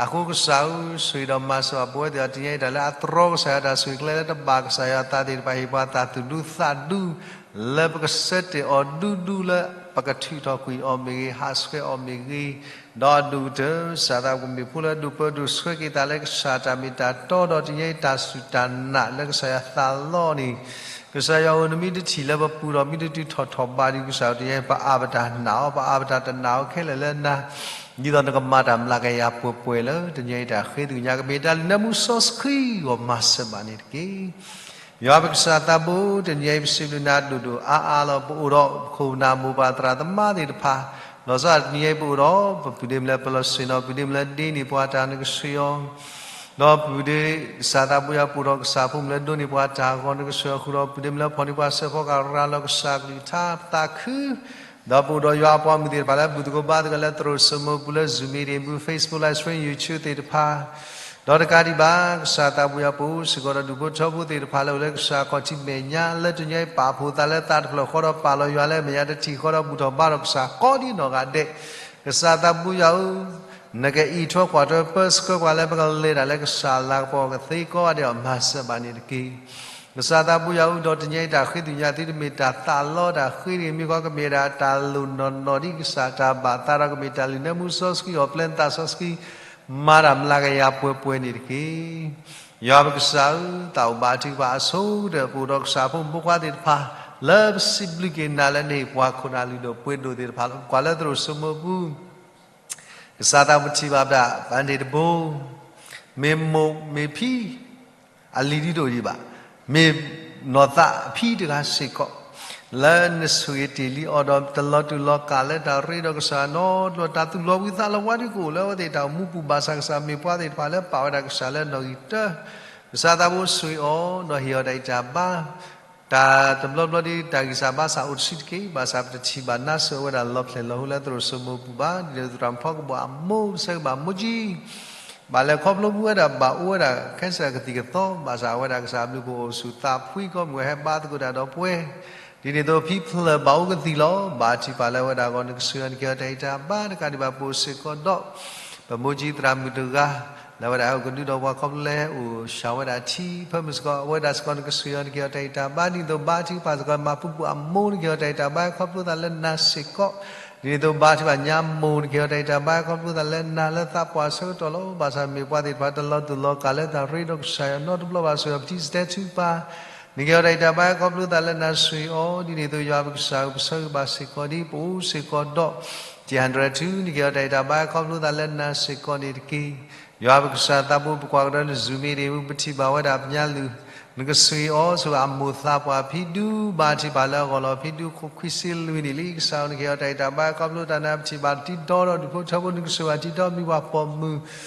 အဃိကစၢ်ဧၢ ဆိၣ်ဂ့ၤဒီးမၤစၢၤဘၣ်ပဝဲသ့ၣ်အံၤ တနံၤအံၤ တၢ်လၢအတြီကစၢ်ယွၤတၢ်ဆိၣ်ဂ့ၤကျဲလၢတဘၣ်ကစၢ်ယွၤသးသ့ၣ်တဖၣ် ဟ့ၣ်ပှၤသးသူၣ်ဒူသးဒူ လၢပကဆၢတဲာ်အီၤဒူဒူလၢ ပကထုးထီၣ်ကွံာ်အီၤမ့ၢ်ဂ့ၤ, ဟးဆှဲးအီၤမ့ၢ်ဂ့ၤ, ဒီးအဒိၣ်ကတၢၢ် ကစၢ်သးပကမ့ၢ်ဖိလၢဒိးပၢဒိးဆှၢက့ၤသးလၢကစၢ်တၢ်မ့ၢ်တၢ်တီဒီး တနံၤအံၤတၢ်စူၢ်တၢ်နာ်လၢကစၢ်ယွၤသးလီန့ၣ် ကစၢ်ယွၤဧၢ နမ့ၢ်တထံၣ်လၢပပူၤဒီး မ့ၢ်တတုၤထီၣ်ထီၣ်ဘးဒီး ကစၢ်ဧၢ တနံၤအံၤ ပအါပတၢ်နာ်အီၤ ပအါပတၢ်တနာ်အီၤခဲလၢာ်လၢနၤ ဒ်သိးနကမၤတၢ်မျးကယၤပှဲၤပှဲၤလၢ တနံၤအံၤတၢ်ဃ့သ့ၣ်ညါ ကမ့ၢ်တၢ်လုၢ်နၢမူစီဆှံအဂီၢ်မၤစၢၤဘၣ်န့ၣ်တက့ၢ်. ယွၤပကစၢ်သးဘိ တနံၤအံၤပစံးဘျုးနၤဒိၣ်ဒိၣ်အါအါလီၤ. ပအိၣ်ဒီးပခိၣ်ပနၢ်မိၢ်ပၢ်သရၣ်သမါသ့ၣ်တဖၣ် လီၤဆီဒၣ်တနံၤအံၤပအိၣ်ဒီး ပပုၢ်ဒ့မုၣ်လၢပလီၢ်ဆ့ၣ်နီၤ ပုၢ်ဒ့မုၣ်လၢဒ့န့ၢ်ပှၤတၢ် နကဆိၣ်ဂ့ၤအီၤ ဒီးပုၢ်ဒ့ကစၢ်သးဘိယွၤပအိၣ်ဒီးကစၢ်ဖိမုၣ်လၢဒိးန့ၢ်ပှၤတၢ်အဂီၢ် နကဆိၣ်ဂ့ၤအီၤဃုာ်ဒီး ပုၢ်ဒ့မုၣ်လၢဖီၣ်န့ၢ်ပှၤစၢဖီကရၤလီၤကစၢ်ကလုၢ်ကထါ ပသးခု ဒီးပအိၣ်ဒီးယွၤအပှၤမုၣ်သ့ၣ်တဖၣ်လၢဘူၣ်သကိးဘါသကိးလၢသရိာ်စိမိပူၤလၢ Zoom meeting ပူၤ Facebook live stream YouTube သ့ၣ်တဖၣ်, ဒီးတကးဒံးဘၣ် ကစၢ်သးဘူၣ်ယွၤပအိၣ်စ့ၢ်ကီးဒီးဒူၣ်ဖိထၢဖိသ့ၣ်တဖၣ်လၢအိၣ်လၢကစၢ်ခီၣ်ထံးမဲာ်ညါ လၢတနံၤအံၤပာ်ဖှိၣ်သးလၢသးတဖျၢၣ်ဃီဒီးပာ်လီၤယွၤလၢမဲာ်ညါတထံၣ်ဃီဒီးဘူၣ်ထီၣ်ဘါထီၣ်ကစၢ်ကိးဒံးနီၢ်ဂၤဒဲး, ကစၢ်သးဘူၣ်ယွၤဧၢ, နကအံးထွဲကွၢ်ထွဲပၢဆှၢပှၤလၢပကလဲၤတၢ်လၢကစၢ်လၤကပီၤကသ့ကိးဂၤဒဲးအီၤမၤစၢၤဘၣ်န့ၣ်တက့ၢ်. ကစၢ်သးဘူၣ်ယွၤဧၢ, ဒီးတနံၤအံၤတၢ်ဃ့သ့ၣ်ညါသုတမ့ၢ်တၢ်သးလီတၢ်ဃ့တဂ့ၤ, မ့ၢ်ခီကမ့ၢ်ဒၣ်တၢ်လိၣ်နီၢ်နီၢ်ဒ်ကစၢ်တၢ်ဘၣ်သးဒီးကမ့ၢ်တၢ်လုၢ်နၢမူစီဆှံအီၤပျဲနသးစီဆှံ မၤတၢ်မျးကယၤပှဲၤပှဲၤန့ၣ်တက့ၢ်. ယွၤပကစၢ်ဧၢ, သးအိၣ်ဘၣ်ထုကဖၣ်အဆိကတၢၢ် ပအိၣ်ဒီးကစၢ်ဖိမုၣ်ဖိခွါသ့ၣ်တဖၣ် လၢပစံးဘျုးက့ၤနၤလၢနဟ့ၣ်ပှၤခိၣ်နၢ်လုၢ်ဒိၣ်ပှ့ၤဒိၣ်သ့ၣ်တဖၣ်လီၤ. ကွၢ်လၢသရိာ်စိမိပူၤ ကစၢ်သးပထံၣ်ဘၣ်ပဒၣ်ပှၤန့ၣ်တဘိ, မ့ၢ်မိၢ်မ့ၢ်ဖံ အလံၤဒ်တအိၣ်ဒံးဘၣ်, မ့ၢ်နီၢ်သးအဖံတဂၤစ့ၢ်ကီး, လၢနဆိၣ်ဂ့ၤတ့ၢ်လံအီၤဒီးတလီၤတူာ်လီၤကာ်လၢတၢ်ရ့ဒီးကစၢ်နီတဘျီ, တၢ်သူၣ်လီၤဘှံးသးလီၤဘှါဒ်ကအိၣ်လၢအဝဲသ့ၣ်တၢ်အိၣ်မူပူၤဘၣ်ဆၣ် ကစၢ်မ့ၢ်ပှၤသ့ၣ်တဖၣ်လၢပာ်ဝဲဒၣ်ကစၢ်လၢနီၣ်ဂံၢ်တၢ ကစၢ်သးဘိဆိၣ်ဂ့ၤအီၤ, ဒီးဟ့ၣ်အီၤတၢ်ဂံၢ်တၢ်ဘါ တၢ်တဘျီဘျီဒ်တၢ်ဂံၢ်စၢ်ဘါစၢ်အိၣ်တဆံးတက့ၢ်, ဘၣ်ဆၣ်ပတထံၣ်ဘၣ်နါစၢၤဝဲဒၣ်လီၤဖျဲၣ်လီၤဟိလၢသရိာ်စိမိပူၤဘၣ်, ဒ်သိးသရၣ်မုၣ်ဖီကဘီၣ်အမိၢ် ပဆၢဂ့ၤဘၣ်မိၢ်ကၠံ ဘၣ်လဲၤခီဖျိမူဝဲဒၣ်ဘၣ်အိၣ်ဝဲဒၣ်ခဲစၢ်ကသံၣ်ကသီ, ဘၣ်ဆၣ်အဝဲဒၣ်ကစၢ်အဘျုးအဖှိၣ်အိၣ်ဆူၣ်သးဖှံကိးမုၢ်ဟဲဘါသကိးတၢ်ဒီးပှၤ, ဒ်န့ၣ်အသိးဖံဖျၢၣ်ဘၣ်အိၣ်ကသံၣ်လီၤ, ဘါထုကဖၣ်လၢအဝဲဒၣ်အဂီၢ် နကဆိၣ်ဂ့ၤအီၤ နကဟ့ၣ်အီၤတၢ်ဂံၢ်တၢ်ဘါ, တကးဒံးဘၣ်ပအိၣ်စ့ၢ်ကီးဒီး ပမိၢ်ကၠံသရၣ်မုၣ်တဂၤ လၢအဝဲဒၣ်ဟဲအိၣ်ကဒုဒီးပှၤခီဖျိလၢဟဲအိၣ်ဆၢဝဲဒၣ်ထံ ဖၢမုၢ်စ့ၢ်ကီး, အဝဲဒၣ်စ့ၢ်ကီး နကဆိၣ်ဂ့ၤအီၤ နကဟ့ၣ်အီၤတၢ်ဂံၢ်တၢ်ဘါ, ဒ်န့ၣ်အသိးဘါထုကဖၣ်စ့ၢ်ကီး မၤပူၤပူၤအမိၢ် နကဟ့ၣ်အီၤတၢ်ဂံၢ်တၢ်ဘါ ဟဲခီဖျိသးလၢနၤစ့ၢ်ကီး, ဒ်န့ၣ်အသိးဘါထုကဖၣ်ညါမိၢ် နကဟ့ၣ်အီၤတၢ်ဂံၢ်တၢ်ဘါ ဟဲခီဖျိသးလၢနၤ လၢသးပှၢ်ဆၢကတီၢ်လီၤ, ဘၣ်ဆၣ်မ့ၢ်ပှၤသ့ၣ်တဖၣ်တလီၤတူာ်လီၤကာ်လၢတၢ်ရ့ဒီးကစၢ်ယွၤနီတဘျီဘၣ်, ဆိၣ်ဂ့ၤအီၤ ပထံစတဲထုကဖၣ် နကဟ့ၣ်အီၤတၢ်ဂံၢ်တၢ်ဘါ ဟဲခီဖျိသးလၢနၤ ဆိၣ်ဂ့ၤအီၤ, ဒ်န့ၣ်အသိးယွၤပကစၢ်ဧၢ, ပဆၢဂ့ၤဘၣ်စ့ၢ်ကီးဒ်ပအိၣ်စ့ၢ်ကီးဒီး တၢ်ဟးဒြဲၣ်ထူ နကဟ့ၣ်အီၤတၢ်ဂံၢ်တၢ်ဘါ ဟဲခီဖျိသးလၢနၤစ့ၢ်ကီးန့ၣ်တက့ၢ်. ယွၤပကစၢ်သးဘိ ပကွၢ်ကဒီးလၢ Zoom meeting ပထံၣ်ဘၣ်ဝဲဒၣ်ပညါလုၢ်, နကဆိၣ်ဂ့ၤအီၤ ဆိၣ်ဂ့ၤအမိၢ်သးပှၢ်ဖံဒူ ဘါထုကဖၣ်လၢအဂီၢ်လီၤ, ဖံဒူခိၣ်ခွံဆံလွံၢ်နံၣ်လံ, ကစၢ်ဧၢ နကဟ့ၣ်အီၤတၢ်ဂံၢ်တၢ်ဘါ ဟဲခီဖျိသးလၢနၤ, ပထံၣ်ဘၣ်တံဒီဒီးဒူၣ်ဖိထၢဖိ နကဆိၣ်ဂ့ၤအီၤတံဒီမံၤပှၢ်ပိာ်မုၣ်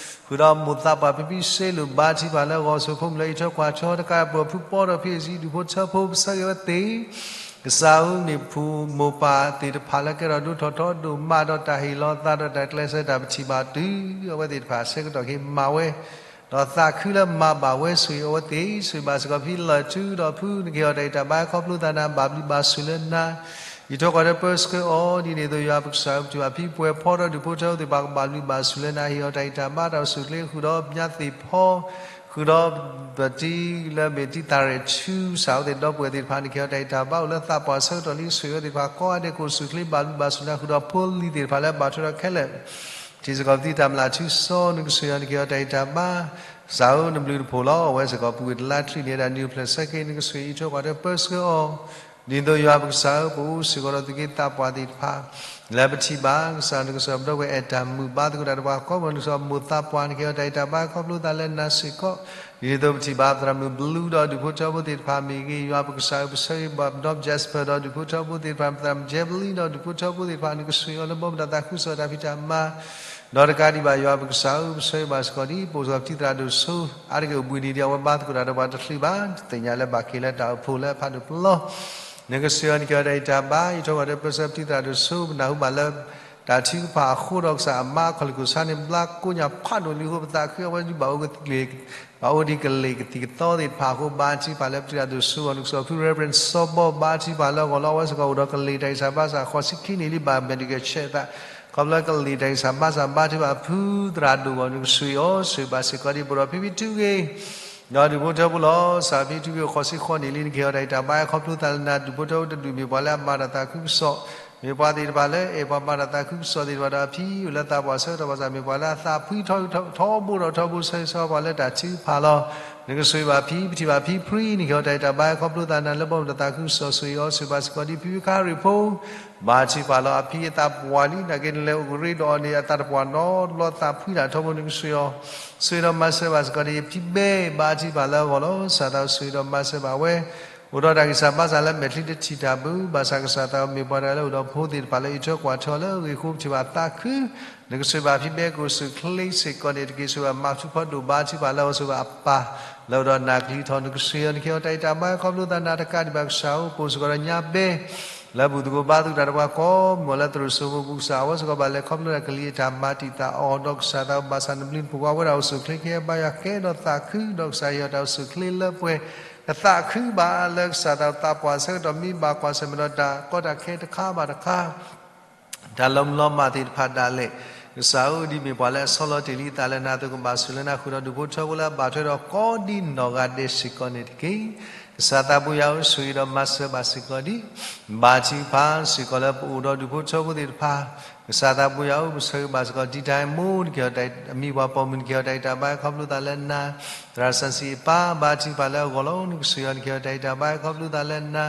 ဃုာ်ဒီးမိၢ်သးပှၢ်ဖံဖံစ့လိာ် ဘါထုကဖၣ်လၢအဂီၢ် ဆိၣ်ဖိမုၣ်လၢအံးထွဲကွၢ်ထွဲတကး ပှၤဖုပီဒီးဖံအစံး ဒူၣ်ဖိထၢဖိ ပဆၢဂ့ၤဝဲသ့ၣ် ကစၢ်ဧၢ မ့ၢ်မိၢ်ပၢ်သ့ၣ်တဖၣ်လၢကဲထီၣ်ဒိၣ်ထီၣ်ထီဒိၣ်မးဒီးတၢ်ဟ့ၣ်လီၤသးဒီးတၢ်ကျဲးစၢးတၢ်ပထံၣ်ဘၣ်တုၤအဝဲသ့ၣ်တဖၣ်ဆၢကတီၢ်က့ၤမၤဝဲ ဒီးသးခုလၢမၤဘၣ်ဝဲ ဆိၣ်ဂ့ၤအဝဲသ့ၣ်, ဆိၣ်ဂ့ၤဘၣ်စ့ၢ်ကီးဖံလၢၢ်ထူဒီးဖု နကဟ့ၣ်အီၤတၢ်ဂံၢ်တၢ်ဘါ ဟဲခီဖျိသးလၢနၤ, ဘၣ်ဘျုးဘၣ်ဆိၣ်လၢနၤ အံးထွဲကွၢ်ထွဲပၢဆှၢအီၤ, ဒ်န့ၣ်အသိးယွၤပကစၢ်ဧၢ ပထံၣ်ဘၣ်ဖံပှဲၤဖီဒီးဒူၣ်ဖိထၢဖိသ့ၣ်တဖၣ် ကဘၣ်ဘျုးဘၣ်ဆိၣ်လၢနၤ, ဟ့ၣ်အီၤတၢ်ဂံၢ်တၢ်ဘါ တၢ်အိၣ်ဆူၣ်အိၣ်ချ့ဃုာ်ဒီးပညါသ့ၣ်ဖီ ဃုာ်ဒီးပတံၤလၢမ့ၢ်တံၤသးရဲၣ်ထူ ကစၢ်ဧၢ သ့ၣ်ဒီပုၢ်ဝဲၢ်သ့ၣ်တဖၣ် နကဟ့ၣ်အီၤတၢ်ဂံၢ်တၢ်ဘါ အိၣ်လၢသးပှၢ်ဆၢကတီၢ်လံ, ဆိၣ်ဂ့ၤအဝဲသ့ၣ်တဖၣ်ကိးဂၤဒဲး ကအိၣ်ဆူၣ်အိၣ်ချ့ဘၣ်ဘျုးဘၣ်ဆိၣ်နၤ ဃုာ်ဒီးဖိလံၤသ့ၣ်တဖၣ်လၢအဘၣ်ထွဲဒီးခဲလၢာ် ပထံၣ်စ့ၢ်ကီးပတံၤတၢ်မျၢ်ထူစီ နကဆိၣ်ဂ့ၤအီၤ နကဟ့ၣ်အီၤတၢ်ဂံၢ်တၢ်ဘါ ကစၢ်ဧၢ နဘျုးနဖှိၣ်လီၤ. အဝဲစ့ၢ်ကီးပူၤကွံာ်တလါချံန့ၣ် ဒၣ်နံၤအိၣ်ဖျဲၣ်ဆၢက့ၤ နကဆိၣ်ဂ့ၤအံးထွဲကွၢ်ထွဲပၢဆှၢအီၤ, ဒ်သိးယွၤပကစၢ်ဧၢ ပအိၣ်စ့ၢ်ကီးဒီးသူၣ်က့သးပှၢ်သ့ၣ်တဖၣ် လၢပထံၣ်ဘၣ် ကစၢ်နကစၢ်ပဒီပုၢ်ဝဲၢ်အဲၣ်တၢ်မုာ်ဘါသကိးတၢ်ဒီးပှၤကိးမုၢ် နကစၢ်မိၢ်သးပှၢ် နကဟ့ၣ်အီၤတၢ်ဂံၢ်တၢ်ဘါ ခီဖျိသးလၢနၤစ့ၢ်ကီး, ဒ်သိးပထံၣ်ဘၣ်သရၣ်မုၣ်ဘလူးဒီးဒူၣ်ဖိထၢဖိသ့ၣ်တဖၣ်မ့ၢ်ဂ့ၤ, ယွၤပကစၢ်ဧၢ ပဆၢဂ့ၤဘၣ်ပဒီပုၢ် Jasper ဒီးဒူၣ်ဖိထၢဖိသ့ၣ်တဖၣ်, သရၣ်မုၣ် Javelin ဒီးဒူၣ်ဖိထၢဖိသ့ၣ်တဖၣ် နကဆိၣ်ဂ့ၤအီၤလၢဘီမုၢ်တၢ်သးခုကစီၣ်တၢ်ဖံးတၢ်မၤ ဒီးတကးဒံးဘၣ် ယွၤပကစၢ်ဧၢ ပဆၢဂ့ၤဘၣ်စ့ၢ်ကီးဒ် ပအိၣ်စ့ၢ်ကီးပတံၤသရၣ်ဒိၣ်စိ အါတက့ၢ်အိၣ်ဘှံးနံၤဒံး အဝဲဘါသကိးတၢ်ဒီးပှၤတချုးဘၣ် သ့ၣ်ညါလၢဘၣ်က့ၤလၢတၢ်အိၣ်ဖှိၣ်လၢအဖးဒိၣ်ပလီၢ်, နကဆိၣ်ဂ့ၤအီၤ နကဟ့ၣ်အီၤတၢ်ဂံၢ်တၢ်ဘါ အံးထွဲကွၢ်ထွဲပၢဆှၢပတံၤသရၣ်ဒိၣ်စိ ပနၢ်ဟူဘၣ်လၢ တၢ်ထုကဖၣ်အဃိဒီးကစၢ်အမါအခီၣ်လ့ၢ်ခိၣ်ဆါန့ၣ် ဘျါကိးညါဖးဒိၣ်လံအဃိ ပသးခုအဝဲဒုးဘၣ်အိၣ်ကသံၣ် ဘၣ်အိၣ်ဒံးကလ့ၢ်ကသံၣ်ကသီသ့ၣ်တဖၣ်အဃိ ဘါထုကဖၣ်လၢပတံၤသရၣ်ဒိၣ်စိအဂီၢ် နကဆိၣ်ဂ့ၤဖု Reverend စီၤဘီ ဘါထုကဖၣ်လၢအဂီၢ်လီၤ. အဝဲစ့ၢ်ကီးအိၣ်ဒီးကလ့ၢ်တၢ်ဂံၢ်စၢ်ဘါစၢ်အဃိ စံးခံနံၣ်လံ ဘၣ် medical check သး ခီဖျိကလ့ၢ်တၢ်ဂံၢ်စၢ်ဘါစၢ် ဘါထုကဖၣ်ဖုသရၣ်ဒိၣ်အဂီၢ် နကဆိၣ်ဂ့ၤအီၤ ဆိၣ်ဂ့ၤဘၣ်စ့ၢ်ကီးဒ် ပအိၣ်ဒီးဖံဖံထူဂ့ၤ ဒီးဒူၣ်ဖိထၢဖိလီၤ. စးဖံထူဂ့ၤအိၣ်ဃိးဆံဃိးနံၣ်လံ နကဟ့ၣ်အီၤတၢ်ဂံၢ်တၢ်ဘါ ခီဖျိသးလၢနၤ ဒူၣ်ဖိထၢဖိတဒူၣ်မ့ၢ်ပှၤလၢအမၤတၢ်သးခုကစီၣ် မ့ၢ်ပှၤသ့ၣ်တဖၣ်လၢအဲၣ်ပှၤမၤတၢ်သးခုကစီၣ်သ့ၣ်တဖၣ်ဒီးအဖံအိၣ်လၢသးပှၢ်ဆၢကတီၢ်ဘၣ်ဆၣ် မ့ၢ်ပှၤလၢအသးဖှံထီဘိဒီးထီဘိ ဆၢဂ့ၤဆၢဝါပှၤလၢတၢ်ထုကဖၣ်လီၤ. နကဆိၣ်ဂ့ၤဘၣ်ဖံ ပထံၣ်ဘၣ်ဖံဖှံ နကဟ့ၣ်အီၤတၢ်ဂံၢ်တၢ်ဘါ ခီဖျိသးလၢနၤ လၢဘီမုၢ်တၢ်သးခုကစီၣ် ဆိၣ်ဂ့ၤအီၤ ဆိၣ်ဂ့ၤဘၣ်စ့ၢ်ကီးဒ် ဖံဖံခါရံၣ်ဖိ ဘါထုကဖၣ်လီၤ. အဖံအသးပှၢ်လံ နာ်က့နလဲၤအိၣ်ကရ့ဒီးအီၤန့ၣ် အသးတပှၢ်နီတဘျီ သးဖှံတၢ်ထီဘိ နကဆိၣ်ဂ့ၤအီၤ ဆိၣ်ဂ့ၤဒီးမၤစၢၤဘၣ်စ့ၢ်ကီးဒ် ဖံဘဲ ဘါထုကဖၣ်လၢအဂီၢ်လီၤ. ကစၢ်သးဆိၣ်ဂ့ၤဒီးမၤစၢၤဘၣ်ဝဲ အိၣ်ဒီးတၢ်ဂံၢ်စၢ်ဘါစၢ်လၢမဲာ်ချံတထံၣ်တၢ်ဘၣ် ဘၣ်ဆၣ်ကစၢ်သးမ့ၢ်ပှၤတဂၤလၢအိၣ်ဒီးဖိသ့ၣ်တဖၣ်လၢအံးထွဲကွၢ်ထွဲအီၤလၢအဂ့ၢ်အဃိ ပထံၣ်ဘၣ်သးခု နကဆိၣ်ဂ့ၤဘၣ်ဖံဘဲ ကအိၣ်ဆူၣ်အိၣ်ချ့စ့ၢ်ကီးန့ၣ်တက့ၢ်. ဆိၣ်ဂ့ၤဘၣ်မါထူဖီဒိၣ် ဘါထုကဖၣ်လၢအဂီၢ် ဆိၣ်ဂ့ၤဘၣ်အပၢ်လၢအိၣ်ဒီးနၢ်ကလံၤထီၣ် နကဆိၣ်ဂ့ၤအီၤ နကဟ့ၣ်အီၤတၢ်ဂံၢ်တၢ်ဘါ ခီဖျိသးနၤ တကးဒံးဘၣ် ကစၢ်ဧၢ ပအိၣ်စ့ၢ်ကီးဒီးညါဘဲ လၢဘူၣ်သကိးဘါသကိးတၢ်ဒီးပှၤကိးမုၢ်ဂီၤလၢသရိာ်စိမိးပူၤ ကစၢ်အဝဲစ့ၢ်ကီးဘၣ်လဲၤခီဖျိတၢ်ကလံၤအတၢ်မၤတံာ်တာ်အီၤ ဒီးကစၢ်သးဘၣ်ဆၣ်နဘျုးနဖှိၣ်ပှၤဝဲဒၣ်အိၣ်ဆူၣ်အိၣ်ချ့ ကဟဲဘါယွၤကဲထီၣ်သးခု ဒီးကစၢ်ဟ့ၣ်အီၤတၢ်အိၣ်ဆူၣ်အိၣ်ချ့လၢပှဲၤ တသးခုဘၣ်လၢကစၢ်သးသးပှၢ်ဆၢကတီၢ် မ့ၢ်ဘၣ်ကွၢ်ဆၢၣ်မဲာ်ဒီးတၢ်ကီတၢ်ခဲတခါဘၣ်တခါ တၢ်လီၤမုၢ်လီၤမၢ်သ့ၣ်တဖၣ်ဒၣ်လဲာ် ကစၢ်ဧၢ ဒ်မ့ၢ်ပှၤလၢအဆီလီၤတ့ၢ်လံအသးလၢနၤအသိး ကဘၣ်ဆိၣ်လၢနၤ ဃုာ်ဒီးဒူၣ်ဖိထၢဖိလၢအဘၣ်ထွဲဒီးကိးဒံနီၢ်ဂၤဒဲးစ့ၢ်ကီးန့ၣ်တက့ၢ်. ကစၢ်သးပူၤယွၤဧၢ ဆိၣ်ဂ့ၤဒီးမၤစၢၤဘၣ်စ့ၢ်ကီးဒံး ဘၣ်ထုကဖၣ်စ့ၢ်ကီးလၢပအိၣ်ဒီးဒူၣ်ဖိထၢဖိသ့ၣ်တဖၣ် ကစၢ်သးပူၤယွၤဧၢ ပဆၢဂ့ၤဘၣ်စ့ၢ်ကီး တံာ်တာ်မိၢ် နကဟ့ၣ်အီၤတၢ်အမံၤပှၤပိာ်မုၣ် နကဟ့ၣ်အီၤတၢ်ဂံၢ်တၢ်ဘါ ခီဖျိသးလၢနၤ သရၣ်စီဆှံအပၢ် ဘါထုကဖၣ်လၢအဂီၢ်လီၤ နကဆိၣ်ဂ့ၤအီၤ နကဟ့ၣ်အီၤတၢ်ဂံၢ်တၢ်ဘါ ခီဖျိသးလၢနၤ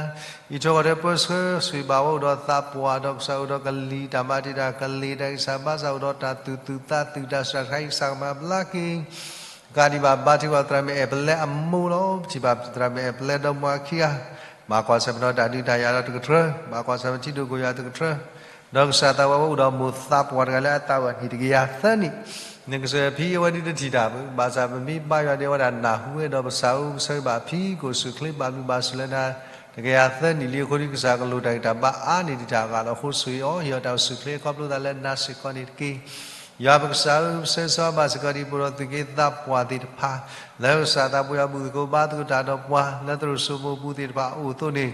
အံးထွဲကွၢ်ထွဲပၢဆှၢ ဆိၣ်ဂ့ၤဘၣ်ဝဲအိၣ်ဒီးသးပှၢ် ဒီးကစၢ်အိၣ်ဒီးကလံၤတၢ်မၤတံာ်တာ် ကလံၤတၢ်ဂံၢ်စၢ်ဘါစၢ် အိၣ်ဒီးတၢ်သူၣ်သူၣ်သးသူၣ် တၢ်စှၤတခါအံၤ ကစၢ်ကမၤဘျါက့ၤ တကးဒံးဘၣ် ဘါထုကဖၣ်သရၣ်မုၣ်အဲၣ်ပလဲအမိၢ်လီၤ. ပထံၣ်ဘၣ်သရၣ်မုၣ်အဲၣ်ပလဲဒီမါခံဂၤ ဘၣ်ကွၢ်ဆၢၣ်မဲာ်ဒီးတၢ်ဒုးတၢ်ယၤဒီးတကထြၢ ဘၣ်ကွၢ်ဆၢၣ်မဲာ်ထံဒိၣ်ကီၢ်ယၤတကထြၢ ဒီးကစၢ်သးဝဲအိၣ်ဒီးမိၢ်သးပှၢ်တဂၤလၢအသးဝဲအနံၣ်တကယၤသၢနံၣ် နကဆိၣ်ဂ့ၤအီၤ ဖံအဝဲဒၣ်တထံၣ်တၢ်ဘၣ် ဘၣ်ဆၣ်ပမ့ၢ်ဘါယွၤဒံး အဝဲဒၣ်နၢ်ဟူဝဲဒီး ပစၢ်ဧၢ ပဆၢဂ့ၤဘၣ်ဖံ ကအိၣ်ဆူၣ်အိၣ်ချ့ ဘၣ်ဘျုးဘၣ်ဆိၣ်လၢနၤ တကယၤသၢနံၣ်လံအဃိ ဒ်ကစၢ်ကလိၣ်တၢ်ဂံၢ်တၢ်ဘါအါန့ၢ်ဒံးတၢ်အဂၤလီၤ. အဃိဆိၣ်ဂ့ၤအီၤ ဟ့ၣ်အီၤတၢ်အိၣ်ဆူၣ်အိၣ်ချ့ ခီဖျိသးလၢနၤစ့ၢ်ကီးန့ၣ်တက့ၢ်. ယွၤပကစၢ်ဧၢ ပဆၢဂ့ၤဆၢဝါဘၣ်စ့ၢ်ကီးဒံး ပအိၣ်ဒီးသူၣ်က့သးပှၢ်သ့ၣ်တဖၣ် လၢကစၢ်သးပူၤယွၤဘူၣ်သကိးဘါသကိးတၢ်ဒီးပှၤ လၢသရိာ်စိမိးပူၤသ့ၣ်တဖၣ်အအိၣ်အသိးန့ၣ်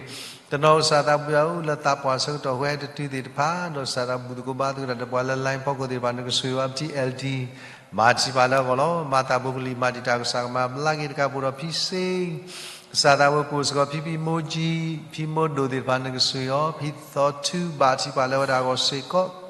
တနီၤကစၢ်သးပူၤယွၤဧၢ လၢသးပှၢ်ဆၢကတီၢ်ဝဲတတုၤသ့ၣ်တဖၣ် ဒီးကစၢ်သးဘူၣ်သကိးဘါသကိးတၢ်ဒီးပှၤလၢ line ဖီခိၣ်သ့ၣ်တဖၣ် နကဆိၣ်ဂ့ၤအီၤ ပထံၣ် အဲလ်ဒံ မၤတံာ်ပာ်လၢအဂီၢ်လီၤ. မၤသးဖိကလံၤမၤတံာ်တာ် ကစၢ်ကမၤဘျါက့ၤတကး ပအိၣ်ဒီးဖံစ့ ကစၢ်သးဝဲပအိၣ်စ့ၢ်ကီး ဖံဖံမိၢ်ကံ ဖံမိၢ်ဒိၣ်သ့ၣ်တဖၣ် နကဆိၣ်ဂ့ၤအီၤ ဖံသီထူ ဘၣ်တံာ်ပာ်လၢဝဲဒၣ်အဂီၢ်စ့ၢ်ကီး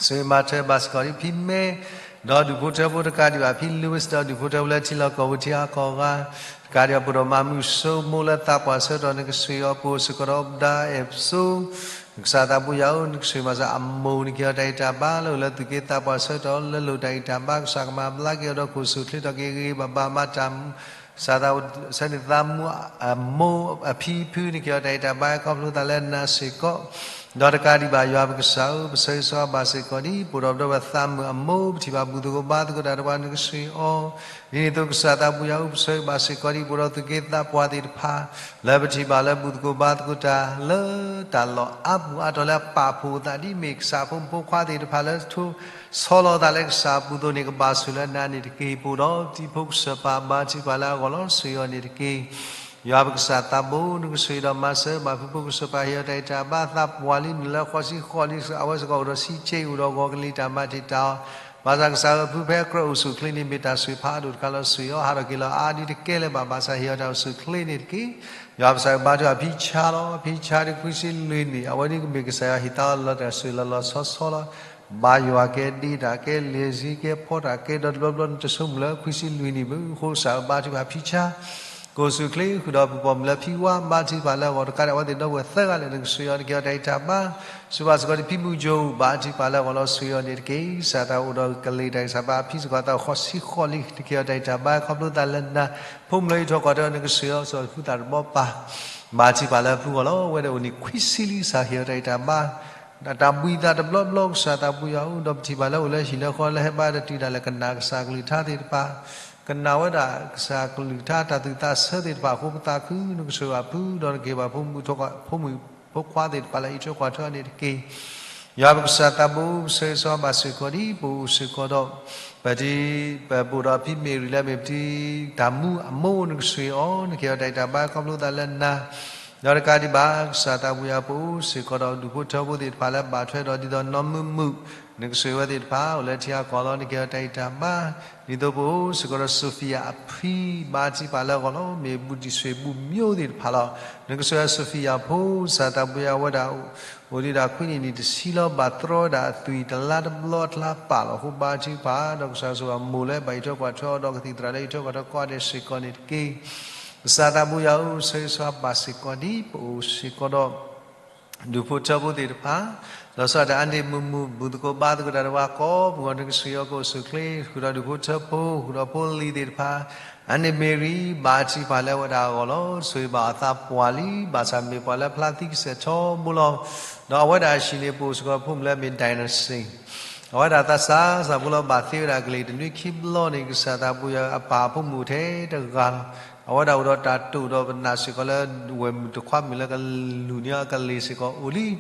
ဆိၣ်ဂ့ၤမၤထွဲဘၣ်စ့ၢ်ကီးဒံး ဖံမဲ ဒီးဒူၣ်ဖိထၢဖိတကးဒံးဘၣ် ဖံ Louis ဒီးဒူၣ်ဖိထၢဖိလၢထံလီၢ်ကီၢ်ပူၤထံအါကီၢ်ဂၤ တကးဒံးဘၣ် ပအိၣ်ဒီးမၤမုၢ်စိမိၢ်လၢသးပှၢ်ဆၢကတီၢ် နကဆိၣ်ဂ့ၤအီၤ ပအိၣ်စ့ၢ်ကီးဒီး ပဒါအဲၣ်စိ ကစၢ်သးပူၤယွၤဧၢ နကဆိၣ်ဂ့ၤမၤစၢၤအမိၢ် နကဟ့ၣ်အီၤတၢ်ဂံၢ်တၢ်ဘါ လၢအိၣ်လၢသူၣ်က့သးပှၢ်ဆၢကတီၢ် လၢလိၣ်တၢ်ဂံၢ်တၢ်ဘါ ကစၢ်ကမၤဘျါက့ၤအီၤဒီး ကအိၣ်ဆူၣ်အိၣ်ချ့ထီၣ်က့ၤဂ့ၤဂ့ၤဘၣ်ဘၣ် မၤတၢ် ကစၢ်သးဝဲဆၢန့ၣ်သးမုၢ်အမိၢ်အဖံအဖု နကဟ့ၣ်အီၤတၢ်ဂံၢ်တၢ်ဘါ ခီဖျိသးလၢနၤစ့ၢ်ကီး ဒီးတကးဒံးဘၣ် ယွၤပကစၢ်ဧၢ ပဆၢဂ့ၤဆၢဝါဘၣ်စ့ၢ်ကီးဒံး ပအိၣ်ဒီးပဒီပုၢ်ဝဲၢ်သးမုၢ်အမိၢ် ပထံၣ်ဘၣ်ဘူၣ်သကိးဘါသကိးတၢ်ဒီးပှၤ နကဆိၣ်ဂ့ၤအီၤ ဒ်န့ၣ်အသိး ကစၢ်သးပူၤယွၤဧၢ ပဆၢဂ့ၤဘၣ်စ့ၢ်ကီးဒံး ပအိၣ်ဒီးသူၣ်က့သးပှၢ်သ့ၣ်တဖၣ် လၢပထံၣ်ဘၣ်လၢဘူၣ်သကိးဘါသကိးတၢ် လၢတၢ်လီၢ်အါပူၤအါတီၤလၢအပာ်ဖှိၣ်အသး ဒ်မ့ၢ်ကစၢ်ဖိမုၣ်ဖိခွါသ့ၣ်တဖၣ်လၢထိဆီလီၤသးလၢကစၢ်အပူၤအသိးန့ၣ် ကဘၣ်ဆိၣ်လၢနၤန့ၣ်တက့ၢ်. ပအိၣ်ဒီးတံၤဖိကစၢၢ်ပၤ ဘါထုကဖၣ်လၢအဂီၢ်လီၤ ဆိၣ်ဂ့ၤအီၤန့ၣ်တက့ၢ်. ယွၤပကစၢ်သးဘိ နကဆိၣ်ဂ့ၤဒီးမၤစၢၤဘၣ်ဖုဖိကစၢၢ်ပၤ ဟ့ၣ်အီၤတၢ်ဂံၢ်တၢ်ဘါ သးပှၢ်လံနုာ်လၢဃိးဆံဃိးနံၣ် အဝဲစ့ၢ်ကီးအိၣ်ဒီးဆံးဆံး အိၣ်ဒီးဂီၤကလံၤတၢ်မၤတံာ်တာ်အီၤ ဘၣ်ဆၣ်ကစၢ်ဧၢ ဖုဖဲအကြၢးအိၣ်ဆူၣ်အိၣ်ချ့န့ၣ် မ့ၢ်တၢ်ဆိၣ်ဖးအဒိၣ်တခါလီၤ ဆိၣ်ဂ့ၤအီၤ ဟးထီၣ်က့ၤလီၤအါဒ်တကဲလၢၤဘၣ် ဘၣ်ဆၣ်ဟ့ၣ်အီၤတၢ်အိၣ်ဆူၣ်အိၣ်ချ့န့ၣ်တက့ၢ်. ယွၤပကစၢ်ဘါထုကဖၣ်ဖံဆါလီၤ ဖံဆါဒ်ခွံဆံလွံၢ်နံၣ် အဝဲဒ်ကမ့ၢ်ကစၢ်ယွၤဟ့ၣ်သါအီၤလၢတၢ်ဆိၣ်ဂ့ၤလီၤလီၤဆီဆီလီၤ. ဘါယွၤကဲဒ့တၢ်ကဲလံာ်စံကဲဖီတၢ်ကဲဒီးတဘျီဘျီန့ၣ် တဆိကမိၣ်လၢခွံဆံလွံၢ်နံၣ်ဘၣ် အဃိကစၢ်ဧၢဘါထုကဖၣ်ဖံဆါ ကအိၣ်ဆူၣ်အိၣ်ချ့ဃုာ်ဒီးပပိာ်မုၣ်လၢဖံဝါ ဘါထုကဖၣ်လၢအဂီၢ် တကးဒံးဘၣ် အဝဲသ့ၣ်ဒီပုၢ်ဝဲၢ်သၢဂၤလၢာ် နကဆိၣ်ဂ့ၤအီၤ နကဟ့ၣ်အီၤတၢ်ဂံၢ်တၢ်ဘါ ဆိၣ်ဂ့ၤဘၣ်စ့ၢ်ကီးဒံး ဖံမုၢ်ကၠိ ဘါထုကဖၣ်လၢအဂီၢ်လီၤ ဆိၣ်ဂ့ၤအီၤန့ၣ်တက့ၢ်. ကစၢ်သးအိၣ်ဒီးကလံၤတၢ်ဂံၢ်စၢ်ဘါ ဖံစ့ၢ်ကီးသးဃိးဆံဃိးနံၣ် နကဟ့ၣ်အီၤတၢ်ဂံၢ်တၢ်ဘါ ခီဖျိသးလၢနၤ ဖိမုၣ်လၢအံးထွဲကွၢ်ထွဲအီၤ နကဆိၣ်ဂ့ၤအီၤ စီၤဖုသးတဘီပၤ ဘါထုကဖၣ်လၢအဖုအဂီၢ်လီၤ. အဝဲဒၣ်အိၣ်န့ၣ်ခွံဆံလံ ကစၢ်ဟ့ၣ်အီၤတၢ်ဂံၢ်တၢ်ဘါ တၢ်ဘှံးသးတဘျီဘျီ ကစၢ်သးပူၤယွၤဧၢ ဒီးပထံၣ်ဘၣ်လၢအိၣ်လၢဟံၣ်လၢဃီလၢဟဲဘါတတုၤဒၣ်လဲာ် ကနၣ်ကစၢ်ကလုၢ်ကထါသ့ၣ်တဖၣ် ကနၣ်ဝဲဒၣ်ကစၢ်ကလုၢ်ကထါတၢ်သူၣ်သးဆၢသ့ၣ်တဖၣ်အဃိ ပသးခု နကဆိၣ်ဂ့ၤဘၣ်ဖု ဒီးနကဟ့ၣ်ဘၣ်ဖိမုၣ် ဖိခွါသ့ၣ်တဖၣ်လၢအံးထွဲကွၢ်ထွဲအီၤန့ၣ်တက့ၢ်. ယွၤပကစၢ်သးဘိ ပဆၢဂ့ၤဆၢဝါဘၣ်စ့ၢ်ကီးဒံး ပအိၣ်စ့ၢ်ကီးဒီး ပတံၤ ပပအိၣ်ဒီးဖံမ့ၢ်ရံလၢမ့ၢ်ပတံၤ တၢ်မူအမိၢ် နကဆိၣ်ဂ့ၤအီၤ နကဟ့ၣ်အီၤတၢ်ဂံၢ်တၢ်ဘါ ခီဖျိသးလၢနၤ ဒီးတကးဒံးဘၣ် ကစၢ်သးပူၤယွၤ ပအိၣ်စ့ၢ်ကီးဒီးဒူၣ်ဖိထၢဖိသ့ၣ်တဖၣ်လၢဘၣ်ထွဲဒီးဒ်သိးနီၢ်မုာ်မုာ် နကဆိၣ်ဂ့ၤဝဲသ့ၣ်တဖၣ် အိၣ်လၢထံအါကီၢ်လီၤ နကဟ့ၣ်အီၤတၢ်ဂံၢ်တၢ်ဘါ ဒ်သိးပအိၣ်စ့ၢ်ကီးဒီး Sophia အဖံ ဘါထုကဖၣ်လၢအဂီၢ်လီၤ မ့ၢ်ဘူၣ်တံၢ်ဆှ့ၣ်ဘူၣ်မျိၤသ့ၣ်တဖၣ်လီၤ နကဆိၣ်ဂ့ၤ Sophia ဖိ ကစၢ်သးပူၤယွၤဝဲဒၣ် အိၣ်ဒံးဒၣ်ခွံနံၣ်နံၣ်တဆံလီၤ ဘၣ်တြီဝဲဒၣ်အသွံၣ်တလါတဘျီအကျါပာ်လီၤ အဃိဘါထုကဖၣ် ဒီးကစၢ်ဆိၣ်ဂ့ၤအမိၢ်လၢဘၣ်အံးထွဲကွၢ်ထွဲအီၤ ဒီးကသံၣ်သရၣ်လၢအံးထွဲကွၢ်ထွဲကိးဂၤဒဲးစ့ၢ်ကီးန့ၣ်တက့ၢ်. ကစၢ်သးပူၤယွၤဧၢ ဆၢဂ့ၤဆၢဝါဘၣ်စ့ၢ်ကီးဒံး ပအိၣ်စ့ၢ်ကီးဒီး ဒူၣ်ဖိထၢဖိသ့ၣ်တဖၣ် လီၤဆီဒၣ်တၢ်အါန့ၢ်မုာ်မုာ် ဘူၣ်သကိးဘါသကိးတၢ်ဒီးပှၤကိးမုၢ်ဂီၤ နကဆိၣ်ဂ့ၤအီၤ ကအိၣ်ဆူၣ်အိၣ်ချ့ ဃုာ်ဒီးဒူၣ်ဖိထၢဖိ ဃုာ်ဒီးဖိလံၤသ့ၣ်တဖၣ် အါန့ၢ်မ့ၢ်ရံ ဘါထုကဖၣ်လၢအဝဲဒၣ်အဂီၢ်လီၤ ဆိၣ်ဂ့ၤဘၣ်အသးပှၢ်လံ ဘၣ်ဆၣ်မ့ၢ်ပှၤလၢဖျါသံကစဲၣ်ထီဘိလီၤ ဒီးအဝဲဒၣ်အဟံၣ်န့ၣ် ပအိၣ်စ့ၢ်ကီးဖိမုၣ်လၢအမ့ၢ် Dynasty အဝဲဒၣ်သးစၢ်စၢ်ဖိလီၤ ဘၣ်သ့ဝဲဒၣ်ကလံၤတနွံခံဘျီန့ၣ် ကစၢ်သးပူၤယွၤအပၢ်ဖိမုၣ်ထဲတဂၤလီၤ အဝဲဒၣ်အိၣ်ဒီးတၢ်တိာ်ဒီးပနာ်စ့ၢ်ကီးလၢ ဝဲၢ်မုၣ်တခွါမုၣ်လၢကလူၢ်န့ၢ်အီၤကလ့ၢ်စ့ၢ်ကီးအိၣ်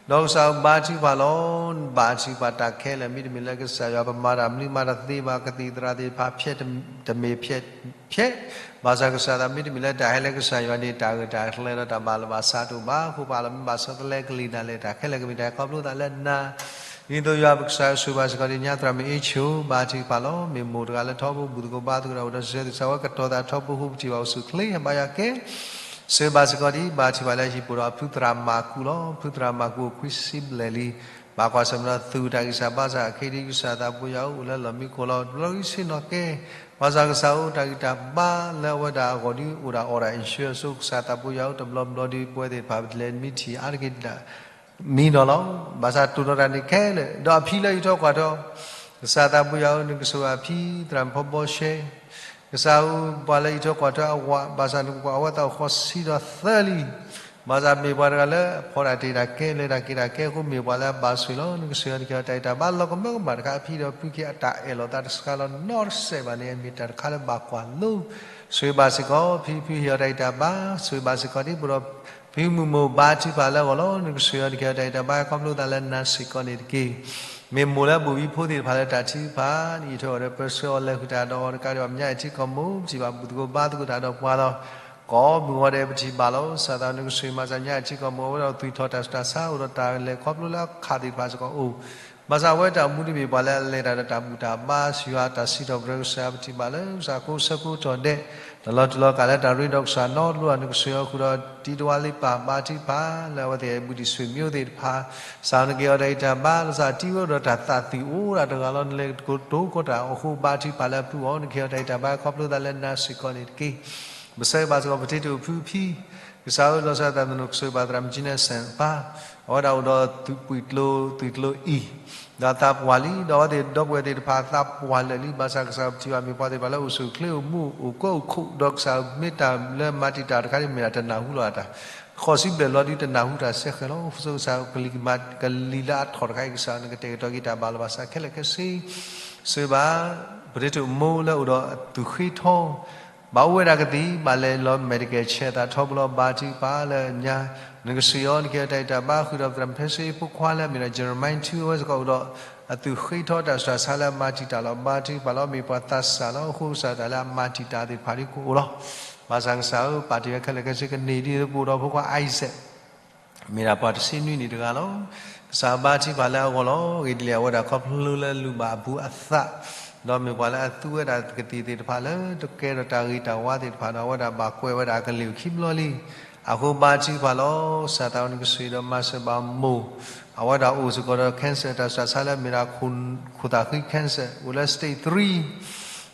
လံ. ဒီးကစၢ်ဧၢဘါထုကဖၣ်လီၤ. ဘါထုကဖၣ်တၢ်ခဲလၢာ် မ့တမ့ၢ်လၢကစၢ်ယွၤပမၤတၢ်မနုၤမၤတၢ်သ့ဘၣ် ကသံၣ်သရၣ်သ့ၣ်တဖၣ်ဖျဲးတမ့ၢ်ဖျဲးဖျဲး, ဘၣ်ဆၣ်ကစၢ်သးမ့တမ့ၢ်လၢတၢ်ဟဲလၢကစၢ်ယွၤန့ၣ် တၢ်ဂ့ၢ်တၢ်ကျိၤဒီးတၢ်ဘၣ်လီၤဘၣ်စးတအိၣ်ဘၣ်. အဃိပာ်လီၤမ့ၢ်ဘၣ်ဆီတလဲကလံၤဒၣ်လဲာ် တၢ်ခဲလၢာ်ကမ့ၢ်တၢ်ခီဖျိသးလၢနၤ ဒ်သိးယွၤပကစၢ်ဆိၣ်ဂ့ၤဘၣ်စ့ၢ်ကီး ဒ်ညါသရၣ်မုၣ်အ့ဆိၣ် ဘါထုကဖၣ်လီၤ. မ့ၢ်မိၢ်တဂၤလၢထီဘိဘူၣ်သကိးဘါသကိးတၢ်အိၣ်ဒီးစံးဆၢသ့ၣ်စးဝဲ ကတီၤသးထီဘိဟူပထံၣ်ဘၣ်အိၣ်ဆူၣ်ချ့ ဟဲဘါယွၤကဲ ဆိၣ်ဂ့ၤဘၣ်စ့ၢ်ကီးဒ် ဘါထုကဖၣ်လၢဟံၣ်ပူၤဒီးအဖုသရၣ်မၤကူးလီၤ. ဖုသရၣ်မၤကူးအိၣ်ခွံဆံဘျဲၣ်လံ. ဘၣ်ကွၢ်ဆၢၣ်မဲာ်ဒီးသူၣ်တၢ်ဂံၢ်စၢ်ဘါစၢ် ခဲဒံကစၢ်သးဘိယွၤအိၣ်လၢလီၢ်မံခိၣ်လီၤ. တဘျီဂံၢ်ဆ့ၣ်နီၤကဲ ဘၣ်ဆၣ်ကစၢ်အိၣ်တၢ်ဂံၢ်တၢ်ဘါလၢအဝဲဒၣ်အဂီၢ်ဒ်အိၣ်ဒၣ်အီၣ်ဒၣ် insurance ကစၢ်သးဘိယွၤအိၣ်တဘျီဘျီဒ်ပဝဲသ့ၣ်တဖၣ် ပတလဲၤမံထံၣ်အါတက့ၢ်ဒၣ် မံနီၤလီၤ. ဘၣ်ဆၣ်တိၢ်နီၣ်တၢ်န့ၣ်ခဲလၢာ် ဒီးအဖံလၢအံးထွဲကွၢ်ထွဲ ကစၢ်သးဘိယွၤအိၣ် နကဆိၣ်ဂ့ၤအဖံ သရၣ်မုၣ်ဖီဘီရှဲ ကစၢ်ဧၢ ပှၤလၢအံးထွဲကွၢ်ထွဲအဝၤ ဘၣ်ဆၣ်နကကွၢ်အဝဲသးအိၣ်ဃိးဆံဒီးသၢလံ. ဘၣ်ဆၣ်မ့ၢ်ပှၤတဂၤလၢအဖီၣ်တၢ်တ့ၢ်တၢ်ကဲ လဲၤတၢ်က့ၤတၢ်ကဲအဃိ မ့ၢ်ပှၤလၢအဘၣ်ဆိၣ်ဂ့ၤလီၤ. နကဆိၣ်ဂ့ၤအီၤ နကဟ့ၣ်အီၤတၢ်ဂံၢ်တၢ်ဘါလီၤကမၢကမၣ်တခါ အဖံဒီးဖုက့ၤအတၢ်အဲၣ်လီၤသးတစှၤလီၤနီတစဲးဘၣ်န့ၣ် အမ့ၢ်တၢ်တခါလၢဘၣ်ကွၢ်လိ ဆိၣ်ဂ့ၤဘၣ်စ့ၢ်ကီး ဖံဖုဟ့ၣ်အီၤတၢ်ဂံၢ်တၢ်ဘါ ဆိၣ်ဂ့ၤဘၣ်စ့ၢ်ကီးဒ် ပဒီ ဖံမုၣ်မိၢ် ဘါထုကဖၣ်လၢအဂီၢ်လီၤ. နကဆိၣ်ဂ့ၤအီၤ နကဟ့ၣ်အီၤတၢ်ဂံၢ်တၢ်ဘါ ခီဖျိသးလၢနၤစ့ၢ်ကီးန့ၣ်တက့ၢ်. မ့ၢ်မိၢ်လၢအဘိၣ်ဘံဖိသ့ၣ်တဖၣ်လၢတၢ်ထုကဖၣ် နအံးထွဲအီၤဒီးပၢဆှၢအီၤလဲၤဃုာ်တၢ်ဒီးအီၤတကးဒံးဘၣ် မညါအံၤထံကီၢ်မိၢ် ပထံၣ်ဘၣ်ဘူၣ်သကိး ဘါသကိးတၢ်ဒီးပှၤလီၤ. ကိးမုၢ်ဂီၤဒဲးပထံၣ်ဘၣ်လီၤ. ကစၢ်သးနကဆိၣ်ဂ့ၤမၤစၢၤညါအံၤထံကီၢ်မိၢ် အဝဲဒၣ်သွံၣ်ထီၣ်တၢ်ဆူးတၢ်ဆါ အိၣ်ဒီးတၢ်လဲၤခီဖျိလၢအခးသ့ၣ်တဖၣ်စ့ၢ်ကီးအိၣ် ဘၣ်ဆၣ်အဝဲတၢ်အိၣ်မူတမ့ၢ်ပှၤလၢအလဲၤတၢ်ဒီးတၢ်ဘူၣ်တၢ်ဘါ ယွၤတၢ်စံးထီၣ်ပတြၢၤကစၢ် ပထံၣ်ဘၣ်လၢကစၢ်ကိးဆၢကိးကတီၢ်ဒဲး တၢ်လီၤတူၢ်လီၤကာ်လၢတၢ်ရ့ဒီးကစၢ်နီတဘျီ နကဆိၣ်ဂ့ၤအီၤဃုာ်ဒီးတံၤတဝါလ့ပၢ် ဘါထုကဖၣ်လၢအဝဲသ့ၣ်ဘူၣ်တံၢ်ဆူၣ်မျိုးသ့ၣ်တဖၣ် ကစၢ်နကဟ့ၣ်အီၤတၢ်ဂံၢ်တၢ်ဘါ လၢကစၢ်တံၤဝဲဒီးတၢ်သးသွံၣ်အိၣ်ဒၣ်တဂၤလီၤ နလဲၤကတိၤကိးတၢ်အီၤအဃိ ဘါထုကဖၣ်လၢအဖုအီၤ နကဟ့ၣ်အီၤတၢ်ဂံၢ်တၢ်ဘါ ခီဖျိသးလၢနၤစ့ၢ်ကီးန့ၣ်တက့ၢ်. ပဆၢဂ့ၤဘၣ်စ့ၢ်ကီး ပတ့တိာ်ဖုဖံ ကစၢ်ဧၢ လီၤဆီဒၣ်တၢ်သနူၣ် ကဆိၣ်ဂ့ၤဘၣ်သရၣ်မုၣ်ကၠံနဲစဲၣ်ပၢ် အဝဲဒၣ်အိၣ်ဒီးသွံၣ်ပှံၢ်ကျိ သွံၣ်ကျိအံၤ ဒီးအသးပှၢ်လံ ဒီးအဝဲသ့ၣ်ဒီပုၢ်ဝဲၢ်သ့ၣ်တဖၣ်အသးပှၢ်လၢာ်လံ ဘၣ်ဆၣ်ကစၢ်ပထံၣ်ဘၣ်မ့ၢ်ပှၤသ့ၣ်တဖၣ်လၢအိၣ်ဆူၣ်အိၣ်ချ့အိၣ်မူအိၣ်ကီအိၣ်ခိး ဒီးကစၢ်မ့ၢ်တၢ်လၢမၤတံာ်တာ်တခါန့ၣ်မ့ၢ်ဒၣ်တနၢ်ဟူလီၤအတၢ် ဃိးဆံဘျဲၣ်လီၤဒုတနၢ်ဟူတၢ်ဆဲးဃဲၤလီၤ ဆိကစၢ်ကလံၤမၤ ကလံၤလၢအထီၣ်တခါအံၤ ကစၢ်နကတဲာ်ကတီၤက့ၤတၢ်ဘၣ်လီၤဘၣ်စးခဲလၢာ်ခဲဆ့ ဆိၣ်ဂ့ၤဘၣ် ပတ့တိာ်မိၢ်လၢအိၣ်ဒီးအသူၣ်ဃ့ထီ ဘၣ်အိၣ်ဝဲဒၣ်ကသံၣ် ဘၣ်လဲၤလီၤ Medicare ဆဲးသးထီဘိလီၤ ဘါထုကဖၣ်လၢညါ နကဆိၣ်ဂ့ၤအီၤ နကဟ့ၣ်အီၤတၢ်ဂံၢ်တၢ်ဘါဃုာ်ဒီးသရၣ်မုၣ်ဖဲဆ့ဖိခွါလၢအမ့ၢ်ဒီး Jeremiah ထူ အဝဲစ့ၢ်ကီးအိၣ်ဒီး အသူၣ်ဃ့ထီတၢ်ဆူးတၢ်ဆါလၢအမၤတံာ်တာ်လီၤ ဘါထုကဖၣ်လီၤ မ့ၢ်ပှၤသးစၢ်လီၤ အဃိကစၢ်တၢ်လၢအမၤတံာ်တာ်သ့ၣ်တဖၣ်ဒ်ကအိၣ်လီၤ ဘၣ်ဆၣ်ကစၢ်ဧၢ ပာ်တ့ၢ်ဝဲခဲလၢာ်ခဲဆ့ကန့ၢ်ဒ်သိးပအိၣ်ဒီးဖိခွါ Isaac မ့ၢ်ဒၣ်ပှၤတဆံနွံနံၣ်တဂၤလီၤ. ကစၢ်ဘါထုကဖၣ်လၢအဂီၢ်လီၤ. ဂ့ၤဒ်လဲၣ် အဝဲဒၣ်ခီဖျိလၢလူၤဘၣ်အဘူးအသး, ဒီးမ့ၢ်ပှၤလၢအသူဝဲဒၣ်ကသံၣ်သ့ၣ်တဖၣ်လၢတကဲထီၣ်တၢ်ဂ့ၤတၢ်ဝါသ့ၣ်တဖၣ်ဒီး အဝဲဒၣ်ဘၣ်ကွဲးဝဲဒၣ်အကလံၤအိၣ်ခံဘျီလံ. အဃိဘါထုကဖၣ်လီၤ. ကစၢ်သးဝဲနကဆိၣ်ဂ့ၤဒီးမၤစၢၤဘၣ်မိၢ်, အဝဲဒၣ်အိၣ်စ့ၢ်ကီးဒီး cancer တၢ်ဆူးတၢ်ဆါလၢအမ့ၢ်ဒၣ် ခိၣ်သၣ်ဃံ cancer အိၣ်လၢ stage three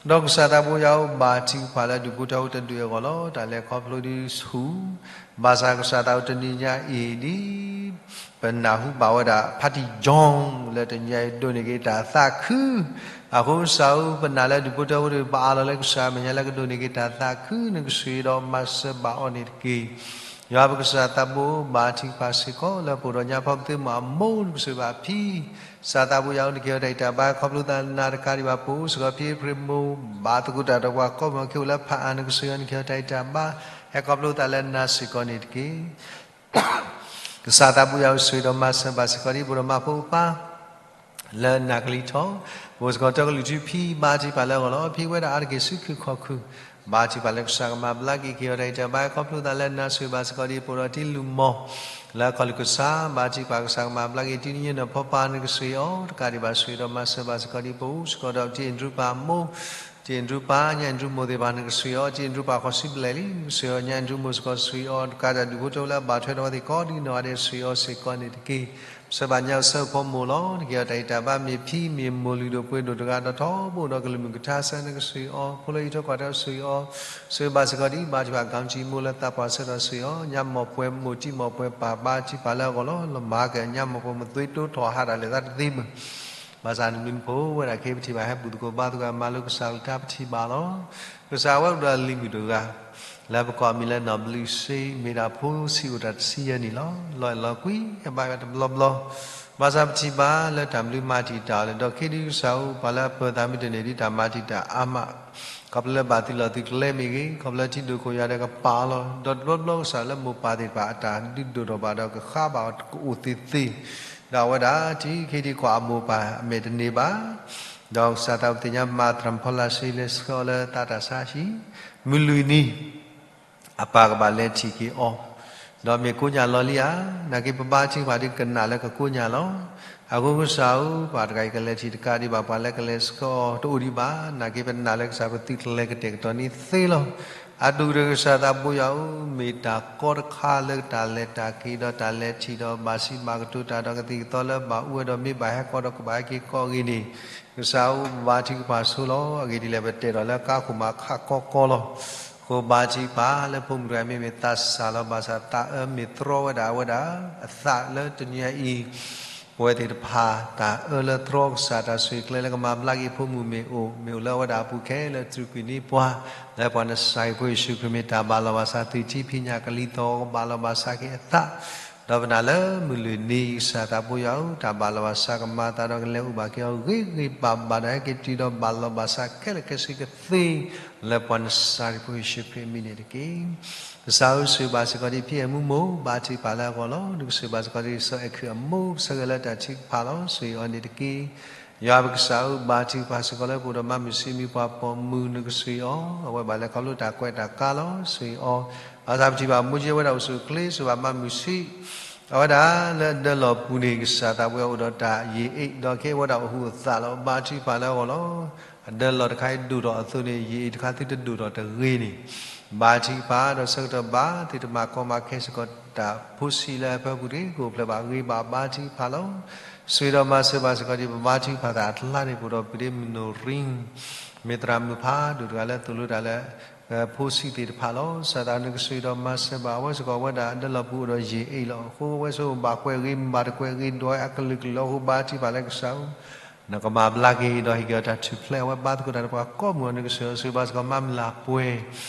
ဒီးကစၢ်သးဘိယွၤအိၣ်ဘါထုကဖၣ်လၢဒူၣ်ဖိထၢဖိတဒူၣ်အဂီၢ်လီၤ. တၢ်လဲၤခီဖျိဒ်ဆူၣ် ဘၣ်ဆၣ်ကစၢ်သးအိၣ်တနံၤညါအံၤ ဒ်ပနၢ်ဟူဘၣ်ဝဲဒၣ် ဖါတံၢ် John လၢတနံၤညါအံၤဒိးန့ၢ်က့ၤတၢ်သးခု, အဃိကစၢ်ဧၢ ပနာ်လၢဒူၣ်ဖိထၢဖိတဒူၣ် ပအၢၣ်လီၤလၢကစၢ်မ့ၢ်ညါလၢကဒိးန့ၢ်က့ၤတၢ်သးခု နကဆိၣ်ဂ့ၤဒီးမၤစၢၤဘၣ်အီၤန့ၣ်တက့ၢ်. ယွၤပကစၢ်သးဘိဘါထုကဖၣ်စ့ၢ်ကီး လၢပအိၣ်ဒီးညါဖီကသ့မးအမိၢ် နကဆိၣ်ဂ့ၤဘၣ်ဖံ ကစၢ်သးဘိယွၤအိၣ် နကဟ့ၣ်အီၤတၢ်ဂံၢ်တၢ်ဘါ ခီဖျိသးနၤတကးဒံးဘၣ် ပအိၣ်စ့ၢ်ကီးဖံအ့ဖြ့ၣ်မိၢ် ဘၣ်သကိးတၢ်ဒီးပှၤကိးမုၢ်အခံအိၣ်လၢဖးအါ နကဆိၣ်ဂ့ၤအီၤ နကဟ့ၣ်အီၤတၢ်ဂံၢ်တၢ်ဘါ ဟဲခီဖျိသးလၢနၤစ့ၢ်ကီးန့ၣ်တက့ၢ်. ကစၢ်သးဘိယွၤအိၣ်ဆိၣ်ဂ့ၤဒီးမၤစၢၤဘၣ်စ့ၢ်ကီးဒ်ပအိၣ်ဒီးမါဖိအပၢ် လၢနၤကလံၤထီၣ်, ပအိၣ်စ့ၢ်ကီးတၢ်ကလုၢ်ထူဖံ ဘါထုကဖၣ်လၢအဂီၢ်လီၤ. ဖံဝဲဒၣ်အါတက့ၢ်ဆူခုၣ်ခီၣ်ခုၣ်, ဘါထုကဖၣ်လၢကစၢ်ကမၤဘျါက့ၤ ကဟ့ၣ်အီၤတၢ်ဂံၢ်တၢ်ဘါ ခီဖျိသးလၢနၤ ဆိၣ်ဂ့ၤဘၣ်စ့ၢ်ကီးဒ်ပအိၣ်ဒီးတံၤလုၢ်မီၢ် လၢအခီၣ်လုၢ်ကစၢ်, ဘါထုကဖၣ်ကစၢ်ကမၤဘျါက့ၤတံၤနံၤညါဒီးဖီပၢ် နကဆိၣ်ဂ့ၤအီၤ တကးဒံးဘၣ် ဆိၣ်ဂ့ၤဒီးမၤစၢၤဘၣ်စ့ၢ်ကီးဒ်ပအိၣ်စ့ၢ်ကီးဒီးတံၤအ့ၣ်ဒရူပၢ်အမိၢ်, တံၤအ့ၣ်ဒရူပၢ် ညၣ်အ့ၣ်ဒရူမိၢ်သ့ၣ်တဖၣ် နကဆိၣ်ဂ့ၤအီၤ တံၤအ့ၣ်ဒရူပၢ်ဃိးဆံဘျဲၣ်လံ နကဆိၣ်ဂ့ၤအီၤ ညၣ်အ့ၣ်ဒရူမိၢ်စ့ၢ်ကီး ဆိၣ်ဂ့ၤအီၤ တကးဒံးဒူၣ်ဖိထၢဖိလၢအဘၣ်ထွဲဒီးအဝဲသ့ၣ်ကိးဒ်နီၢ်ဂၤဒဲး ဆိၣ်ဂ့ၤအီၤစ့ၢ်ကီးန့ၣ်တက့ၢ်. ပဆၢဘၣ်ညါပဆၢဖိမိၢ်လီၤ. နကဟ့ၣ်အီၤတၢ်ဂံၢ်တၢ်ဘါ မ့ၢ်ဖံမ့ၢ်မိၢ်လုၢ်ဒိၣ်ပှ့ၤဒိၣ်တဂၤဒီးထီဘိဒီးကလုၢ်မုၢ်ကထါစၢၤ နကဆိၣ်ဂ့ၤအီၤ ဖိလၢအံးထွဲကွၢ်ထွဲ ဆိၣ်ဂ့ၤအီၤ ဆိၣ်ဂ့ၤဘၣ်စ့ၢ်ကီးဒ် ဘါထုကဖၣ် ကၠီမိၢ်လၢသးပှၢ်ဆၢထီၣ် ဆိၣ်ဂ့ၤအီၤ ညါမိၢ်ပှဲၤမိၢ်တံၤမိၢ်ပှဲၤပၢ် ဘါထုကဖၣ်လၢအဂီၢ်လီၤ. လီၤမၤက့ၤညါမိၢ်ပှဲၤမိၢ်သွံတိထီၣ်ဟးတၢ်လဲၤသးတသ့မုၢ် ဘၣ်ဆၣ်နမ့ၢ်နဖိဝဲဒၣ်ခ့ပထံၣ်ဘၣ် ဟဲဘူၣ်သကိးဘါသကိးမၤလိကစၢ်ကလုၢ်ကထါ ပထံၣ်ဘၣ်လီၤ. ကစၢ်ဝဲအိၣ်ဒီးလံၤမုၣ်တဂၤ လၢပကိးအမံၤလၢနီၢ်ဘျုးစ့ မ့ၢ်ဒၣ်ဖိဆံးအိၣ်တၢ်တဆံယဲၢ်နံၣ်လီၤ. လီၤအဲၣ်လီၤကွံ အဘါယွၤတဘျီဘျီ ဘၣ်ဆၣ်ပထံၣ်ဘၣ်လၢတၢ်မနုၤမၤတံာ်တာ်အီၤလဲၣ်. ဒီးခ့ဒံကစၢ်ဧၢ ပှၤလၢအပၢၤသးမ့ၢ်တန့ၢ်ဒ်တၢ်မၤတံာ်တာ်အါမး ခီဖျိလၢဘၣ်သုးလီၢ်သုးကျဲမ့ၢ်ဂ့ၤ, ခီဖျိလၢထံဒိၣ်ခိၣ်ယွၤဒီးကပာ်အီၤလီၤ. ဒီးတဘျီဘျီကစၢ်လၢမိၢ်ပၢ်သ့ၣ်တဖၣ်အတၢ်ဒုးဒိၣ်ထီၣ်ဘၣ်ဒီးကဃါဘၣ်အီၤကအိၣ်သ့သ့, ဒီးအဝဲဒၣ်ထံခံထံကီၢ်အမိၢ်ပၢ်အမဲာ်တန့ၢ်ဘၣ်. ဒီးကစၢ်သးပသ့ၣ်ညါမၤသရၣ်ဖီလာ်စ့လဲၤဆှၢအီၤလၢသးတၢ်ဆါဟံၣ်, မုၢ်လွံၢ်နံၤ အပၢ်ကဘၣ်လဲၤထံၣ်က့ၤအီၤ, ဒီးမ့ၢ်ကိးညၣ်လီၤလံဧါ. နာ်က့ပဘါထုကဖၣ်ဒ်ကနၣ်လၢကကိးညၣ်လီၤ. အဃိကစၢ်ဧၢ, ပှၤတဂၤအံၤကလဲၤထံၣ်တကးဒံးဘၣ် ပှၤလၢကလဲၤဆှၢအီၤတအိၣ်ဒံးဘၣ်. နာ်က့ပနာ်လၢကစၢ်ပသုးကလဲၤကတဲာ်ကတီၤန့ၢ်သ့လီၤ. အဒိၣ်ကတၢၢ်ကစၢ်သးဘိယွၤဧၢ, မ့ၢ်တၢ်ကီတခါလၢတၢ်လဲၤတၢ်က့ၤဒီးတၢ်လဲၤထံၣ်ဒီးဘၣ်စံးဘၣ်ကတိၤတၢ်ဒီးကသံၣ်ကသီလၢဘၣ်အူဝဲဒီး မ့ၢ်ဘၣ်ဟဲကီးဒီးကဘၣ်ဟဲက့ၤကီးအဂ့ၢ်န့ၣ်, ကစၢ်ဧၢ, ဘါထုကဖၣ်ဆိလီၤ. အဂ့ၢ်ဒ်လဲၣ်, ပတဲဒီးလၢကါခိၣ်မးခးကီကီလီၤ. အဃိဘါထုကဖၣ်လၢဖိမုၣ်တဂၤအံၤ မ့မ့ၢ်သးစၢ်လီၤ. ဘၣ်ဆၣ်သးအၢမ့ၢ်တြီဝဲဒၣ်အဝဲဒၣ်အသးလၢတနံၤအံၤ, ပဝဲသ့ၣ်တဖၣ် တၢ်အၢလၢတြီကစၢ်တၢ်ဆိၣ်ဂ့ၤကျဲလၢကမၤဘျါက့ၤဖိမုၣ်မ့ၢ်အိၣ်, မ့ၢ်အိၣ်လၢအဝဲဒၣ်အပူၤခဲလၢာ် တြူာ်ကွံာ်န့ၢ်ပှၤ, လၢပှၤနစၤရ့းဖိယ့ၣ်ၡူးခရံာ်မ့ၢ်တၢ်ဘၣ်လီၤဘၣ်စး သုးထံဖံးညၣ်ကလံၤသီၣ် ကဘၣ်လီၤဘၣ်စးက့ၤအသး ဒီးပနာ်လၢမုၢ်လွံၢ်နံၤ ကစၢ်သးဘိယွၤဧၢ, တၢ်ဘၣ်လီၤဘၣ်စးကမၤအသးဒီးကလဲၤအိၣ်ဘၣ်က့ၤအီၤဂ့ၤဂ့ၤဘၣ်ဘၣ်ဒီး ဟဲက့ၤတုၤဒီးဘၣ်လီၤဘၣ်စးခဲလၢာ်ခဲဆ့ကသ့, လၢပှၤနစၤရ့းဖိယ့ၣ်ၡူးခရံာ်အမံၤန့ၣ်တက့ၢ်. ကစၢ်ဧၢ, ဆိၣ်ဂ့ၤဘၣ်စ့ၢ်ကီးဒ်ဖံအဲၣ်မူ ဘါထုကဖၣ်လၢအဂီၢ်လီၤ. နကဆိၣ်ဂ့ၤဘၣ်စ့ၢ်ကီးဒ်စီၤအဲၣ်ခုးအမိၢ် ကဆၢဂ့ၤလၢတၢ်ထုကဖၣ်လီၤ. ဆိၣ်ဂ့ၤအီၤန့ၣ်တက့ၢ်. ယွၤပကစၢ်ဧၢ, ဘါထုကဖၣ်စ့ၢ်ကီးလၢပအိၣ်ဒီးမါမုၢ်ဆံး မံၤပှၤပိာ်မုၣ် နကဆိၣ်ဂ့ၤအီၤ, အဝဲဘၣ်လဲၤခီဖျိတၢ်ကွဲးတၢ်ကါလီၤ. ဆိၣ်ဂ့ၤအီၤ, ဘၣ်ဆၣ်ပထံၣ်ဘၣ်မိၢ်ကၠ့ဝဲဒၣ်အိၣ်ဆူၣ်အိၣ်ချ့ ဆိၣ်ဂ့ၤဘၣ်မါမုၢ်ဆံး, အဝဲဒၣ်လၢအဒၢလီၢ်ပူၤန့ၣ် ကစၢ်သးဘိယွၤအိၣ်ဒီးတၢ်ယံာ်အ့ၣ် ဒီးကဲဝဲဒၣ်အိၣ်ဟူးအိၣ်သးလီၤ. ဘါထုကဖၣ်လၢအဂီၢ်လီၤ. အဒၢလီၢ်တခါအံၤဒိၣ်ထီၣ်အသိးန့ၣ် ယံာ်အ့ၣ်တခါသုတဒိၣ်ထီၣ်တဂ့ၤန့ၣ်, ဘါထုကဖၣ်ဒီးဆၢကတီၢ်ဘၣ် သုတမၤကီမၤခဲစ့ၢ်ကီးတၢ်ဖိဆံးလၢအဖၢပူၤတဂ့ၤ ကအိၣ်ဖျဲၣ်ဘၣ်ဂ့ၤဘၣ် ဘါထုကဖၣ်လီၤ. ဆိၣ်ဂ့ၤဒီးမၤစၢၤဘၣ်စ့ၢ်ကီးဒ်ပဘါထုကဖၣ်သးအကျါန့ၣ် ပအိၣ်ဒီးပဒ့မုၣ်နိၣ်ရံ မ့ၢ်သရၣ်မုၣ်ဖးဒိၣ်တဂၤလၢသိၣ်လိတၢ်လၢ ဖိဆံးသ့ၣ်တဖၣ်လီၤ. ကစၢ်သးနကဆိၣ်ဂ့ၤဒီးမၤစၢၤဘၣ်အဝဲစ့ၢ်ကီး အဝဲဒၣ်အဒၢလီၢ်ပူၤအိၣ်ဒီးယံာ်အ့ၣ်လီၤ. အဃိအဝဲဆိဘၣ်ကွဲးဂ့ၤမၤတကွဲးဂ့ၤဒွးအကလုာ်ကလုာ်လီၤ. အဃိဘါထုကဖၣ်လၢကစၢ်ဧၢ, နကမၤဘျါက့ၤဒီးဟ့ၣ်က့ၤအီၤတၢ်ထူၣ်ဖျဲး အဝဲဘါသကိးတၢ်ဒီးပှၤကိးမုၢ်အီၤ နကဆိၣ်ဂ့ၤအီၤ ဆိၣ်ဂ့ၤဘၣ်စ့ၢ်ကီးမါမုၢ်လၢ်ပှဲၤ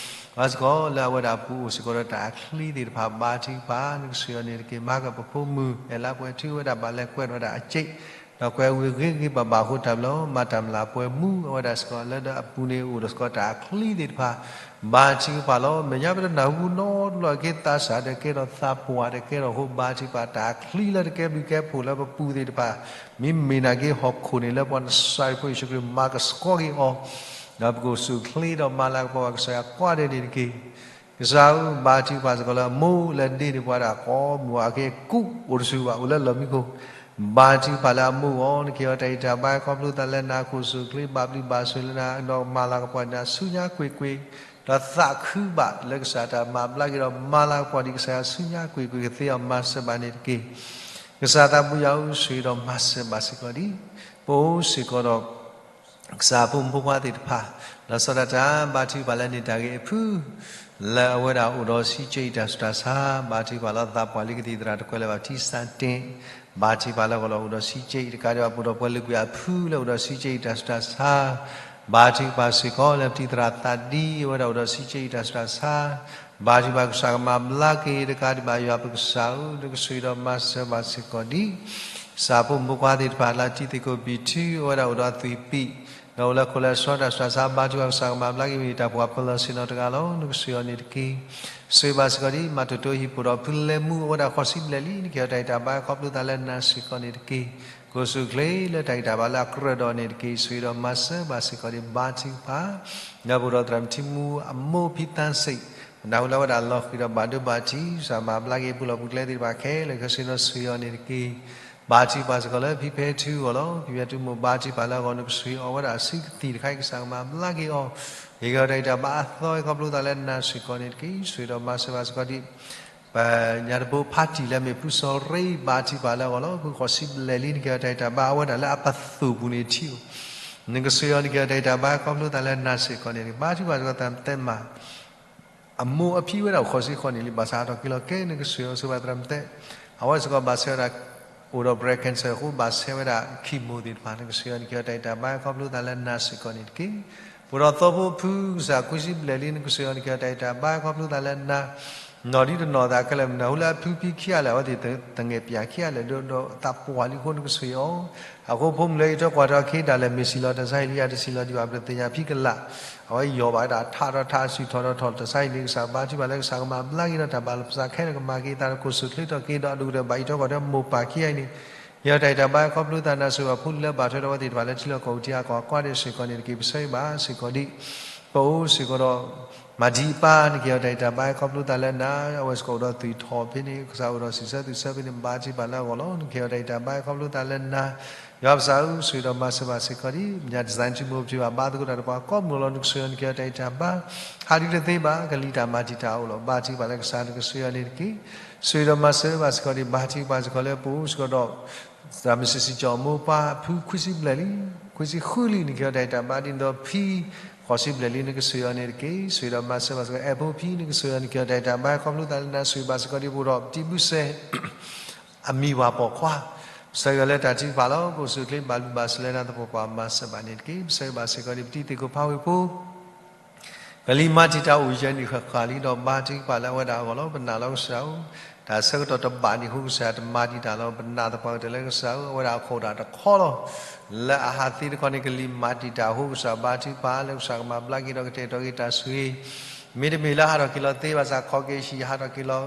ဘၣ်စ့ၢ်ကီးလၢအဝဲဒၣ်အပူၤအိၣ်စ့ၢ်ကီးဒီးတၢ်အချံသ့ၣ်တဖၣ် ဘါထုကဖၣ် နကဆိၣ်ဂ့ၤအီၤန့ၣ်တက့ၢ်. မၤကပဖိမုၣ် အဲၣ်လါပှဲၤထူ အဝဲဒၣ်ဘၣ်လဲၤကွဲးဒီးဝဲဒၣ်အစ့ၣ် ဒီးကွဲးဝံၤဂ့ၤဂ့ၤဘၣ်ဘၣ်အဃိတၢ်ဘျီ မါတၢ်မုၢ်လၢ်ပှဲၤမူ အဝဲဒၣ်စ့ၢ်ကီးလၢဒီးအပူၤန့ၣ်အိၣ်ဒီးစ့ၢ်ကီးတၢ်အချံသ့ၣ်တဖၣ် ဘါထုကဖၣ်လီၤ. မဲာ်ညါပတနၢ်ဟူနီတဘျီက့ၤသးစၢ်ဒီးကဲထီၣ်သးပှၢ်ဒီးကဲထီၣ်အဃိ ဘါထုကဖၣ်တၢ်အချံလၢတကဲဘျုးကဲဖှိၣ်လၢပပူၤသ့ၣ်တဖၣ် မ့မ့ၢ်နာ်က့ဟီၣ်ခိၣ်န့ၣ်လၢပှၤနစၤရ့းဖိယ့ၣ်ၡူးခရံာ်မၤကဆှီက့ၤအီၤ ဒီးပကအိၣ်ဆူၣ်အိၣ်ချ့ဒီးမၤလၤကပီၤဘၣ်ကစၢ်ယွၤကိးဂၤဒဲးန့ၣ်တက့ၢ်. ကစၢ်ဧၢ, ဘါထုကဖၣ်စ့ၢ်ကီးလၢအမိၢ်လၢဒ့န့ၢ်ပှၤဒၣ်ကိးမုၢ်အီၤ အက့ၤကူးအိၣ်တဆူၣ်ဘၣ် အိၣ်လၢလီၢ်မံခိၣ် ဘါထုကဖၣ်လၢအမိၢ်အဂီၢ် နကဟ့ၣ်အီၤတၢ်ဂံၢ်တၢ်ဘါ ခီဖျိသးလၢနၤ ကအိၣ်ဆူၣ်အိၣ်ချ့ ဘၣ်ဘျုးဘၣ်ဆိၣ်လၢနၤ ဒီးမၤလၤကပီၤနၤဆူညါကွ့ၢ်ကွ့ၢ် ဒီးသးခုဘၣ်လၢကစၢ်တၢ်မၤဘျါက့ၤဒီးမၤလၤကပီၤဒံးကစၢ်ယွၤဆူညါကွ့ၢ်ကွ့ၢ် ကသ့အီၤမၤစၢၤဘၣ်န့ၣ်တက့ၢ်. ကစၢ်သးဘိယွၤဧၢ, ဆိၣ်ဂ့ၤဒီးမၤစၢၤဘၣ်စ့ၢ်ကီးဒံး ပအိၣ်စ့ၢ်ကီးဒီး ကစၢ်ဖိမုၣ်ဖိခွါသ့ၣ်တဖၣ် လီၤဆီဒၣ်တၢ် ဘါထုကဖၣ်လၢန့ၢ်တၢ်ဂ့ၤအဖု လၢအဝဲဒၣ်အိၣ်ဒီးစံးကၠံၣ်တၢ်ဆူးတၢ်ဆါ ဘါထုကဖၣ်လၢသးပှၢ်လံကသံၣ်သရၣ်တကွဲးလၢၤဘၣ်ထံစၣ်တ့ၣ် ဘါထုကဖၣ်လၢအဂီၢ်လီၤ အိၣ်ဒီးစံးကၠံၣ်တကးဒံးဘၣ် ပအိၣ်ဒီးပှၤလုၢ်ကွံာ်အဖုလၢအိၣ်ဒီးစံးကၠံၣ်တၢ်ဆူးတၢ်ဆါ ဘါထုကဖၣ်စ့ၢ်ကီးလၢပတံၤသရၣ်သးဒံ အဝဲဒၣ်အိၣ်ဒီးစံးကၠံၣ်တၢ်ဆူးတၢ်ဆါ ဘါထုကဖၣ်ကစၢ်ကမၤဘျါက့ၤတကးဒံးဘၣ် ယွၤပကစၢ်ဧၢ, နကဆိၣ်ဂ့ၤဒီးမၤစၢၤဘၣ်စ့ၢ်ကီးဒံး ကစၢ်ဖိမုၣ်ဖိခွါသ့ၣ်တဖၣ်လၢတံၤသကိးဘံၣ်ထူ အဝဲဒၣ်အိၣ်ဒီးသွံၣ်ပံၣ် ဒီးအိၣ်လၢခိၣ်လၢဆီတၢ်ဆူးတၢ်ဆါ ဘါထုကဖၣ်ကစၢ်ကမၤဘျါက့ၤဝံၤ တၢ်ပှၤပၢၤလီၢ်ဆ့ၣ်နီၤတဂၤလီၤ နကဆိၣ်ဂ့ၤအီၤန့ၣ်တက့ၢ်. ဆိၣ်ဂ့ၤဘၣ်စ့ၢ်ကီးဒံး မၤတိၢ်တိၢ်ဟံၣ်ပူၤဒီးဖုလဲၤမူ အဝဲဒၣ်ဃိးဆံဘျဲၣ်လံ နကဟ့ၣ်အီၤတၢ်ဂံၢ်တၢ်ဘါခီဖျိသးလၢနၤစ့ၢ်ကီးန့ၣ်တက့ၢ်. ကအိၣ်ဆူၣ်အိၣ်ချ့လၢတၢ်ဂံၢ်တၢ်ဘါလၢအကြၢးဒီးန့ၣ်တက့ၢ်. ဆိၣ်ဂ့ၤဒီးမၤစၢၤဘၣ်စ့ၢ်ကီးဒံး ဘါထုကဖၣ် ဒီးပအိၣ်ဒီးသရၣ်မုၣ်ထံမူအမိၢ်ဖံသးစ့ၣ် နၢ်ဟူလၢအဝဲဒၣ်လီၤဃံၤဒီးဘၣ်ဒိဘၣ်ထံး ကစၢ်မၤဘျါက့ၤပူၤလီၢ်ပူၤကျဲသ့ၣ်တဖၣ်ခဲလၢာ်ခဲဆ့ နဆိၣ်ဂ့ၤအီၤန့ၣ်တက့ၢ်. ဘါထုကဖၣ်စ့ၢ်ကီးလၢဖံဖဲထူအဂီၢ်လီၤ. ဖံဖဲထူမိၢ်ဘါထုကဖၣ်လၢအဂီၢ် နကဆိၣ်ဂ့ၤအီၤဝဲဒၣ်အစုကသံၣ်တခါအံၤ ကစၢ်ကမၤဘျါက့ၤအီၤ ဟ့ၣ်က့ၤအီၤတၢ်ဂံၢ်တၢ်ဘါအသီခီဖျိသးလၢနၤစ့ၢ်ကီးန့ၣ်တက့ၢ်. ဆိၣ်ဂ့ၤဒီးမၤစၢၤဘၣ်စ့ၢ်ကီးဒံး ပညါတဘိဖးတံၢ်လၢမ့ၢ်ဖုစီၤရ့ ဘါထုကဖၣ်လၢအဂီၢ်လီၤ. ဖုဃိးဆံဘျဲၣ်လံ နကဟ့ၣ်အီၤတၢ်ဂံၢ်တၢ်ဘါ အဝဲဒၣ်လၢအပသိၣ်ပူၤန့ၣ်ထံၣ်အီၤ နကဆိၣ်ဂ့ၤအီၤ နကဟ့ၣ်အီၤတၢ်ဂံၢ်တၢ်ဘါခီဖျိသးလၢနၤစ့ၢ်ကီးန့ၣ်တက့ၢ်. ဘါထုကဖၣ်စ့ၢ်ကီးသရၣ်မုၣ်တဲမး အမိၢ်အဖံဝဲဒၣ်အိၣ်ဃိးဆံဃိးနံၣ်လံ ဘၣ်ဆၣ်အထီၣ်က့ၤလီၤကဲ နကဆိၣ်ဂ့ၤအီၤဆိၣ်ဂ့ၤဘၣ်သရၣ်မုၣ်တဲ အဝဲစ့ၢ်ကီးဘၣ်ဆဲးဝဲဒၣ် အိၣ်ဒီး breast cancer အဃိ ဘၣ်ဆဲးဝဲဒၣ် chemo သ့ၣ်တဖၣ် နကဆိၣ်ဂ့ၤအီၤ နကဟ့ၣ်အီၤတၢ်ဂံၢ်တၢ်ဘါခီဖျိသးလၢနၤစ့ၢ်ကီးန့ၣ်တက့ၢ်. ပအိၣ်ဒီးသီဖိဖုကစၢ်ခွံဆံဘျဲၣ်လံ နကဆိၣ်ဂ့ၤအီၤ နကဟ့ၣ်အီၤတၢ်ဂံၢ်တၢ်ဘါခီဖျိသးလၢနၤ နီၢ်ဒံးတနီၢ်သးခဲလၢာ်မနုၤ ဟူလၢအဖုဖံခံဂၤလဲၣ် အဝဲသ့ၣ်တငဲၢ်ပၠးခံဂၤလဲၣ် ဒီးသးပှၢ်လံအဃိ နကဆိၣ်ဂ့ၤအီၤ. အဃိဖိမုၣ်လၢယထၢကွၢ်ထၢခ့ဒၣ်လဲာ် မ့ၢ်စံၣ်လီၤတၢ်ဆါဟံၣ်လံဧါ တစံၣ်လီၤဒံးဘၣ် ပတသ့ၣ်ညါ ဖံကလး အဝဲယီၢ်ဘၣ်ဝဲဒၣ်ထးထီၣ်ထး ဆူၣ်ထီၣ်ထီၣ်ထီၣ် တၢ်ဆါဟံၣ်န့ၣ် ကစၢ်ဘါထုကဖၣ်လၢကစၢ်ကမၤဘျါက့ၤဒီးတၢ်ဘၣ်လီၤပသးခဲလၢာ် ကမၤက့ၤသးဒီး ကိၣ်စူၣ်ချ့ထီၣ်က့ၤဒီး အဒိၣ်ကတၢၢ်ဘၣ်အံးထီၣ်ကွၢ်ထၢ မိၢ်ပၢ်ခံဂၤအံၤန့ၣ် ယတၢ်အံးတၢ်ဘါခီဖျိသးနၤ ဆိၣ်ဂ့ၤဘၣ်ဖိလံၤလၢဘၣ်ထွဲဒီးအဝဲသ့ၣ်တဖၣ်လၢထံလီၢ်ကီၢ်ပူၤထံအကီၢ်အကွါဒဲးစ့ၢ်ကီးန့ၣ်တက့ၢ်. ပဆၢဂ့ၤဘၣ်စ့ၢ်ကီးဒံး ပအိၣ်စ့ၢ်ကီးဒီး မၤထံပၢ် နကဟ့ၣ်အီၤတၢ်အံးတၢ်ဘါခီဖျိသးလၢနၤ အဝဲစ့ၢ်ကီးအိၣ်ဒီးသွံၣ်ထီၣ်ဖဲန့ၣ် ကစၢ်အိၣ်ဒီးစံးဆၢသူၣ်ဆၢဖဲန့ၣ် ဘါထုကဖၣ်လၢအဂီၢ်လီၤ. နကဟ့ၣ်အီၤတၢ်အံးတၢ်ဘါခီဖျိသးလၢနၤ ယွၤပကစၢ်ဧၢ ဆိၣ်ဂ့ၤဒီးမၤစၢၤဘၣ်စ့ၢ်ကီးဒံး ညၣ်တစၢ်ထံမိၢ်ပထံးဘၣ် ဘါသကိးတၢ်ဒီးပှၤကိးမုၢ်လီၤ နကဆိၣ်ဂ့ၤအီၤ နကဟ့ၣ်အီၤတၢ်အံးတၢ်ဘါ ဟးဒ်တသ့ဘၣ် ကလံၤတၢ်မၤတံာ်တာ်အိၣ်လီၤ. ဘါထုကဖၣ်လၢကစၢ် နကဆိၣ်ဂ့ၤအီၤန့ၣ်တက့ၢ်. ဆိၣ်ဂ့ၤဒီးမၤစၢၤဘၣ်စ့ၢ်ကီးဒံး ဘါထုကဖၣ်စ့ၢ်ကီးလၢပအိၣ်စ့ၢ်ကီးဒီး သရၣ်မုၣ်စံးစံးကၠီၣ်မိၢ်ပှၢ် ဖုခွံဆံဘျဲၣ်လံ, ခွံဆံဃုလံ နကဟ့ၣ်အီၤတၢ်အံးတၢ်ဘါ ဒ်သိးဖံ ဃိးဆံဘျဲၣ်လံ နကဆိၣ်ဂ့ၤအီၤန့ၣ်တက့ၢ်. ဆိၣ်ဂ့ၤဒီးမၤစၢၤဘၣ်စ့ၢ်ကီး အဲၣ်ဖိဖံ နကဆိၣ်ဂ့ၤအီၤ နကဟ့ၣ်အီၤတၢ်အံးတၢ်ဘါ ခီဖျိသးလၢနၤ ဆိၣ်ဂ့ၤဘၣ်စ့ၢ်ကီးဒံး ပအိၣ်ဒီးပတံၤဘုစဲ အမံၤဝၤပိာ်ခွါ ပဆၢဂ့ၤအီၤလၢတၢ်ထုကဖၣ်လီၤ. ပအိၣ်ဆူၣ်အိၣ်ချ့ဘၣ်လုၢ်ဘၣ်စၢၤလၢနၤ သပှၢ်ပှၢ်မၤစၢၤဘၣ်န့ၣ်တက့ၢ်. ပဆၢဂ့ၤဘၣ်စ့ၢ်ကီးဒံး ပတံၤသ့ၣ်ခိၣ်ဖးဝ့ၢ်ဖိ ကလံၤမၤတံာ်တာ်အိၣ်ယဲၢ်နံၣ်ဃၣ်ဃၣ်လံဒီး ဘါထုကဖၣ်လၢအဝဲဒၣ်အဂီၢ်လီၤ. ပနာ်လီၤကစၢ်ဧၢ, တၢ်ဆၢကတီၢ်တဘၣ်နံၣ်အဃိ ကစၢ်တမၤတံာ်တာ်လီၤ. ပနာ်သပှၢ်ကတၢၢ်လၢကစၢ်ဧၢ အဝဲဒၣ်အခိၣ်ဒၣ်တခီလီၤ. လၢအဟးသ့တခီန့ၣ် ကလံၤမၤတံာ်တာ်အဃိ ကစၢ်ဘါထုကဖၣ်လၢကစၢ်ကမၤဘျါက့ၤဒီးကတဲာ်ကတီၤက့ၤတၢ်ဆိၣ်ဂ့ၤ မ့တမ့ၢ်လၢဟးထီၣ်က့ၤလီၤသ့ဘၣ်ဆၣ် ခီက့ၤဟံၣ်ဟးထီၣ်က့ၤလီၤ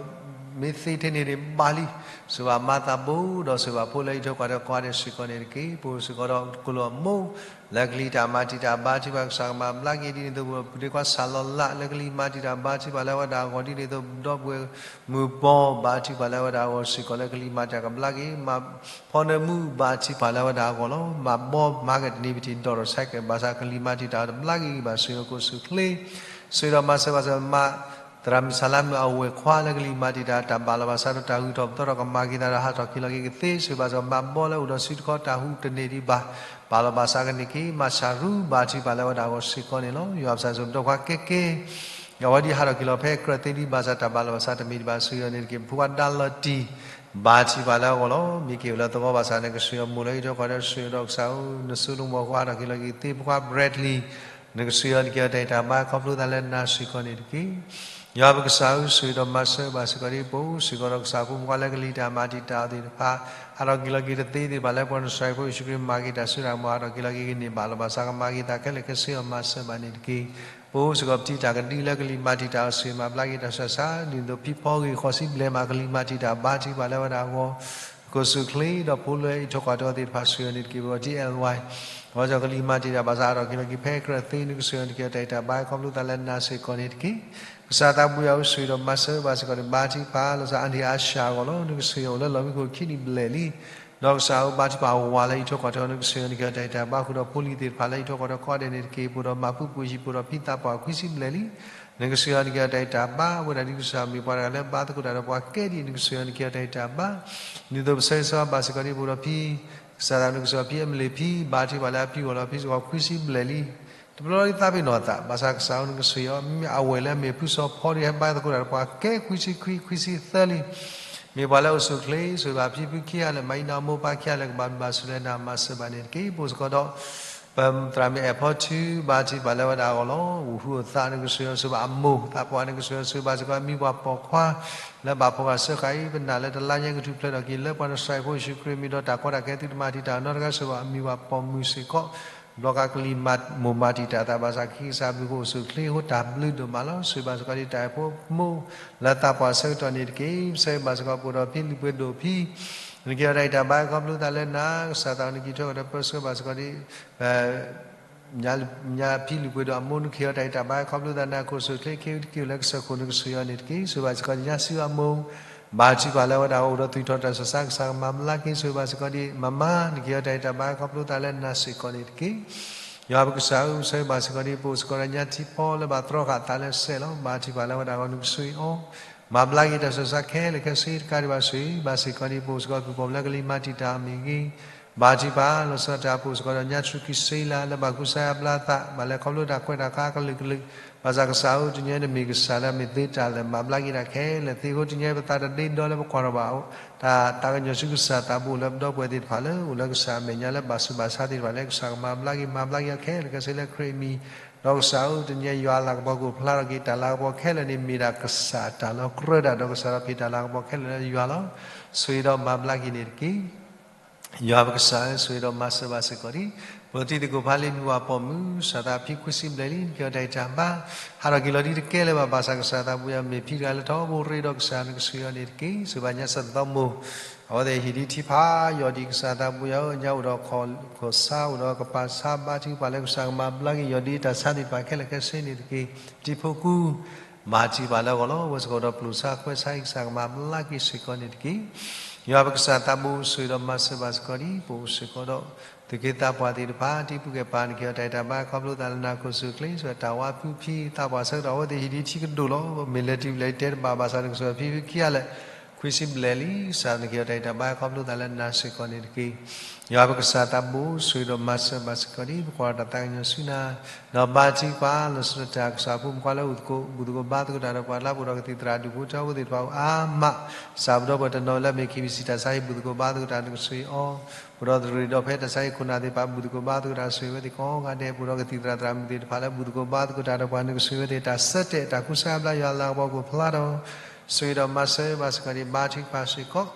မ့ၢ်သ့ထဲန့ၣ်န့ၣ်ဘၣ်လံ. ဆိၣ်ဂ့ၤဘၣ်မၤသးဘိဒီး ဆိၣ်ဂ့ၤဘၣ်ဖိလၢအံးထွဲကွၢ်ထွဲကိးဂၤဒဲးစ့ၢ်ကီးန့ၣ်တက့ၢ်. ပအိၣ်စ့ၢ်ကီးဒီးကလိာ်အမိၢ် လၢကလံၤတၢ်မၤတံာ်တာ် ဘါထုကဖၣ်ကစၢ်ကမၤဘျါက့ၤဒ်န့ၣ်အသိး ပဒ့ခွါစၢ်လီၤလး လၢကလံၤမၤတံာ်တာ် ဘါထုကဖၣ်လၢအဝဲဒၣ်အဂီၢ်ဒ်န့ၣ်အသိး ဒီပုၢ်ဝဲၢ်မုၣ်ပီ ဘါထုကဖၣ်လၢအဝဲဒၣ်အဂီၢ်စ့ၢ်ကီး လၢကလံၤမၤတံာ်တာ်ကဘျါက့ၤ မၤဖီနၢမူ ဘါထုကဖၣ်လၢအဝဲဒၣ်အဂီၢ်လီၤ. မၤဘီမၤကတနံၤပထံၣ်ဒီး ဒီးဆဲးကဲး ဘၣ်ဆၣ်ကလံၤမၤတံာ်တာ်တဘျါက့ၤဘၣ် ဆိၣ်ဂ့ၤအီၤ ကိၣ်စူၣ်ချ့ ဆိၣ်ဂ့ၤဒီးမၤစၢၤဘၣ်စၢၤ မး သရၣ်မုၣ်စၢ်လါမုၣ်အဝဲၢ်ခွါလၢကလံၤမၤတံာ်တာ် တၢ်ဘၣ်လီၤဘၣ်စးဒီးတၢ်ဂုၤထီၣ်ပသီထီၣ် ကမၤက့ၤသးဒီးဟးထီၣ်က့ၤလီၤက့ၤကသ့ ဆိၣ်ဂ့ၤဘၣ်စ့ၢ်ကီး မးဘီလၢအိၣ်ဒီးစုတခီ တၢ်ဟူးတန့ၢ်ဒံးဘၣ် ဘၣ်လီၤဘၣ်စးကန့ၢ်က့ၤ မၤစၢၤရူ ဘါထုကဖၣ်လၢအဝဲဒၣ်အဂီၢ်စ့ၢ်ကီးန့ၣ်လီၤ. ယွၤပကစၢ် ဆိၣ်ဂ့ၤဒီးပှၤကဲက့ၤ အဝဲဒၣ်ဟးထီၣ်က့ၤလီၤဖဲကြၢးသ့ဒံးဘၣ်ဆၣ် တၢ်ဘၣ်လီၤဘၣ်စးတမံၤဒံးဘၣ် ဆိၣ်ဂ့ၤအီၤန့ၣ်တက့ၢ်. ပဖိခွါဒါလီၤတံၢ် ဘါထုကဖၣ်လၢအဂီၢ်လီၤ. မ့ၢ်က့ၤအိၣ်လၢသဝီဘၣ်ဆၣ် နကဆိၣ်ဂ့ၤအီၤမိၢ်လၢအံးထွဲကွၢ်ထွဲ ဆိၣ်ဂ့ၤဒီးကစၢ်ဧၢ နစိတၢ်ကမီၤဃိဟးထီၣ်က့ၤလီၤက့ၤသ့ ဖိခွါ Bradley နကဆိၣ်ဂ့ၤအီၤ နကဟ့ၣ်အီၤတၢ်အံးတၢ်ဘါ ခီဖျိသးလၢနၤစ့ၢ်ကီးန့ၣ်တက့ၢ်. ယွၤပကစၢ်ဧၢ ဆိၣ်ဂ့ၤဒီးမၤစၢၤဘၣ်စ့ၢ်ကီးဒ်ပအိၣ်စ့ၢ်ကီးဒီးကစၢ်ဖိ ဖိခွါလၢကလံၤတၢ်မၤတံာ်တာ်သ့ၣ်တဖၣ် ဟးထီၣ်က့ၤလီၤက့ၤတသ့သ့ၣ်တဖၣ် လၢပှၤနစၤရ့းဖိယ့ၣ်ၡူးခရံာ်မၤက့ၤတၢ်စိတၢ်ကမီၤ ဟးထီၣ်က့ၤလီၤက့ၤကန့ၢ်ဘၣ်လီၤဘၣ်စး ကမၤက့ၤသးခဲလၢာ်ခဲဆ့အီၤ မၤစၢၤဘၣ်န့ၣ်တက့ၢ်. ပအိၣ်စ့ၢ်ကီးပတံၤတၢ်ကဒုလၢကလံၤမၤတံာ်တာ်အီၤ ဆိၣ်ဂ့ၤမၤဘျါက့ၤတၢ်ဆူးတၢ်ဆါ ဒ်သိးဖံဖီဂ့ၤဃိးဆံဘျဲၣ်မး ကလံၤမၤတံာ်တာ်ဘါထုကဖၣ်လၢအဝဲဒၣ်အဂီၢ် ကိၣ်စူၣ်ချ့ ဒီးဖိလၢအံးထွဲကွၢ်ထွဲအီၤသ့ၣ်တဖၣ် ဆိၣ်ဂ့ၤအီၤန့ၣ်တက့ၢ်. ပဝဲဒၣ် L Y အဝဲကလံၤမၤတံာ်တာ်ဘၣ်ဆၣ် ဟးထီၣ်က့ၤလီၤက့ၤဖဲကြၢးသ့ နကဆိၣ်ဂ့ၤအီၤ နကဟ့ၣ်အီၤတၢ်အံးတၢ်ဘါ ခီဖျိသးလၢနၤစ့ၢ်ကီးန့ၣ်တက့ၢ်. ကစၢ်သးဘှံးအဝဲ ဆိၣ်ဂ့ၤဒီးမၤစၢၤဘၣ်စ့ၢ်ကီးန့ၣ် ဘါထုကဖၣ် လီၤစၢ် Andy Asha အဂီၢ်လီၤ. နကဆိၣ်ဂ့ၤအီၤလၢလီၢ်မံခိၣ်ခံနံၣ်ဘျဲၣ်လံ ဒီးကစၢ်ဧၢ ဘါထုကဖၣ်ဝၤလၢအံးထွဲကွၢ်ထွဲအီၤ နကဆိၣ်ဂ့ၤအီၤ နကဟ့ၣ်အီၤတၢ်အံးတၢ်ဘါ ဃုာ်ဒီးဖိလံၤသ့ၣ်တဖၣ်လၢအံးထွဲကွၢ်ထွဲကိးဂၤဒဲးန့ၣ်တက့ၢ်. ပအိၣ်ဒီးမၤဖုပှ့ၤဟံၣ် ပအိၣ်ဒီးဖံသးပှၢ်ခွံဆံဘျဲၣ်လံ နကဆိၣ်ဂ့ၤအီၤ နကဟ့ၣ်အီၤတၢ်အံးတၢ်ဘါ အဝဲဒၣ်ဒ်ကစၢ်မ့ၢ်ပှၤတဂၤလၢဘါသကိးတၢ်ဒီးပှၤကဲဒ်အံၤ နကဆိၣ်ဂ့ၤအီၤ နကဟ့ၣ်အီၤတၢ်အံးတၢ်ဘါ ဒ်သိးပဆၢဂ့ၤဆၢဝါဘၣ်စ့ၢ်ကီးဒ် ပအိၣ်ဒီးဖံ ကစၢ်သးနကဆိၣ်ဂ့ၤအီၤ ဖံအမလ့ၤဖံ ဘါထုကဖၣ်လၢအဖံဂီၢ်လီၤ ဖံစ့ၢ်ကီးခွံဆံဘျဲၣ်လံ တဘျီလၢယသးပ့ၤနီၣ်သး ဘၣ်ဆၣ်ကစၢ်ဧၢ နကဆိၣ်ဂ့ၤအီၤ မ့ၢ်အဝဲၢ်လၢအမ့ၢ်ဖုစီၤဖီဒ် ဟဲဘါသကိးတၢ်ဒီးပှၤကဲခွံဆံခွံ ခွံဆံသၢလံ မ့ၢ်ပှၤလၢအအိၣ်ဆူၣ်အိၣ်ချ့ ဆိၣ်ဂ့ၤဘၣ်ဖံဖုခံဂၤလၢ မၤအံးနီၢ်မိၢ်ပၢ်ခံဂၤလၢ ကဘၣ်ဘျုးဘၣ်ဆိၣ်လၢနၤ မၤစၢၤဘၣ်န့ၣ်တက့ၢ်. ပအိၣ်စ့ၢ်ကီးဒီး ပသရၣ်မုၣ်အဲၣ်ဖီထူ ဘါထုကဖၣ်လၢအဝဲဒၣ်အဂီၢ်လီၤ. အိၣ်ဟုၣ်အိၣ်သး နကဆိၣ်ဂ့ၤအီၤဆိၣ်ဂ့ၤဘၣ်အမိၢ် သးပှၢ် နကဆိၣ်ဂ့ၤအီၤဆိၣ်ဂ့ၤဘၣ်စ့ၢ်ကီး အမံၤပှၢ်ပိာ်ခွါ လၢဘၣ်ဖီၣ်ဃာ်စၢဃာ်အံၤ ပနာ်လၢတလါညါကထူၣ်ဖျဲးထီၣ်က့ၤ လၢပှၤနစၤရ့းဖိယ့ၣ်ၡူးခရံာ်အမံၤဒီး တၢ်ကီတၢ်ခဲသုတမၤတံာ်တာ်နီတဂၤ ဆိၣ်ဂ့ၤဘၣ်အမံၤပှၢ်ပိာ်မုၣ်စ့ၢ်ကီး ဘျီဃီကလံၤမိၢ်မၤတံာ်တာ်သးဘၣ်ဆၣ် ကဟံးကစၢ်ဘျုးဖှိၣ်အိၣ်ဆူၣ်အိၣ်ချ့အဃိ တၢ်ဘျုးဒိၣ်မးလီၤ. ဆိၣ်ဂ့ၤဘၣ်စ့ၢ်ကီးဒ်တၢ်အဲၣ်ဖိမိၢ် လၢသးပှၢ်ဆၢကတီၢ်န့ၣ်တက့ၢ်. ပဆၢဂ့ၤဘၣ်စ့ၢ်ကီးပအိၣ်ဒီးဖံလုၢ်ပှ့ၤဒိၣ်ဖံ နကဟ့ၣ်အီၤတၢ်အံးတၢ်ဘါ ခီဖျိသးလၢနၤ ကစၢ်သးနကံၢ်ထီၣ်ကဒီး ပဆၢဂ့ၤဘၣ်စ့ၢ်ကီးဒ် ညါဖံလုၢ်ပှ့ၤဒိၣ်အမိၢ် နကဟ့ၣ်အီၤတၢ်အံးတၢ်ဘါ ခီဖျိသးနၤ ကိၣ်စူၣ်အိၣ်ချ့ ခ့ဝံတက့ၢ်လၢကစၢၢ်ခိၣ် နကဆိၣ်ဂ့ၤအီၤန့ၣ်တက့ၢ်. ဆိၣ်ဂ့ၤဘၣ်စ့ၢ်ကီးညါဆူအမိၢ် ဘါထုကဖၣ်လၢအဝဲဒၣ်အိၣ်ဒီးသွံၣ်ထီၣ်တၢ်ဆူးတၢ်ဆါ ကစၢ်ကမၤဘျါက့ၤ ဆိၣ်ဂ့ၤဘၣ်စ့ၢ်ကီးဒ်မၤမၤ နကဟ့ၣ်အီၤတၢ်အံးတၢ်ဘါ ခီဖျိသးလၢနၤစ့ၢ်ကီးန့ၣ်တက့ၢ်. ယွၤပကစၢ်ဧၢ ပဆၢဂ့ၤဘၣ်စ့ၢ်ကီးဒ် ပအိၣ်စ့ၢ်ကီးဒီးညါထံဖီလၢဘၣ်တြီဃာ်သးလၢစဲးလီၤ. ဘါထုကဖၣ်လၢအဝဲဒၣ်အဂီၢ် နကဆိၣ်ဂ့ၤအီၤ မၤဘျါက့ၤတၢ်ဆူးတၢ်ဆါခဲလၢာ်ခဲဆ့တကးဒံးဘၣ် ဆိၣ်ဂ့ၤဘၣ်စ့ၢ်ကီးဒ် ပအိၣ်စ့ၢ်ကီး ပူၤပိာ်လၢကလံၤမၤတံာ်တာ်အီၤမ့ၢ်ဂ့ၤ ဘါထုကဖၣ် လီၤဆီဒၣ်တၢ် ပအိၣ်စ့ၢ်ကီးဒီးညါတြူာ်ခံဆံလါ လၢဘၣ်ကူစါအါဘျါသး ဘၣ်လဲၤခီဖျိတၢ်ကွဲးတၢ်ခါကလုာ်ကလုာ်, ဘၣ်ဆၣ်ကစၢ်ဧၢ တနံၤအံၤနမ့ၢ်ကစၢ်လၢအမ့ၢ်သ့တၢ်လၢာ် မၤဘျါက့ၤတၢ်ခဲလၢာ်သ့အဃိ တနံၤအံၤပသးတဒ့ဒီလၢပကွၢ်ထီၣ်ဘၣ် တၢ်သးကညီၤဆူကစၢ်သးဘိလၢပဒီပုၢ်ဝဲၢ်သ့ၣ်တဖၣ်လၢအိၣ်လၢကစၢ်အမဲာ်ညါလၢဘၣ်ဆူးဘၣ်ဆါသ့ၣ်တဖၣ်လၢကစၢ်ကမၤဘျါက့ၤ မၤဘျါက့ၤအီၤခဲလၢာ်ခဲဆ့လၢခရံာ်အမံၤ, ဒီးကစၢ်ဧၢ တနံၤအံၤယွၤအလၤကပီၤကအိၣ်ဖျါထီၣ်က့ၤ တၢ်လၤကပီၤခဲလၢာ်န့ၣ် မ့ၢ်ဒၣ်ကစၢ်တၢ်လီၤကြၢးတၢ် ဒီးကစၢ်ဒီးဖံးတၢ်လၤကပီၤခဲလၢာ်လၢယွၤလီၤ. ဆိၣ်ဂ့ၤဒီးမၤဘျါက့ၤန့ၣ်တက့ၢ်. ယွၤပကစၢ်ဧၢ ဆိၣ်ဂ့ၤဒီးမၤစၢၤဘၣ်စ့ၢ်ကီးဒံး ပကထံသကိးဖးလံာ်မုၢ်ဝါပိာ်မုၣ် ကစၢ်သးဖံခွံဆံဘျဲၣ်လံ နက့ၤအီၤတၢ်အံၤတၢ်ဘါ ဟးထီၣ်က့ၤလီၤဒ်တကဲလၢၤဘၣ် ဘၣ်ဆၣ်ကစၢ်သးဘိယွၤမ့ၢ်ဖံတဂၤလၢထီဘိရ့ ဒီးကစၢ်နကဆိၣ်ဂ့ၤအီၤန့ၣ်တက့ၢ်. စံးဘၣ်ညါစၢ်သီမိၢ် အဝဲသ့ၣ်ဟံၣ်ဒံးထံဖးယိၣ်ဒံး ကစၢ်သးဘိယွၤဧၢ ညါအိၣ်ဒီးခိၣ်ဆါ အိၣ်ဒီးကပၤဆါ ဘါထုကဖၣ်လၢကစၢ်ကမၤဘျါက့ၤ ယွၤဒ်တၢ်ဆါသ့ၣ်တဖၣ်ခဲလၢာ်ခဲဆ့န့ၣ်တက့ၢ်. တံၤဖိကူ မၤတံၢ်ဘၣ်လၢအဂီၢ်လီၤ. ဝဲစ့ၢ်ကီးဒီးပျိၢ်ဆါခွဲဆါအံၤ ကစၢ်ကမၤဘျါက့ၤစ့ၢ်ကီးန့ၣ်တက့ၢ်. ယွၤပကစၢ်သးဘိ ဆိၣ်ဂ့ၤဒီးမၤစၢၤဘၣ်စ့ၢ်ကီးဒံး ပအိၣ်စ့ၢ်ကီးဒီး သုးက့သးပှၢ်သ့ၣ်တဖၣ် တံၤပုၢ်ကဲပၢ် နက့ၤအီၤတၢ်အံၤတၢ်ဘါ ခီဖျိသးလၢနၤခိၣ်စူၣ်ချ့ ဆိၣ်တၢ်ဝါဖုဖံ သးပှၢ်ဆၢကတီၢ် အဝဲသ့ၣ်ဟံၣ်ဒံးထံကဒိၣ်လီၤ. မ့ၢ်လဲၤတုၤလဲၤတဲတဘၣ် ဘၣ်ဆၣ်နကဆိၣ်ဂ့ၤဖံဖုခံဂၤလၢာ် ခွံဆံဘျဲၣ်လံ ကစၢ်နက့ၤအီၤတၢ်အံၤတၢ်ဘါ ခီဖျိသးလၢနၤစ့ၢ်ကီးန့ၣ်တက့ၢ်. ယွၤပကစၢ်သးဘိ ဆိၣ်ဂ့ၤဒီးမၤစၢၤဘၣ်စ့ၢ်ကီးဒံး ပကွၢ်တၢ်သးကညီၤဆူနၤ ဒီးဘါထုကဖၣ် လီၤဆီဒၣ်တၢ် ကစၢ်ဖိမုၣ်ဖိခွါလၢအိၣ်သကိး ဘူၣ်သကိးဘါသကိးတၢ်ဒီးပှၤလၢပအိၣ်ဒီးကသံၣ်သရၣ်ဒူၣ်ဖိထၢဖိသ့ၣ်တဖၣ်အိၣ်အါမး ကစၢ်ပဒီပုၢ်ဝဲၢ်တနီၤလၢအမ့ၢ် KBC တၢ်ဆါဟံၣ် ဘူၣ်သကိးဘါသကိးတၢ် နကဆိၣ်ဂ့ၤအီၤ, ပဒီသရ့ၣ်ဒီးဖဲတၢ်ဆါဟံၣ်ခိၣ်နၢ်သ့ၣ်တဖၣ် ဘူၣ်သကိးဘါသကိးတၢ် ဆိၣ်ဂ့ၤဝဲသ့ၣ်ကိးဂၤဒဲး ပအိၣ်ဒီးကသံၣ်သရၣ်သရၣ်မုၣ်သ့ၣ်တဖၣ်လၢ ဘူၣ်သကိးဘါသကိးတၢ်ဒီးပှၤ နကဆိၣ်ဂ့ၤဝဲသ့ၣ် တၢ်ဆၢတဲာ်တၢ်ကူစါဘျါ ယွၤလၤကပီၤကအိၣ်ဖျါထီၣ် ဆိၣ်ဂ့ၤဒီးမၤစၢၤဘၣ်စ့ၢ်ကီးဒံး ဘါထုကဖၣ်စ့ၢ်ကီး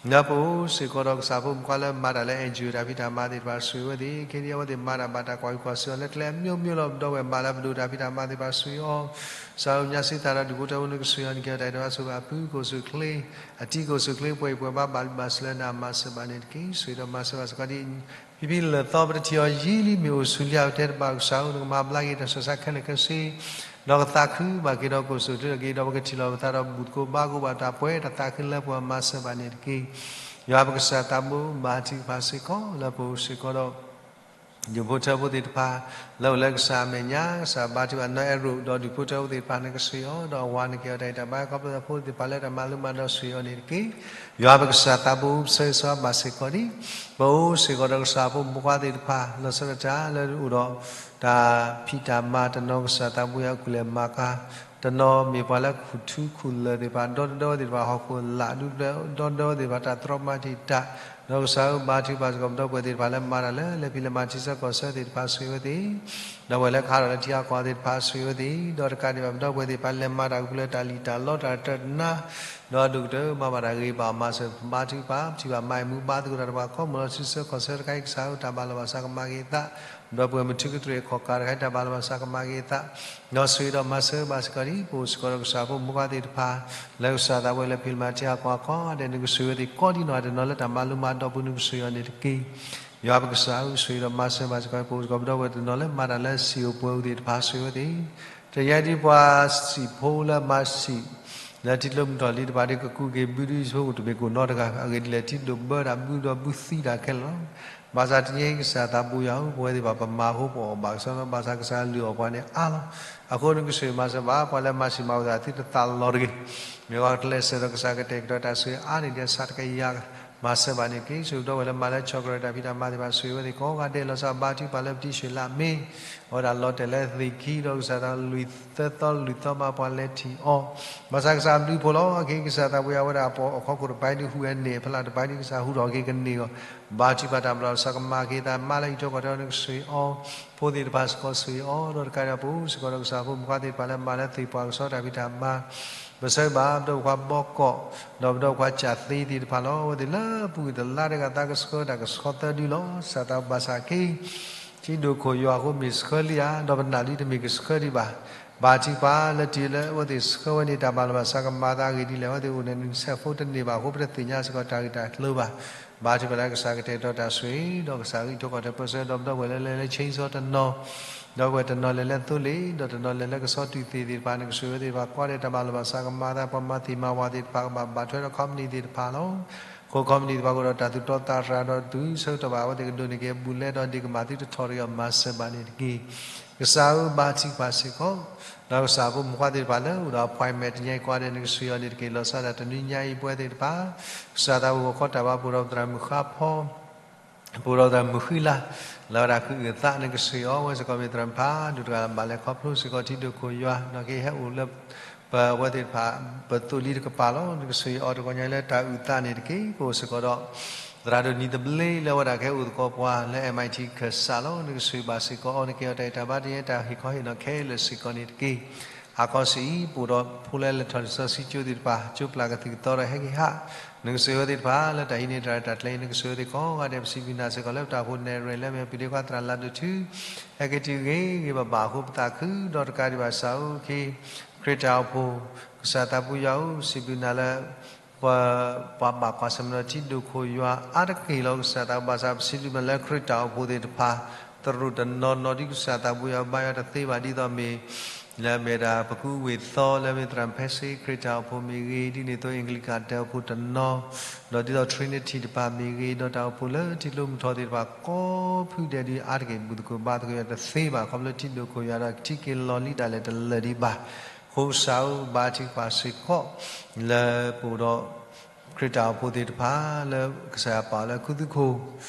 လၢပအိၣ်စ့ၢ်ကီးဒီးကစၢ်ဖိမုၣ်ဖိခွါလၢမၤတၢ်လၢ NGO တၢ်ဖံးတၢ်မၤသ့ၣ်တဖၣ် ဆိၣ်ဂ့ၤဝဲသ့ၣ် ခဲဒံးအဝဲသ့ၣ်မၤတၢ်ဘၣ်တၢ်ကွၢ်ဟံၣ်ကွၢ်စ့ၢ်အီၤလၢကျဲအမျိုးမျိုးလီၤ. ပဒီပုၢ်ဝဲၢ်မၤလၢပဒိၣ်တၢ်ဖံးတၢ်မၤသ့ၣ်တဖၣ် ဆိၣ်ဂ့ၤအီၤ ကစၢ်ဧၢ ညါစံးသးဒီးဒူၣ်ဖိထၢဖိ နကဆိၣ်ဂ့ၤအီၤ နက့ၤအီၤတၢ်အံၤတၢ်ဘါ ဆိၣ်ဂ့ၤအပုၢ်ကအိၣ်ဆူၣ်ချ့ အတံၤကအိၣ်ဆူၣ်ချ့ ပှဲၤအံၤပှဲၤဘါ ဘၣ်လုၢ်ဘၣ်စၢၤလၢနၤ မၤစၢၤဘၣ်န့ၣ်တက့ၢ်. ဆိၣ်ဂ့ၤဒီးမၤစၢၤဘၣ်စ့ၢ်ကီးဒ် ဖံဖံလၢာ်သီပတထံၣ်အီၤယံာ်လံ မ့ၢ်အိၣ်ဆူၣ်လံဧါ ပတဲတဘၣ် ကစၢ်ဧၢ နကမၤဘျါက့ၤတၢ်ဆူးတၢ်ဆါခဲလၢာ်ခဲဆ့ ဒီးကသးခုဘၣ်က့ၤဒီးကအိၣ်ဆူၣ်ချ့ထီၣ်က့ၤ ဒီးပကထံၣ်လိာ်ပသးဒီး ဘူၣ်သကိးဘါသကိးဘၣ် တၢ်ပှဲၤတၢ်သးခုလၢပှဲၤ မၤစၢၤဘၣ်န့ၣ်တက့ၢ်. ယွၤပကစၢ်သးဘိ ဘါထုကဖၣ်စ့ၢ်ကီး လၢပအိၣ်စ့ၢ်ကီးဒီး ဒူၣ်ဖိထၢဖိသ့ၣ်တဖၣ် လၢအိၣ်လၢကစၢ်အမဲာ်ညါ ကစၢ်ဘါထုကဖၣ်နီၢ်အဲၣ်ရိၣ် ဒီးဒူၣ်ဖိထၢဖိသ့ၣ်တဖၣ် နကဆိၣ်ဂ့ၤအီၤ ဒီးအဝၤ နက့ၤအီၤတၢ်အံၤတၢ်ဘါ ခီဖျိအဖိသ့ၣ်တဖၣ်လၢတၢ်မၤလိမၤဒိး ဆိၣ်ဂ့ၤအီၤန့ၣ်တက့ၢ်. ယွၤပကစၢ်သးဘိ ပဆၢဂ့ၤဆၢဝါဘၣ်စ့ၢ်ကီးဒံး ပအိၣ်စ့ၢ်ကီးဒီးကစၢ်ဖိမုၣ်ဖိခွါသ့ၣ်တဖၣ် လီၤဆီဒၣ်တၢ်လၢအိၣ်ဒီး တၢ်ဖံးတၢ်မၤ တနီၤ ကစၢ်သးဘိယွၤ ကူၣ်လဲၤမၤကၤ တနီၤမ့ၢ်ပှၤလၢခူၣ်ထူခူၣ်လၢာ်သ့ၣ်တဖၣ် ဒီတဒၢဝဲသ့ၣ်တဖၣ် ဟီၣ်ခိၣ်လာ်ဒူပျဲၢ် ဒီတဒၢဝဲသ့ၣ်တဖၣ် တၢ်တြီမၤတံာ်တာ် ဒီးကစၢ်ဧၢ ဘါထုကဖၣ်စ့ၢ်ကီး ပဒီပုၢ်ဝဲၢ်သ့ၣ်တဖၣ်လၢမၤတၢ်လၢ လဲၤဖံးလဲၤမၤထံဆၢကီၢ်ဆၢသ့ၣ်တဖၣ် ဆိၣ်ဂ့ၤဝဲသ့ၣ် ဒီးပဝဲလၢကဟးထီၣ်လၢထံဂၤကီၢ်ဂၤသ့ၣ်တဖၣ် ဆိၣ်ဂ့ၤဝဲသ့ၣ် ဒီးတကးဒံးဘၣ် ပဒီပုၢ်ဝဲၢ်သ့ၣ်တဖၣ် လဲၤမၤတၢ်ကပူၤလၢတၢ်လံၣ်တၢ်လီတၢ်တနါ ဒီးဒိၣ်ကတၢၢ်မၤဘၣ်တၢ်ဂ့ၤဘၣ်မၤစၢၤ ဘါထုကဖၣ် ပထံၣ်ဘၣ်မၤအံၤမူဘါသကိးတၢ်ဒီးပှၤ ခီမီၤလီၤထံဆၢကီၢ်ဆၢတခါအံၤ ကစၢ်ဧၢ တၢ်ဘၣ်လီၤဘၣ်စးကမၤက့ၤအသး ဒီပုၢ်ဝဲၢ်မုၢ်ထူကတြူၢ်အခီၣ်ကၢ်တခါအံၤ တၢ်ဘၣ်လီၤဘၣ်စးကမၤက့ၤအသး ဒီးဆိၣ်ဂ့ၤဒီးမၤစၢၤဘၣ်စ့ၢ်ကီးဒံး ပအိၣ်စ့ၢ်ကီးဒီးကစၢ်ဖိမုၣ်ဖိခွါသ့ၣ်တဖၣ် လၢကစၢ်သးဝဲလၢဖံးလၢမၤထံဂၤကီၢ်ဂၤ ကိးဂၤဒဲး နကဆိၣ်ဂ့ၤဝဲသ့ၣ်ကိးဒံနီၢ်ဂၤ တနီၤလၢတၢ်မၤလိမၤဒိးပူၤ နကဆိၣ်ဂ့ၤအီၤန့ၣ်တက့ၢ်. ယွၤပကစၢ်ဧၢ ဆိၣ်ဂ့ၤဒီးမၤစၢၤဘၣ်စ့ၢ်ကီး ပအိၣ်စ့ၢ်ကီးပဒီပုၢ်ဝဲၢ်တနီၤလၢမၤတၢ်လၢ စံာ်အိၣ်ပှဲၤအိၣ်သ့ၣ်တဖၣ် ဆိၣ်ဂ့ၤဝဲသ့ၣ် တယါဒ်ပှၤစံာ်ဖိလၢမၤစံာ် လၢထံကျိမုၢ်ထီၣ်လံတဖၣ်ဒီး ကကူးက့ၤဘုဒုဆိကမိၣ်တမ့ၢ်ကအိၣ်နီတဂၤ အဂ့ၢ်ဒ်လဲၣ် ထံဒိၣ်ဘၢတၢ်ဘုဒီးဘုသံတၢ်ခဲလၢာ်လီၤ. ဘၣ်ဆၣ်တနံၤအံၤ ကစၢ်သးဘိယွၤဧၢ ပဝဲသ့ၣ်တဖၣ် ပမၤအဃိပအီၣ်ဘၣ်ကစီဒီး ဘၣ်ဆၣ်ကစၢ်လုၢ်အီၣ်ပှၤန့ၣ်အါလီၤ. အဃိနကဆိၣ်ဂ့ၤမၤစၢၤဘၣ် ပှၤလၢမၤစံာ်မၤအိၣ်သး သုတသးလီၤတဂ့ၤ. မ့ၢ်ပှၤကကျဲးစၢးဒီးကစၢ်ကတဲာ်ကတီၤတၢ်ဆိၣ်ဂ့ၤအါန့ၢ်ဒံးအဆၢတကယၤ မၤစၢၤဘၣ်န့ၣ်တက့ၢ်. ဆိၣ်ဂ့ၤပဒီပုၢ်ဝဲၢ်လၢမၤလၢဆီၣ်ကရၢတၢ်ဖံးတၢ်မၤသ့ၣ်တဖၣ် ဆိၣ်ဂ့ၤဝဲသ့ၣ်ကိးဂၤဒဲး လီၤဆီဘါထုကဖၣ်လၢပတံၤဆှံလၢအမ့ၢ် အဝဲဒၣ်လီၤတဲာ်လၢသ့ၣ်ခံဒီးကစၢ်သးလွံၢ်သၢသီလွံၢ်သီမးပှၤလဲၤထံၣ်အီၤ ဘၣ်ဆၣ်ကစၢ်ဘျုးဖှိၣ်လီၤ. အခဲအံၤကစၢ်သးပှဲၤအဝဲဒၣ်အပိာ်အခိးခိၣ်တပၤဒုးဟူးဝဲန့ၢ် အဖီလာ်တပၤဒုးကစၢ်ဟူးထီၣ်က့ၤကန့ၢ်အီၤ ဘါထုကဖၣ်တၢ်ဘၣ်လီၤဘၣ်စးကမၤက့ၤအသး မၤလၢဟံၣ်ထိၣ်ကီၢ်ထံး နကဆိၣ်ဂ့ၤအီၤ ဖိသ့ၣ်တဖၣ်စ့ၢ်ကီးဆိၣ်ဂ့ၤအီၤ ဒီးတကးဒံးဘၣ်ပအိၣ်စ့ၢ်ကီးဒီးကစၢ်ဖိမုၣ်ဖိခွါသ့ၣ်တဖၣ်လၢမၤလၢသ့ၣ်ပှၢ်ကစီဒီတၢ်ဖံးတၢ်မၤ ပဆၢဂ့ၤဘၣ်ပဒီပုၢ်ဝဲၢ်ပှၤဘီကီး ဒီးပဒီပုၢ်ဝဲၢ်ပှၤကၢ်သ့သ့ၣ်တဖၣ်လီၤ. အဝဲသ့ၣ်လၢပူၤကွံာ်တလါတဂၤသးကဆှၢတၢ်ကဆှီသၢဒုလီၤ. ကစၢ်သးဘၣ်ဆၣ်က့ၤ ထံဒိၣ်ခိၣ်ယွၤအဃိမ့ၢ်ဆှၢလံဧါ ဒီးပနာ်လံတမ့ၢ်ကဆှၢဒံးဘၣ်. ဘါထုကဖၣ်လၢတၢ်လၢအဝဲသ့ၣ်ဆှၢဝဲန့ၣ် တၢ်ဘၣ်လီၤဘၣ်စးကမၤသးအဂ့ၢ်ဒ်လဲၣ် အဝဲသ့ၣ်အိၣ်န့ၣ် နဆဲးဖိတန့ၢ်ဘၣ်အဃိ ပတသ့ၣ်ညါစ့ၢ်ကီးတၢ်ဂ့ၢ်တၢ်ကျိၤဘၣ်. ဘါထုကဖၣ်လၢကစၢ်ကတဲာ်ကတီၤတၢ်ဆိၣ်ဂ့ၤ ဒီးကစၢ်ဂံၢ်ထိၣ်ကီၢ်ထံးပၢဆှၢ ဒီးပဒီပုၢ်ဝဲၢ်လၢလဲၤလၢ chainsaw တနီၤ ဒီပုၢ်ဝဲၢ်တနီၤလဲၤလၢသိလ့ၣ် ဒီးတနီၤလဲၤလၢကဆီတုၤသ့ၣ်သ့ၣ်တဖၣ် နကဆိၣ်ဂ့ၤဝဲသ့ၣ်တဖၣ် ကိးဂၤဒဲးတၢ်ဘၣ်လီၤဘၣ်စးကမၤသး ပှၤမၤသ့ၣ်မၤဝၤသ့ၣ်တဖၣ် ကဘၣ်ဘၣ်ထွဲဒီး company သ့ၣ်တဖၣ်လီၤ. ခိ company သ့ၣ်တဖၣ်ကအိၣ်ဒီးတၢ်သူၣ်တီသးရၤဒီးတုၤဆၢကတီၢ်ဘၣ် အဝဲသ့ၣ်ကဒိးန့ၢ်က့ၤအဘူးအလဲဒီးဒ့ၣ်ကမၣ်သုတထီၣ်တဂ့ၤ မၤစၢၤဘၣ်န့ၣ်တက့ၢ်. ကစၢ်ဧၢ ဘါထုကဖၣ်စ့ၢ်ကီး ဒီးကစၢ်ဖိမုၣ်ဖိခွါသ့ၣ်တဖၣ်လၢအိၣ်ဒီး appointment တနံၤအံၤကိးဂၤဒဲး နကဆိၣ်ဂ့ၤအီၤန့ၣ်တက့ၢ်. လီၤဆီဒၣ်တၢ်တနွံညါအံၤ ပဝဲသ့ၣ်တဖၣ် ကစၢ်သးဘိဂီၤခီတၢ်ဘါပူၤဒီးပသရၣ်မုၣ်ဃါဖီ ပအိၣ်ဒီးသရၣ်မုၣ်ဃံလၤ လၢဝဲဒၣ်ဃုအုၣ်သး နကဆှၢအီၤဝဲစ့ၢ်ကီး မ့ၢ်သရၣ်မုၣ်ဖးဒိၣ်တဂၤ ဘၣ်လဲၤခီဖျိစ့ၢ်ကီးထံဒိၣ်ခိၣ်ယွၤ ဒီးကဟဲအိၣ်လၢ ပဝဲသ့ၣ်တဖၣ် ပသိၣ်လံၤတကပၤလီၤ. နကဆှၢအီၤတဂီၤညါလၢတၢ်အုၣ်သးန့ၣ်တက့ၢ်. ပအိၣ်စ့ၢ်ကီးဒီး သရၣ်ဒိၣ်နံၤသဘျ့ လၢဝဲဒၣ်ကဟဲအိၣ်သကိးပှၤလၢ MIT ကစၢ်လီၤ. နကဆှၢဘၣ်စ့ၢ်ကီးအီၤ နကဟ့ၣ်အီၤတၢ်အဲၣ်တၢ်ဘါ တၢ်ဟ့ၣ်ခီဟ့ၣ်နီၤခဲလၢာ်စ့ၢ်ကီးန့ၣ်တက့ၢ်. ဟါခီဆူအံၤ ပအိၣ်ဒီးဖိလၢလဲၤထီၣ်လံာ်စီဆှံကၠိသ့ၣ်တဖၣ် ကၠိပျၢ်ကသံၣ်ကသီဒီးဟဲက့ၤဟး နကဆှၢဝဲသ့ၣ်တဖၣ် လၢတၢ်ဟံးန့ၢ်တၢ်ရဲၣ်တၢ်ကျဲၤ နကဆှၢဝဲသ့ၣ်ကိးဂၤဒဲး ပစံးဘျုးနၤစ့ၢ်ကီးလၢပတၢ်အိၣ်ဖှိၣ်နဲၣ်ရွဲၣ်လၢ မ့ၢ်ပဒ့ခွါသရၣ်လၤဒိၣ်ထူ ဟဲက့ၤတုၤဂ့ၤဂ့ၤဘၣ်ဘၣ်အဃိ ပသးခုဒီးတကးဒံးဘၣ် ကစၢ်ဧၢ ခရံာ်တၢ်အိၣ်ဖှိၣ် ကစၢ်သးပူၤယွၤဧၢ စံးဘျုးနၤလၢ ပှၤဘၣ်ကွၢ်ဆၢၣ်မဲာ်ဒီးထံဒိၣ်ခိၣ်ယွၤအါတက့ၢ်လီၤ. ကစၢ်သးဘၣ်ဆၣ် ပစံးဘျုးနၤလၢခရံာ်တၢ်အိၣ်ဖှိၣ်သ့ၣ်တဖၣ် တရူးတနီၤနီၤ ဒ်ကစၢ်သးပူၤယွၤဘါယွၤတသ့ဘၣ် ဒ်သိးမ့ၢ် လၢအမ့ၢ်ဒၣ်ပကူဝ့ၢ်သီ လၢမ့ၢ်သရၣ်ဖဲစ့ခရံာ်တၢ်အိၣ်ဖှိၣ်မ့ၢ်ဂ့ၤ ဒ်န့ၣ်အသိး အ့ကလံးကၣ်တၢ်အိၣ်ဖှိၣ်တနီၤ ဒီးဒ်သိး Trinity တဖၣ်မ့ၢ်ဂ့ၤ ဒီးတၢ်အိၣ်ဖှိၣ်လၢထံကျိမုၢ်ထီၣ်သ့ၣ်တဖၣ် ကိးဖုဒဲးဒုးအါတက့ၢ် ဘူၣ်သကိးဘါသကိးယွၤတသ့ဘၣ် ခီဖျိထံဒိၣ်ခိၣ်ယွၤဒီးထံက့ၤလီၤလံတၢ်လဲၤတလၢာ်ဒံးဘၣ်. အဃိကစၢ်ဧၢ ဘါထုကဖၣ်စ့ၢ်ကီး လၢပအိၣ်ဒီး ခရံာ်တၢ်အိၣ်ဖှိၣ်သ့ၣ်တဖၣ် လၢကစၢ်ယွၤပာ်အီၤလၢခူသူၣ်ခိၣ်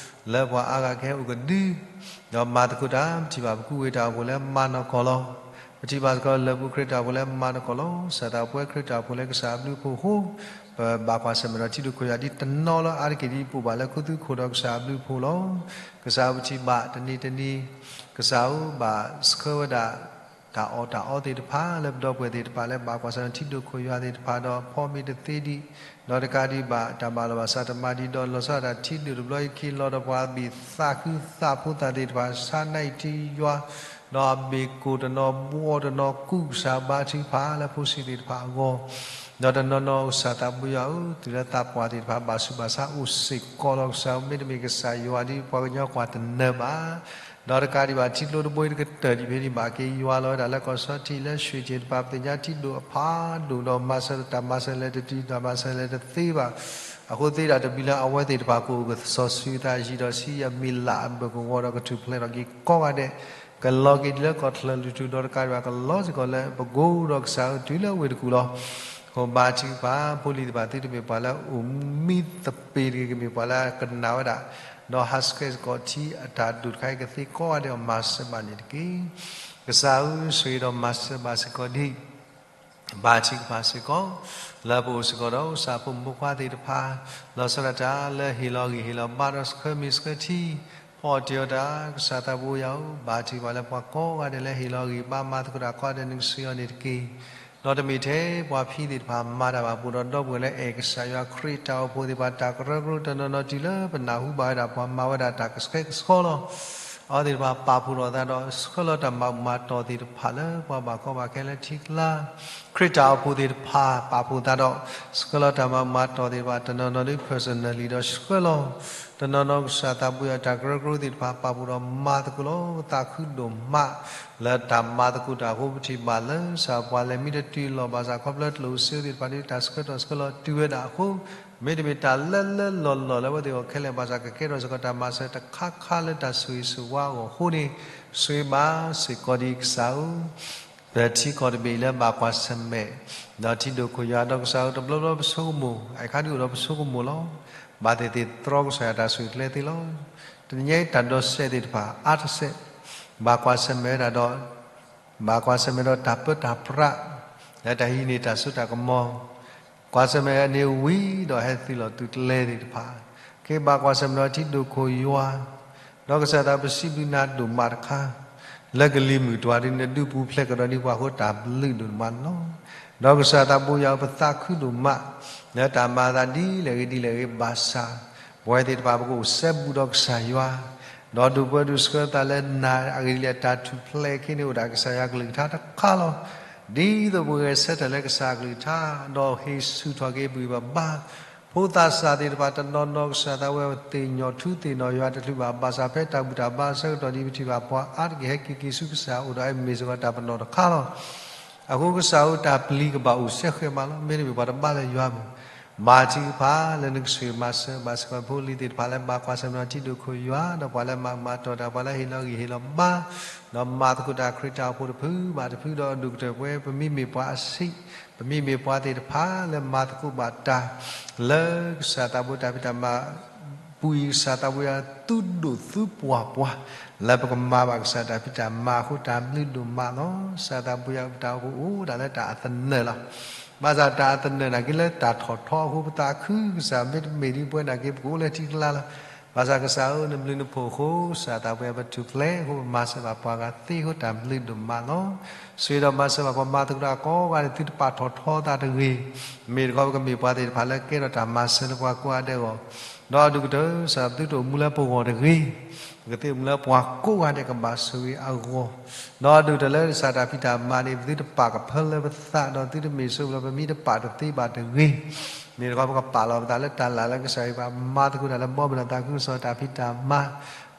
လၢပှၤအါဂၤကဟဲအိၣ်ကဒု ဒီးမၤသကိးတၢ် ပထံၣ်ဘၣ်ပကူဝ့ၢ်တၢ်အိၣ်ဖှိၣ်လၢမၤနီၢ်ကီၢ်လီၤ. ပထံၣ်ဘၣ်စ့ၢ်ကီးလၢပူၤခရံာ်တၢ်အိၣ်ဖှိၣ်လၢမၤနီၢ်ကီၢ်လီၤ. ကစၢ်သးပဝဲခရံာ်တၢ်အိၣ်ဖှိၣ်လၢကစၢ်အဘျုးအဖှိၣ်အဃိ ပဘၣ်ကွၢ်ဆၢၣ်မဲာ်ဒီးထံဒိၣ်ခိၣ်ယွၤဒ်တနီၤလၢအါတက့ၢ်ဒ်ပအိၣ်ဘၣ်လၢခူသူၣ်ခိၣ် ဒီးကစၢ်အဘျုးအဖှိၣ်လီၤ. ကစၢ်ဧၢ ပထံၣ်ဘၣ်တနံၤတနံၤ ကစၢ်ဧၢ ဘၣ်ဆှၢဝဲဒၣ် တၢ်အီၣ်တၢ်အီသ့ၣ်တဖၣ် လၢပဒီပုၢ်ဝဲၢ်သ့ၣ်တဖၣ်လၢဘၣ်ကွၢ်ဆၢၣ်မဲာ်ထံဒိၣ်ခိၣ်ယွၤသ့ၣ်တဖၣ်ဒီး ဖီမ့ၢ်တသ့ဒံး ဒီးတကးဒံးဘၣ် တၢ်ဘၣ်လီၤဘၣ်စးတမၤဒံး ဒီးလီၤဆီဒၣ်တၢ်ထံဒိၣ်တဘျီအံၤခံလီၤဒီး ပှၤဘ့ၣ်သးခုသးဖိသၣ်သ့ၣ်တဖၣ် ဆါနံၣ်ထံယွၤ ဒီးအဘ့ၣ်ကိၣ်တနီၤ ဘှီတနီၤ ကူးကစၢ်ဘါထုကဖၣ်လၢဖိဆံးသ့ၣ်တဖၣ်အဂီၢ် ဒီးတနီၤနီၤကစၢ်သးပူၤယွၤဧၢ တုၤလၢသးပှၢ်သ့ၣ်တဖၣ် ဘၣ်ဆူးဘၣ်ဆါအိၣ်စ့ၢ်ကီးလီၤ. ကစၢ်ဧၢ မ့တမ့ၢ်ကစၢ်ယွၤဒ်ပှၤကညီကွၢ်တနၢၤဘၣ် ဒီးတကးဒံးဘၣ် ထံကျိတဘိအံၤတကတၢၢ်ဒံးဖဲန့ၣ် ဘၣ်က့ၤယွၤလီၤဝဲဒၣ်လၢကီၢ်စီထံးလၢရွှ့ၣ်ကၠ့ၣ်တဖၣ် ပသ့ၣ်ညါထံဒိၣ်အဖးဒိၣ်ဒီးမၤစၢၤတၢ်မၤစၢၤလဲၤတတုၤ တၢ်မၤစၢၤလဲၤတသ့ဘၣ် အဃိသ့ဒၣ်တမံၤလၢအဝဲသ့ၣ်တဖၣ်ကအိၣ်ကစီၤစုၤသးယံၤဒီးဆံးအမံၤလၢ်အဘၢၣ်ကဝီၤဒီးကထူၣ်ဖျဲးထီၣ်က့ၤကိးဂၤဒဲး ကလီၤက့ၤတုၤလၢကီၢ်ချၢၣ်လုၢ်ထူၣ်ဒီးတကးဒံးဘၣ်ကလီၤစ့ၢ်ကီးလၢပကိဒီးကစၢ်ဧၢ တုၤလၢဝ့ၢ်တကူၣ်လီၤ. အဃိဘါထုကဖၣ် ဖိလံၤသ့ၣ်တဖၣ်သုတမ့ၢ်ပှၤလၢအိၣ်မံသပ့ၤတဂ့ၤ ကမ့ၢ်ပှၤလၢကနၣ်ဝဲဒၣ် ဒီးဟးဆှဲးစ့ၢ်ကီးထံအတၢ်ဒိၣ်တခါအံၤကသ့ကိးဂၤဒဲးအီၤ မၤစၢၤဘၣ်န့ၣ်တက့ၢ်. ကစၢ်ဧၢ ဆိၣ်ဂ့ၤဒီးမၤစၢၤဘၣ်စ့ၢ်ကီးဒ် ဘါထုကဖၣ်စ့ၢ်ကီး လၢပအိၣ်စ့ၢ်ကီးဒီးကစၢ်ဖိမုၣ်ဖိခွါသ့ၣ်တဖၣ် လီၤဆီဒၣ်တၢ်လၢဟ့ၣ်လီၤဂံၢ်ဟ့ၣ်လီၤဘါဒီးဆှၢမ့ၢ်ဆှၢထံ ဖီအီၣ်တ့ၢ်အီၣ်တၢ် ကစၢ်သးဘိယွၤဧၢ ဘါထုကဖၣ်လၢပှၤကိးဂၤဒဲးလၢဟ့ၣ်လီၤဂံၢ်ဘါမၤသကိးတၢ်ကိးဂၤဒဲး နကဆှၢအီၤန့ၣ်တက့ၢ်. ဒီးတမ့ၢ်ထဲပှၤဖံးသ့ၣ်တဖၣ်မၤတၢ်ဘၣ် ပအိၣ်ဒီးဒီပုၢ်ဝဲၢ်လၢအဲၣ်ကစၢ်ယွၤခရံာ်တၢ်အိၣ်ဖှိၣ်သ့ၣ်တဖၣ် တၢ်ကရၢကရိတနီၤနီၤတုၤလၢပနၢ်ဟူဘၣ်ဝဲဒၣ်ပှၤမၤဝဲဒၣ်တၢ်ကဆှဲကဆှီလီၤ. အဝဲသ့ၣ်တဖၣ်ပာ်ဖှိၣ်ထီၣ်သးဒီး ဆှၢလီၤတၢ်မၤမၤတီၢ်သ့ၣ်တဖၣ်လၢပှၤဘၣ်ကီဘၣ်ခဲလၢထံကျါ ခရံာ်တၢ်အိၣ်ဖှိၣ်သ့ၣ်တဖၣ် ပာ်ဖှိၣ်သးဒီး ဆှၢလီၤတၢ်မၤမၤတီၢ်သ့ၣ်တဖၣ် တနီၤနီၤဒ် personally ဒီးဆှၢလီၤ တနီၤနီၤကစၢ်သးဘိယွၤတၢ်ကရၢကရိသ့ၣ်တဖၣ် ပာ်ဖှိၣ်ဒီးမၤသကိးလီၤ. သးခုဒိၣ်မး လၢတၢ်မၤသကိးတၢ်အဃိ ပထံၣ်ဘၣ်လၢကစၢ်ပှၤလဲၤမံတတုၤလီၤဘၣ်ဆၣ် ခီဖျိကျိၣ်စ့သ့ၣ်တဖၣ်ဒ်တၢ်ဆှၢထီၣ်ဆှၢလီၤတုၤဝဲဒၣ်အဃိ မ့တမ့ၢ်တၢ်လၢလၢလီၢ်လီၢ်လၢအဝဲသ့ၣ်အဂီၢ်ခဲလၢာ်ဘၣ်ဆၣ် ကကဲထီၣ်စ့ၢ်ကီးတၢ်မၤစၢၤတခါခါလၢတၢ်ဆိၣ်ဂ့ၤဆိၣ်ဝါအဂီၢ်အဃိန့ၣ် ဆိၣ်ဂ့ၤဘၣ်စ့ၢ်ကီးဒ်ကစၢ်ဧၢ ပထံကီၢ်တဘ့ၣ်အံၤလၢဘၣ်ကွၢ်ဆၢၣ်မဲာ် ဒီးထံဒိၣ်ခိၣ်ယွၤ ဒီးကစၢ်ဧၢတဘျီဘျီပဆိကမိၣ် အခါဒ်အိၣ်ဒီးပဆိကမိၣ်လီၤ. ဘၣ်သ့ၣ်သ့ၣ်တြီကစၢ်ယွၤတၢ်ဆိၣ်ဂ့ၤကျဲသ့လီၤ. တနံၤညါအံၤတၢ်ဒိးစဲးသ့ၣ်တဖၣ်အါတစဲး ဘၣ်ကွၢ်ဆၢၣ်မဲာ်ဝဲဒၣ်ဒီး ဘၣ်ကွၢ်ဆၢၣ်မဲာ်ဒီးတၢ်ပၢတၢ်ပြး လၢတၢ်ဟံးန့ၢ်တၢ်စိတၢ်ကမီၤ ကွၢ်ဆၢၣ်မဲာ်န့ၣ်ဝံၤဒီးဟဲသုးလီၤသုးကျဲသ့ၣ်တဖၣ် က့ၤဘၣ်ကွၢ်ဆၢၣ်မဲာ်ဒီးထံဒိၣ်ခိၣ်ယွၤ ဒီးကစၢ်သးပစံးဘျုးနၤဒိၣ်မးတခါ လၢကလံၤမုၢ်တွၤဒ်န့ၣ် ဒုးပူၤဖျဲးကဒီးဒ်ပှၤဃိတၢ်ဘျုးဒိၣ်မးန့ၣ်လီၤ. ဒီးကစၢ်သးဘိယွၤဧၢ ပသးခုဒိၣ်မး လၢတၢ်မၤအသးဒ်လဲၣ်ဂ့ၤဒ်လဲၣ်ဂ့ၤဘၣ်ဆၣ် ပဝဲသ့ၣ်တဖၣ်ပကအိၣ်စဲဘူးဒီးကစၢ်ယွၤ ဒီးဒိၣ်ပှၢ်ဒိၣ်ဆှၢသးလၢနၤအဂ့ၢ်ဒ်လဲၣ် တၢ်ထူၣ်ဖျဲးခဲန့ၣ် အိၣ်ဒၣ်ကစၢ်ယွၤကလုၢ်ကထါတခါလီၤ. ဒ်သိးပဂဲၤဆၢထၢၣ်လၢကစၢ်အကလုၢ်ကထါ ဒီးဟ့ၣ်ဆူၣ်ထီၣ်က့ၤပဂံၢ်ပဘါ ဖိသၣ်စၢ်သ့ၣ်တဖၣ်တနီၤနီၤ ကစၢ်သးဝဲသ့ၣ်ညိၣ်ထူသ့ၣ်နီၣ်ယွၤတချုးဘၣ် ဘၣ်ဆၣ်ဖဲတၢ်ဘူၣ်တၢ်ဘါအဆၢကတီၢ်ဒ်ပထံၣ်ဘၣ်ပှၤအါတက့ၢ်ဟဲက့ၤက့ၤဆူကစၢ်အအိၣ်ဒီး အမ့ၢ်စ့ၢ်ကီးတၢ်ပနီၣ်တခါလီၤ. အဃိကစၢ်ဧၢ တၢ်ပျံၤကဘၣ်အိၣ်စဲဃဲးမးလီၤ. မ့တမ့ၢ်ပှၤတဘၣ်လၢယွၤမ့ၢ် ဘါထုကဖၣ်လၢနကဆိၣ်ဂ့ၤမၤစၢၤဘၣ်စ့ၢ်ကီးဖိလံၤသ့ၣ်တဖၣ်လၢဘၣ်ကွၢ်ဆၢၣ်မဲာ်ထံဒိၣ်ခိၣ်ယွၤ ဒီးပှၤလၢမၤမၤတီၢ်တၢ် ပှၤလၢဟ့ၣ်လီၤဂံၢ်ဟ့ၣ်လီၤဘါ ဒီးမၤသကိးတၢ်ခရံာ်တၢ်အိၣ်ဖှိၣ်တဖုဘၣ်တဖုဒီးဒိၣ်ကတၢၢ်ပဝဲ ပမ့မ့ၢ်ပှၤအဆံး ပမ့မ့ၢ်ပှၤသ့ၣ်တဖၣ်လၢမၤသကိးဘၣ်တၢ် လၢကစၢ်သးဘိတၢ်ဖံးတၢ်မၤ ပူၤအံၤ ကစၢ်သးပူၤယွၤ သုဒိၣ်သုပှၢ်ပှၤ လၢပကမၤဘၣ်ကစၢ်တၢ်ဖံးတၢ်မၤအဃိ တၢ်ဘျုးဒိၣ်မးလီၤ. ကစၢ်သးပူၤယွၤ ပတၢ်အိၣ်ဖှိၣ်အိၣ်ဒၣ်လၢတၢ်အသနၢၣ်လီၤ. ဘၣ်ဆၣ်တၢ်အသနၢၣ်နာ်က့လၢတၢ်ထီၣ်ထီအဃိ ပသးခုကစၢ် မ့တမ့ၢ်ဒ်ပဝဲနာ်က့ ပကအိၣ်လၢထံကျါလီၤ. ဘၣ်ဆၣ်ကစၢ်ဧၢ နဘျုးနဖှိၣ်အဃိ ကစၢ်သးပူၤယွၤ ပထူၣ်ဖျဲးအဃိ ပမၤစၢၤဘၣ်ပှၤဂၤသ့အဃိ တၢ်ဘျုးဒိၣ်မးလီၤ. ဆိၣ်ဂ့ၤဒီးမၤစၢၤဘၣ်ပှၤမၤသကိးတၢ်ကိးဂၤန့ၣ် သုတပာ်ထီၣ်ထီသးတဂ့ၤ. မ့ၢ်တခီ ပကမ့ၢ်ပှၤသ့ၣ်တဖၣ်လၢကဲထီၣ်တၢ်မၤစၢၤလၢပှၤကိးဂၤဒဲးအဂီၢ်, ဒီးအဒိၣ်ကတၢၢ် ကစၢ် ပသုတအိၣ်မူလၢပဂီၢ်တဂ့ၤ, ပကသ့အိၣ်မူလၢပှၤကိးဂၤဒဲးကဘၣ်ဆိၣ်ဂ့ၤအဂီၢ်, ဒီးအဒိၣ်ကတၢၢ်လၢကစၢ်တၢ်ဖံးတၢ်မၤန့ၣ် ပသုတပာ်ကဖၢလၢပသး ဒီးသုတမ့ၢ်ဆိးလီၤ ပမ့ၢ်တပာ်တသ့ဘၣ်တဂ့ၤ. မ့ၢ်တခီ ပကပာ်လီၤပသးလၢတၢ်လၢ်လၢကစၢ်အံၤ ပှၤမၤသကိးတၢ်လၢဘီမုၢ်ဒီးသးခုကစီၣ်တၢ်ဖံးတၢ်မၤ,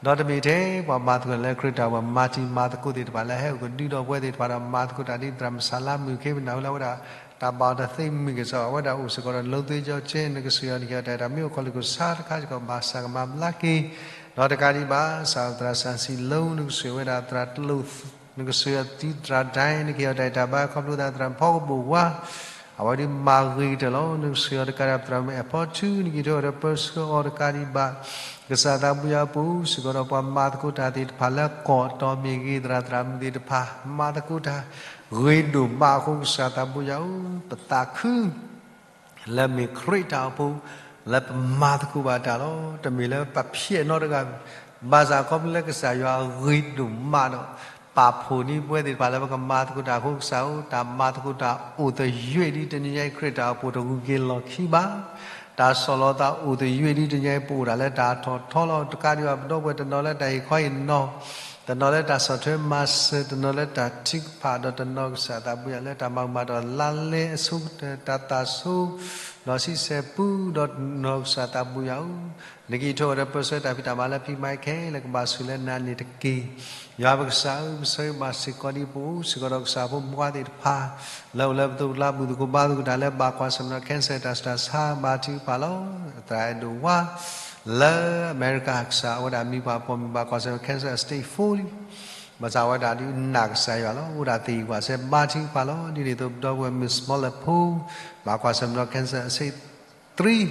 ဒီးတမ့ၢ်ထဲပှၤမၤသကိးတၢ်လၢခရံာ်တၢ်အိၣ်ဖှိၣ် မၤတံၤမၤသကိးသ့ၣ်တဖၣ်လၢဟဲအိၣ်ကဒုဒီးပဝဲသ့ၣ်တဖၣ်ဒီး မၤသကိးတၢ်ဒ်သရၣ်မုၣ်ဆါလါမုၣ်ခ့ ပနၢ်ဟူလၢအဝဲဒၣ် တၢ်ဘၣ်အီၤတသ့မုၢ်ကစီၣ် အဝဲဒၣ်အိၣ်စ့ၢ်ကီးဒီး လိသ့ကၠီကဲ နကစၢ်ယွၤ နကဟ့ၣ်အီၤတၢ်အဲၣ်တၢ် မ့ၢ်အိၣ်ခိးလၢကစၢ်တခါစ့ၢ်ကီး ဘၣ်ဆၣ်ကမၤဘျါက့ၤ, ဒီးတကးဒံးဘၣ် ကစၢ်သရၣ်စၣ်စံလိ နကစၢ်ယွၤ ဝဲဒၣ်သရၣ်တလိၣ် နကစၢ်ယွၤ တံၤသရၣ်ဒဲ နကဟ့ၣ်အီၤတၢ်အဲၣ်တၢ်ဘါ ခီဖျိသရၣ်ဖီကဘိၣ်ဝါ အဝဲဒၣ်မၤဂ့ၤကတၢၢ်လီၤ. နကစၢ်ယွၤ တကးဒံး သရၣ်မုၣ်အဲၣ်ဖီထူ နကဟ့ၣ်အီၤဒီးပၢဆှၢအီၤ တကးဒံးဘၣ် ကစၢ်သးပူၤယွၤ ပအိၣ်စ့ၢ်ကီးဒီးပှၤမၤသကိးတၢ်သ့ၣ်တဖၣ်လၢ ကီၢ်တီမ့ၢ်ဂ့ၤ သရၣ်သရၣ်မုၣ်သ့ၣ်တဖၣ် မၤသကိးတၢ် ဂ့ၤဒိၣ်မးအဃိ ကစၢ်သးပူၤယွၤဧၢ ပသးခု လၢမ့ၢ်ခရံာ်တၢ်အိၣ်ဖှိၣ် လၢပမၤသကိးဘၣ်တၢ်လီၤ. တမ့ၢ်လၢပဖျဲးနီတဂၤ, ဘၣ်ဆၣ်ခီဖျိလၢကစၢ်ယွၤဂ့ၤဒိၣ်မးဒီး ပာ်ဖှိၣ်န့ၢ်ပဝဲသ့ၣ်တဖၣ်လၢပကမၤသကိးတၢ်အဃိ ကစၢ်ဧၢ တၢ်မၤသကိးတၢ်အိၣ်သယုၢ်ဒ်တနံၤညါအံၤ ခရံာ်တၢ်အိၣ်ဖှိၣ်တဂုၤက့ၤလီၢ်ခံဘၣ်. တၢ်ဆီၣ်လီၤသးအိၣ်သယုၢ်ဒ်တနံၤညါအံၤ ပအိၣ်ဒၣ်လၢတၢ်ထီၣ်ထီလီၤ. တကးဒံးဘၣ် ပဒီပုၢ်ဝဲၢ်တနီၤလၢတၢ်ဟ့ၣ်ခီဟ့ၣ်နီၤ, တနီၤလၢတၢ်ဆီၣ်ထွဲမၤစၢၤ, တနီၤလၢတၢ်ထုကဖၣ်, ဒီးတနီၤကစၢ်သးပူၤယွၤလၢတၢ်မၤကမၣ်ဒီးလါလဲအဆိကတၢၢ် တၢ်သးဆိ ဒီးဆံဆဲၣ်ပူ, ဒီးတနီၤကစၢ်သးပူၤယွၤဧၢ, နကဟ့ၣ်ထီၣ်ဝဲဒီးပၢဆှၢတၢ်ဖံးတၢ်မၤလၢဖံးမၤခဲလၢာ် ကဘၣ်ဆိၣ်လၢနၤန့ၣ်တက့ၢ်. ယွၤပကစၢ်ဧၢ, ပဆၢဂ့ၤဘၣ်စ့ၢ်ကီးဒ်ပအိၣ်စ့ၢ်ကီးဒီးကစၢ်ဖိမုၣ်ဖိသ့ၣ်တဖၣ် လၢအိၣ်လၢပသိးပကျါဘူၣ်သကိးဘါသကိးတၢ်လၢဘၣ်ကွၢ်ဆၢၣ်မဲာ်ဒီး cancer တၢ်ဆူးတၢ်ဆါ ဘါထုကဖၣ်လီၤ. သရၣ်အဲၣ်ဒိၣ်ဝါ လၢအမဲရကၤကစၢ် အဝဲဒၣ်မံၤပှၢ်ပိာ်မုၣ် ဘၣ်ကွၢ်ဆၢၣ်မဲာ် cancer stage four လံ ဘၣ်ဆၣ်ဝဲဒၣ်ဒုးနာ်ကစၢ်ယွၤလီၤ. အိၣ်ဒၣ်သ့ၣ်ဂံၢ်ဘါစဲး ဘါထုကဖၣ်လီၤ. ဒ်န့ၣ်အသိး ပဒီပုၢ်ဝဲၢ်မုၣ် Smaller ဖိ ဘၣ်ကွၢ်ဆၢၣ်မဲာ်ဒီး cancer stage three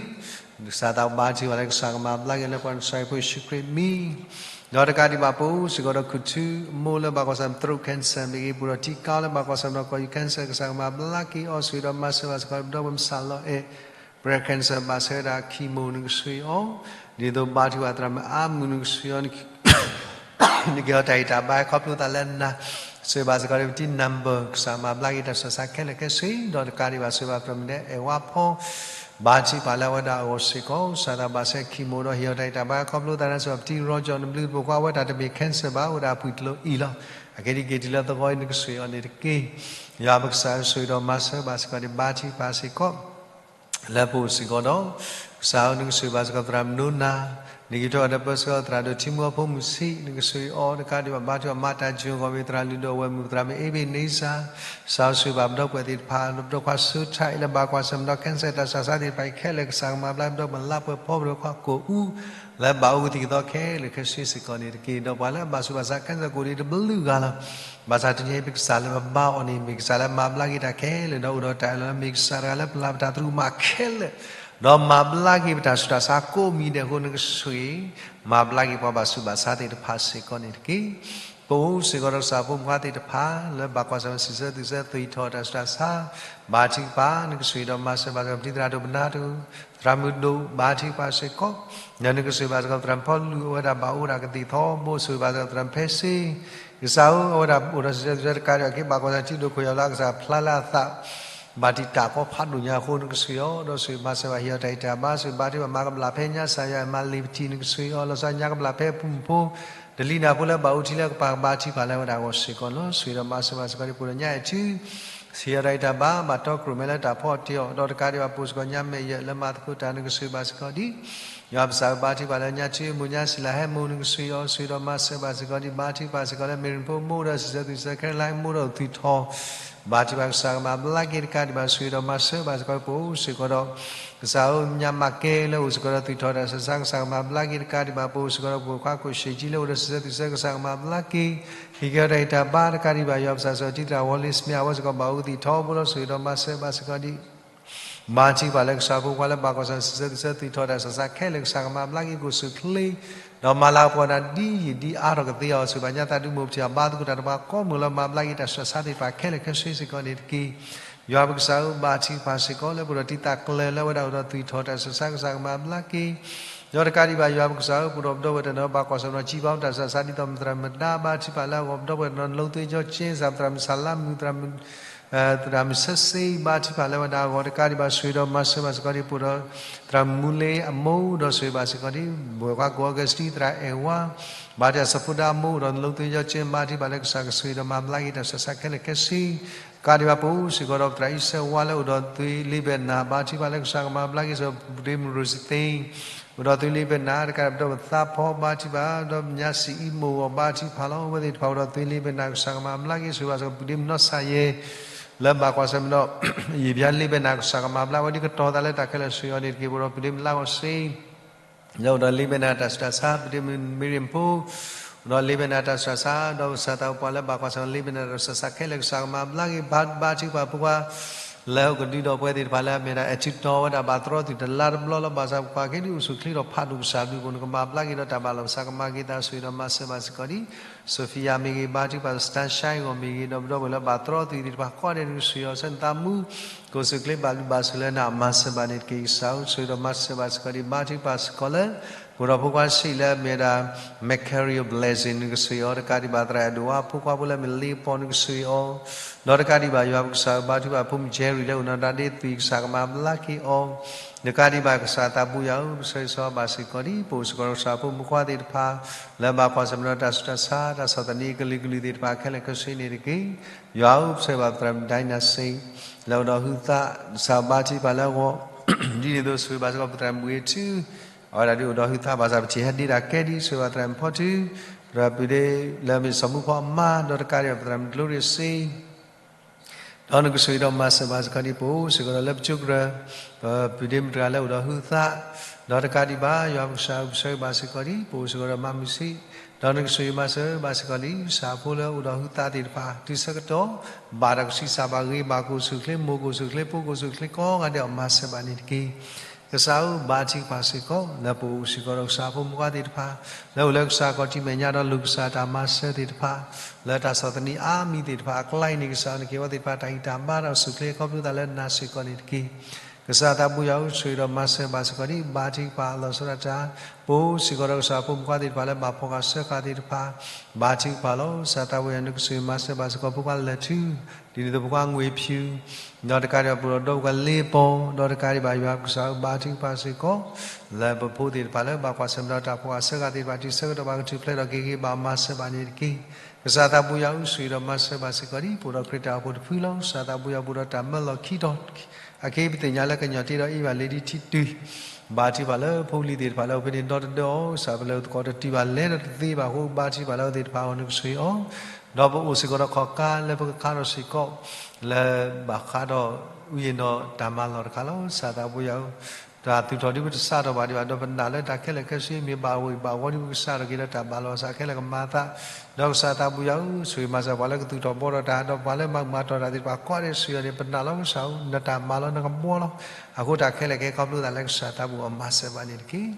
ကစၢ်သးဘါထုကဖၣ်လၢကစၢ်ကမၤဘျါက့ၤလၢပှၤနဆှၢဖိယ့ၣ်ၡူးခရံာ်မံၤ ဒီးတကးဒံးဘၣ် ပအိၣ်စ့ၢ်ကီးဒီးခူၣ်ထူအမိၢ်လၢဘၣ်ကွၢ်ဆၢၣ်မဲာ် throat cancer မ့ၢ်ဂ့ၤ ပအိၣ်ဒီးထံကါလၢဘၣ်ကွၢ်ဆၢၣ်မဲာ်ဒီးကီၢ်ယူၤ cancer ကစၢ်ကမၤဘျါက့ၤအီၤ ဆိၣ်ဂ့ၤဒီးမၤစၢၤဘၣ်စ့ၢ်ကီး ပဒီပုၢ်ဝဲၢ်မုၣ် စၢ်လီၤအဲၣ် breast cancer ဘၣ်ဆၢဝဲဒၣ် chemo နကဆိၣ်ဂ့ၤအီၤ, ဒ်သိးဘါထုကဖၣ်သရၣ်မုၣ်အါမုၢ် နကဆိၣ်ဂ့ၤအီၤ နကဟ့ၣ်အီၤတၢ်ဟ့ၣ်တၢ်ဘါခီဖျိသးလၢနၤ, ဆိၣ်ဂ့ၤဘၣ်စ့ၢ်ကီး ပတံၤ number ကစၢ်မၤဘျါက့ၤတၢ်ဆူးတၢ်ဆါခဲလၢာ်ခဲဆ့ ဒီးတကးဒံးဘၣ် ဆိၣ်ဂ့ၤဘၣ်သရၣ်မုၣ်ဒီးအဲၣ်ဝါဖီ ဘါထုကဖၣ်လၢအဝဲဒၣ်အဂီၢ်စ့ၢ်ကီး ကစၢ်သးဘၣ်ဆၢ chemo ဒီးဟ့ၣ်အီၤတၢ်ဟ့ၣ်တၢ်ဘါခီဖျိသးလၢ ဆိၣ်ဂ့ၤဘၣ်ပတံၤ Roger နဘျုးနဖှိၣ်ကွၢ် အဝဲတၢ်တမ့ၢ် cancer ဘၣ် အိၣ်ဝဲဒၣ်အပှံာ်ကျိၤအံၤလီၤ. အခဲဒ်က့ၤတုၤလၢသဂီၤအံၤ နကဆိၣ်ဂ့ၤအီၤန့ၣ်တက့ၢ်. ယွၤပကစၢ်ဧၢ ဆိၣ်ဂ့ၤဒီးမၤစၢၤဘၣ်စ့ၢ်ကီးန့ၣ် ဘါထုကဖၣ်စ့ၢ်ကီး လၢပအိၣ်စ့ၢ်ကီးဒီး ကစၢ်ဧၢ နကဆိၣ်ဂ့ၤဘၣ်စ့ၢ်ကီးသရၣ်မုၣ်နိနၤ, နကဟ့ၣ်ထီၣ်ဝဲဒီးပၢဆှၢအီၤသရၣ်ဒိၣ်ထံမူအဖိမုၣ်ဆံး နကဆိၣ်ဂ့ၤအီၤ တကးဒံးဘၣ် ဘါထုကဖၣ်မၤတၢ်စၢၤအဂီၢ်မ့ၢ်သရၣ်လုၢ်ဒိၣ်အဝဲၢ်မုၣ် သရၣ်မုၣ်အ့ဘ့းနံစၢ်, ကစၢ်ဧၢ ဆိၣ်ဂ့ၤဘၣ်ပဒီပုၢ်ဝဲၢ်သ့ၣ်တဖၣ် ဒီးပဒီခွါစိထၢၣ်အံၤလၢဘၣ်ကွၢ်ဆၢၣ်မဲာ်ဒီး cancer တၢ်ဆူးတၢ်ဆါသ့ၣ်တဖၣ်အံၤခဲလၢာ် ကစၢ်ကမၤဘျါ ပဒီမုၢ်လါပှဲၤဖီ ပဒီခွါကိာ်အူ လၢဘၣ်အိၣ်ကသံၣ်ကသီခဲလၢာ်ခဲဆ့စ့ၢ်ကီးန့ၣ်တက့ၢ်. ဒီးပှၤလၢအဘၣ်ဆူးဘၣ်ဆါ cancer ကိးဒံးတဘျုးဂၤလီၤ. ဘၣ်ဆၣ်တနံၤအံၤ ပကစၢ်လၢပဘါအီၤန့ၣ် မ့ၢ်ကစၢ်လၢမၤဘျါက့ၤတၢ်ခဲလၢာ် ဒီးအိၣ်ဒီးတၢ်အၢၣ်လီၤလၢ မ့ၢ်ကစၢ်တဂၤလၢပျၢ်ပတၢ်သရူးကမၣ်ခဲလၢာ်, ဒီးမၤဘျါက့ၤပတၢ်ဆူးတၢ်ဆါကိးမံၤဒဲးအဃိ နကဆိၣ်ဂ့ၤ မၤဘျါက့ၤပှၤဘၣ်ဆူးဘၣ်ဆါသ့ၣ်တဖၣ်စ့ၢ်ကီးန့ၣ်တက့ၢ်. ပအိၣ်စ့ၢ်ကီးဒီးကစၢ်ဖိမုၣ်ဖိသ့ၣ်တဖၣ် လၢဘၣ်ကွၢ်ဆၢၣ်မဲာ် စံးဆၢသူၣ်ဆၢ သူၣ်ထီၣ်တၢ်ဆူးတၢ်ဆါ ဘါထုကဖၣ် နကဆိၣ်ဂ့ၤဒီးမၤစၢၤဘၣ်စ့ၢ်ကီး ပတံၤသရၣ်ဒိၣ်ပနၢ်တ သရၣ်မုၣ်ဒိၣ် ဘါထုကဖၣ်စ့ၢ်ကီး, ဒီးနကဆိၣ်ဂ့ၤဘၣ်စ့ၢ်ကီး သရၣ်ဖီလူၤ အဝဲဒၣ်ဘၣ်အိၣ်ဒၣ်ကသံၣ်ထီဘိ ဆိၣ်ဂ့ၤဘၣ်စ့ၢ်ကီး သရၣ်ဖဲစ့, ကစၢ်ဧၢ အဝဲဒၣ်အိၣ်ဒီးစံးဆၢသူၣ်ဆၢတကးဒံးဘၣ် က့ၤဘၣ်ကွၢ်ဆၢၣ်ထံဒိၣ်ခိၣ်ယီၤလၢကစၢ်ဖျါလၢအသး ဘၣ်တံာ်တာ်ကီဖးဒိၣ်ညါအဃိ နကဆိၣ်ဂ့ၤအီၤ ဒီးဆိၣ်ဂ့ၤမၤစၢၤဘၣ် ဟ့ၣ်အီၤတၢ်ဟ့ၣ်တၢ်ဘါ ဆိၣ်ဂ့ၤဘါထုကဖၣ် မၤကဘျၣ်ဖဲညါစၢ်ယွၤ မၤလံာ်ပတံၤ နကဆိၣ်ဂ့ၤအီၤ လီၤဆီညါကဘျၣ်ဖဲအပူၤမုၣ်ဖိ တလံၤနၢ်ဖိလၢဘၣ်အိၣ်ထံလၢကပၤ ကဘါထုကဖၣ်လၢအဝဲဒၣ်အဂီၢ်စ့ၢ်ကီးလီၤ. ဆိၣ်ဂ့ၤဒီးမၤစၢၤဘၣ်စ့ၢ်ကီး ဒ်ပအိၣ်ဒီးညါအံၤထံ ဟ့ၣ်အီၤတၢ်ဟ့ၣ်တၢ်ဘါ ဘၣ်တီခိၣ်ရိၣ်မဲလၢတၢ်ဖီအီၤတ့ၢ်အီၤ ဒီးတကးဒံးဘၣ် ပအိၣ်စ့ၢ်ကီးညါမဲာ်ယဲၢ် လၢမၤသကိးတၢ် နကဆိၣ်ဂ့ၤဘၣ်စ့ၢ်ကီးဒ် ယွၤပကစၢ်ဧၢ ဘါထုကဖၣ်လၢညါထံအမိၢ်ညါစံးလၢဟဲမိၢ် နကဆိၣ်ဂ့ၤအီၤ ဆိၣ်ဂ့ၤဒီးမၤစၢၤဘၣ်စ့ၢ်ကီးဒ် ဘါထုကဖၣ်စ့ၢ်ကီးလၢ မ့ၢ်ရံဖိမိၢ်ဒီးစံးဆၢသူၣ်ဆၢ ခဲလၢာ်မိၢ်ဒီးသူၣ်ထီၣ် ဘါထုကဖၣ်ကစၢ်ကမၤဘျါက့ၤတကးဒံးဘၣ် ဆိၣ်ဂ့ၤဒီးမၤစၢၤဘၣ်စ့ၢ်ကီး ပအိၣ်စ့ၢ်ကီးဒီး ကစၢ်ဧၢ ညါမၤကဲလၢအိၣ်စ့ၢ်ကီးဒီးသူၣ်ထီၣ်တၢ်ဆူးတၢ်ဆါ ကစၢ်ကမၤဘျါက့ၤတကးဒံးဘၣ် ပအိၣ်စ့ၢ်ကီးဒီးပှၤခွါခိၣ်ရှ့ၣ်ကၠံလၢအိၣ်ဒီးစံးဆၢသူၣ်ဆၢ ကစၢ်ကမၤဘျါက့ၤ ဟ့ၣ်က့ၤအီၤတၢ်ဟ့ၣ်တၢ်ဘါတကးဒံးဘၣ် ယွၤပကစၢ်စီၤတံၢ်သရၣ် ဝီလ့စမ့ၣ် အဝဲစ့ၢ်ကီးဘၣ်အိၣ်ကသံၣ်ထီဘိလီၤ ဆိၣ်ဂ့ၤဒီးမၤစၢၤဘၣ်စ့ၢ်ကီးဒ် ဘါထုကဖၣ်လၢကစၢ်ဖိခွါလၢဘၣ်ကွၢ်ဆၢၣ်မဲာ်စံးဆၢသုးဆၢသုးထီၣ်တၢ်ဆူးတၢ်ဆါခဲလၢာ် ကစၢ်ကမၤဘျါက့ၤ ကိၣ်စူၣ်ချ့ ဒီးမၤလၤကပီၤနၤဒ်ယံာ်ဒ်အါထီၣ်ကသ့အီၤ ဆူဘၣ်ညါသးဒုးမိၢ်ပၢ်ဘါသကိးတၢ်တပၤကိးမုၢ်လၢမၤဘျါက့ၤတၢ်ဆူးတၢ်ဆါသ့ၣ်တဖၣ်ခဲလၢာ်ခဲဆ့စ့ၢ်ကီးန့ၣ်တက့ၢ်. ယွၤပကစၢ်ဧၢ ဘါထုကဖၣ်စ့ၢ်ကီးလၢပအိၣ်ဒီးတံၤသးကျၢၤလၢအဝဲဒၣ်အိၣ်ဒီးသုးထီၣ်တၢ်ဆူးတၢ်ဆါ ကစၢ်ကမၤဘျါက့ၤ ဒီးတကးဒံးဘၣ် ယွၤပကစၢ်ဧၢ ပအိၣ်ဒီးပဒီပုၢ်ဝဲၢ်တနီၤ ဘၣ်ကွၢ်ဆၢၣ်မဲာ်နီၤ ကံဘါတၢ်ဆူးတၢ်ဆါဒ်သိးမတြၢၤမတၤ ဘါထုကဖၣ်လၢအဂီၢ် ပဒီပုၢ်ဝဲၢ်တနီၤ နလိသ့ကၠီကၠ့ စၢ်ပသရၣ်မုၣ်စၢ်လါမုၣ် သရၣ်မုၣ်ဆၢစ့ ဘါထုကဖၣ်လၢဝဲဒၣ်အဂီၢ် တကးဒံးဘၣ် ဆိၣ်ဂ့ၤဒီးမၤစၢၤဘၣ်စ့ၢ်ကီးဒံး ပအိၣ်ဒီး သရၣ်မူလ့အမိၢ် ဒီးဆိၣ်ဂ့ၤဘၣ်စ့ၢ်ကီးဒံး ဘၣ်ကွၢ်ကိၣ်အီကူးစတံ သရၣ်အဲၣ်ဝါ ဘၣ်တၢ်စၢဖှိၣ်ဒၣ်အမိၢ် ဒီးနလိသ့ကၠီကၠ့ ဘါထုကဖၣ်လၢကစၢ် ကဆိၣ်ဂ့ၤဒီးမၤဘျါက့ၤတၢ်ဆူးတၢ်ဆါခဲလၢာ်ခဲဆ့ တကးဒံးဘၣ် ပအိၣ်စ့ၢ်ကီးဒီးပသရၣ်အံၤစဲဝါလၢအိၣ်ဒီးသုးလ့ဘဲနၤ ဘါထုကဖၣ်လၢကစၢ်ကမၤဘျါက့ၤ ဆိၣ်ဂ့ၤပဒ့မုၣ်ရိစသ့ အိၣ်ဒီးသုးလ့ဘဲနၤ တကးဒံးဘၣ် ဒီးပသးဖီ ဘါထုကဖၣ် ဒီးပညါစံးအံၤမိၢ်ဂီၢ် ဘါထုကဖၣ်လီၤ အဝဲသ့ၣ်တဖၣ်အိၣ်ဒီးသုးလ့ဘဲနၤ ကစၢ်ကမၤဘျါက့ၤ ဆိၣ်ဂ့ၤဘၣ်စ့ၢ်ကီးပဒ့မုၣ်နီၢ်ဆၣ်ယဲၢ် လၢဘၣ်ကွၢ်ဆၢၣ်မဲာ်ဒီး ယံာ်ဖၠါလ့ဘဲနၤ ကစၢ်ကမၤဘျါဝဲဒ်ကတီၤသးလၢတၢ်ခဲလၢာ်ဆိၣ်ဂ့ၤအီၤန့ၣ်တက့ၢ် ပအိၣ်ဒီးပဒ့မုၣ်လါဂီၤစ့ လၢအိၣ်ဒီးလ့ဘဲနၤတၢ်ဆူးတၢ်ဆါ ပဒ့မုၣ်မ့ရံၣ်ဖိ အိၣ်ဒီးလ့ဘဲနၤတၢ်ဆူးတၢ်ဆါ ဒီးပသရၣ်သးပှၢ်လၢဘၣ်ကွၢ်ဆၢၣ်မဲာ်လ့ဘဲနၤတၢ်ဆူးတၢ်ဆါခဲလၢာ် ကစၢ်ကမၤဘျါက့ၤ ဘါထုကဖၣ်ဖိခွါ လၢဟီၣ်ခိၣ်ဒီဒီးပဝဲသ့ၣ်တဖၣ်လၢအမ့ၢ်ဒၣ် အဲၣ်ထံတီဝဲဒၣ် ဘၣ်သရီသုးတလါတဘျီလၢ ဘၣ်ဆၣ်ပကွၢ်က့ၤဒ်အိၣ်ဆူၣ်ချ့ဒီးဖးဒိၣ်ကစၢ်ဘျုး ပအိၣ်နကမၤဘျါက့ၤဒီးတၢ်ဘၣ်လီၤ ကစၢ်ကမၤက့ၤသး ဆိၣ်ဂ့ၤဒီးမၤစၢၤဘၣ်စ့ၢ်ကီးဒံး Sophia မ့ၢ်ဂ့ၤ ဘါထုကဖၣ် Sunshine အဂီၢ်မ့ၢ်ဂ့ၤ ဒီးပဒီပုၢ်ဝဲၢ်လၢဘၣ်သရီသုးသ့ၣ်တဖၣ်ကိးဂၤဒဲး နကဆိၣ်ဂ့ၤအီၤဆၢနသးမူ ကိၣ်စူၣ်ချ့ ဘၣ်ဘျုးဘၣ်ဆိၣ်လၢနမၤစၢၤဘၣ်န့ၣ်တက့ၢ် ကစၢ်ဧၢ ဆိၣ်ဂ့ၤဒီးမၤစၢၤဘၣ်စ့ၢ်ကီးဒံး ဘါထုကဖၣ်စ့ၢ်ကီးလၢ ပအိၣ်ဒီးဖိခွါဆံးလၢအမ့ၢ်ဝဲဒၣ် Mercury Blessing နကဆိၣ်ဂ့ၤအီၤ တကးဒံးဘၣ် သရၣ်အဲၣ်ဒိးဝါ ဖိခွါဖိလၢအမ့ၢ်လ့ပီ နကဆိၣ်ဂ့ၤအီၤ ဒီးတကးဒံးဘၣ် ယွၤပကစၢ်ဧၢ ဘါထုကဖၣ်ဖိမုၣ် Jerry လၢအိၣ်နီၢ်ဒၣ်ဒ့သွံၣ် ကစၢ်ကမၤဘျါက့ၤအီၤ တကးဒံးဘၣ် ကစၢ်သးဘိယွၤဧၢ ပဆၢဂ့ၤဆၢဝါဘၣ်စ့ၢ်ကီးဒံး ပအိၣ်စ့ၢ်ကီးဒီးကစၢ်ဖိမုၣ်ဖိခွါသ့ၣ်တဖၣ် လၢဘၣ်ကွၢ်ဆၢၣ်မဲာ်ဒီးတၢ်ဆူးတၢ်ဆါ တၢ်ဆီၣ်သနံးအကလုာ်ကလုာ်သ့ၣ်တဖၣ်ခဲလၢာ်ခဲဆ့န့ၣ်တက့ၢ်. ယွၤဧၢ ပဆၢဂ့ၤဘၣ်ပသရၣ်မုၣ် Dynasty လၢအိၣ်ဒီးဟုသး ကစၢ်ဘါထုကဖၣ်လၢအဂီၢ် ဒ်န့ၣ်အသိးဆိၣ်ဂ့ၤဘၣ်စ့ၢ်ကီးပသရၣ်မုၣ်ဝ့ၢ်ထူ အဝဲဒၣ်ဒ်အိၣ်ဒီးဟုသးဘၣ်ဆၣ် ပထံၣ်ဟဲဒ့တၢ်ကဲဒ် ဆိၣ်ဂ့ၤဘၣ်သရၣ်မုၣ်ဖီထူ သရၣ်ပုၢ်ဒ့ လၢအမ့ၢ်စီၤမူဖီအမါ ဒီးတကးဒံးဘၣ်ပသရၣ်မုၣ် Gloria စ့ ဒီးနကဆိၣ်ဂ့ၤဒီးမၤစၢၤဘၣ်စ့ၢ်ကီးဒံး ပအိၣ်စ့ၢ်ကီးဒီးလၢပကၠိကရၢ ပပုၢ်ဒ့မုၣ်တဂၤလၢအိၣ်ဒီးဟုသး ဒီးတကးဒံးဘၣ် ယွၤပကစၢ်ဧၢ ပဆၢဂ့ၤဘၣ်စ့ၢ်ကီးဒံး ပအိၣ်စ့ၢ်ကီးဒီးမါမုၢ်ဆံး ဒီးနကဆိၣ်ဂ့ၤမၤစၢၤဘၣ်စ့ၢ်ကီးဒံး ကစၢ်ဖိလၢအိၣ်ဒီးဟုသးသ့ၣ်တဖၣ် တုၤဆၢကတီၢ် ဘၣ်တၢ်ကဆံးစၢ်ဘၣ်ဂ့ၤ ဘၣ်ကိၣ်စူၣ်ချ့ မိၢ်ကိၣ်စူၣ်ချ့ ဖိကိၣ်စူၣ်ချ့ကိးဂၤဒဲး အီၤမၤစၢၤဘၣ်န့ၣ်တက့ၢ်. ကစၢ်ဧၢ ဘါထုကဖၣ်စ့ၢ်ကီး လၢပအိၣ်စ့ၢ်ကီးဒီးကစၢ်ဖိမုၣ်ဖိခွါသ့ၣ်တဖၣ် လၢအိၣ်လၢကစၢ်ခီၣ်ထံးမဲာ်ညါဒီးလိၣ်ကစၢ်တၢ်မၤစၢၤသ့ၣ်တဖၣ် လၢတၢ်ဆီၣ်သနံးအါမံၤသ့ၣ်တဖၣ်အကျါန့ၣ် ကစၢ်နကဟ့ၣ်ဝဲသ့ၣ်တဖၣ်တၢ်ဂံၢ်တၢ်ဘါဒီးစူၢ်ချ့ခီဖျိသးလၢနၤစ့ၢ်ကီးန့ၣ်တက့ၢ်. ကစၢ်သးဘိယွၤဧၢ ဆိၣ်ဂ့ၤဒီးမၤစၢၤဘၣ်စ့ၢ်ကီးဒံး ဘါထုကဖၣ်အလီၢ်ဆီဒၣ်တၢ် ပအိၣ်စ့ၢ်ကီးဒီးကစၢ်ဖိမုၣ်ဖိခွါသ့ၣ်တဖၣ်လၢဘၣ်ဖီၣ်ဃာ်စၢဃာ်သ့ၣ်တဖၣ် ဘါထုကဖၣ်လီၤ. ကစၢ်သးဘိယွၤ နကဆိၣ်ဂ့ၤမၤစၢၤဘၣ်စ့ၢ်ကီးဖိခွါလၢၢ်ထူ ဒ်န့ၣ်အသိးဖိခွါငွေဖြူ ဒီးတကးဒံးဘၣ်ပအိၣ်ဒီးဒီပုၢ်ဝဲၢ်လ့ပီ ဒီးတကးဒံးဘၣ်ယွၤပကစၢ်ဧၢ ဘါထုကဖၣ်စ့ၢ်ကီး လၢပဖိသ့ၣ်တဖၣ်လၢဘၣ်ကွၢ်ဆၢၣ်မဲာ်ဒီးတၢ်ဖီၣ်ဃာ်စၢဃာ်သ့ၣ်တဖၣ် တုၤဆၢကတီၢ်ဘၣ်ကထူၣ်ဖျဲးဒီးက့ၤဂ့ၤဘၣ်မၤစၢၤဘၣ်န့ၣ်တက့ၢ်. ကစၢ်သးဘိယွၤဧၢ ဆိၣ်ဂ့ၤဒီးမၤစၢၤဘၣ်စ့ၢ်ကီးဒံး ပအိၣ်ဒီးခရံာ်တၢ်အိၣ်ဖှိၣ်တဖုလီၤ. ကစၢ်သးဘိယွၤ ပအိၣ်ဒီးတၢ်မၢလီၤခံတီၤ အခဲအံၤပသ့ၣ်ညါလၢကညီၤတ့ဒီးအ့ၣ်ဘၣ်လ့ၤဒ်ထံတုၤ ဘါထုကဖၣ်လၢဖိလံၤသ့ၣ်တဖၣ်လၢအိၣ်ဖဲန့ၣ်ဒီတဒၢအီၤ ကစၢ်ပလဲၤသကိးတတုၤဘၣ်လဲၤဒီးတသ့ဘၣ်အဃိ ဘါထုကဖၣ်လၢအဝဲသ့ၣ်တဖၣ်အဂီၢ် နကဆိၣ်ဂ့ၤအီၤ ဒီးပအိၣ်စ့ၢ်ကီးဒီးခီၣ်ကါလၢပကခါထီၣ်စ့ၢ်ကီး လၢဘၣ်ဃးဒီးအုၣ်ယံၤနီၢ်တၢ်မၤလီၢ်တခါလီၤ. ကစၢ်သးဘိယွၤဧၢ တၢ်သူၣ်ထီၣ်ဒ်ပတစးထီၣ်ဘၣ်ဒံးဘၣ် ဒီးပနာ်လၢတၢ်ခဲလၢာ်ခဲဆ့မ့ၢ်ဘၣ်ဝံၤဘၣ်ဝီဒ်ပကစးထီၣ်က့ၤဒီးတၢ်ဘၣ်လီၤစၢ်ခဲလၢာ်ကမၤအသး ဒီးကစၢ်သးဘိယွၤဧၢ ဆိၣ်ဂ့ၤမၤစၢၤပှၤလၢကသူၣ်ထီၣ်ဘှီထီၣ်တၢ် ဒီးပှၤလၢမၤမၤတီၢ်တၢ်သ့ၣ်တဖၣ်ကိးဂၤဒဲး ဆိၣ်ဂ့ၤအီၤန့ၣ် ပနာ်လီၤကစၢ်ဧၢ နတၢ်မၤလီၤနကဘှီလီၤ. အဃိတၢ်ခဲလၢာ်ကဟဲခီဖျိသးလၢကစၢ်သးဘိအမၤစၢၤဘၣ်န့ၣ်တက့ၢ်.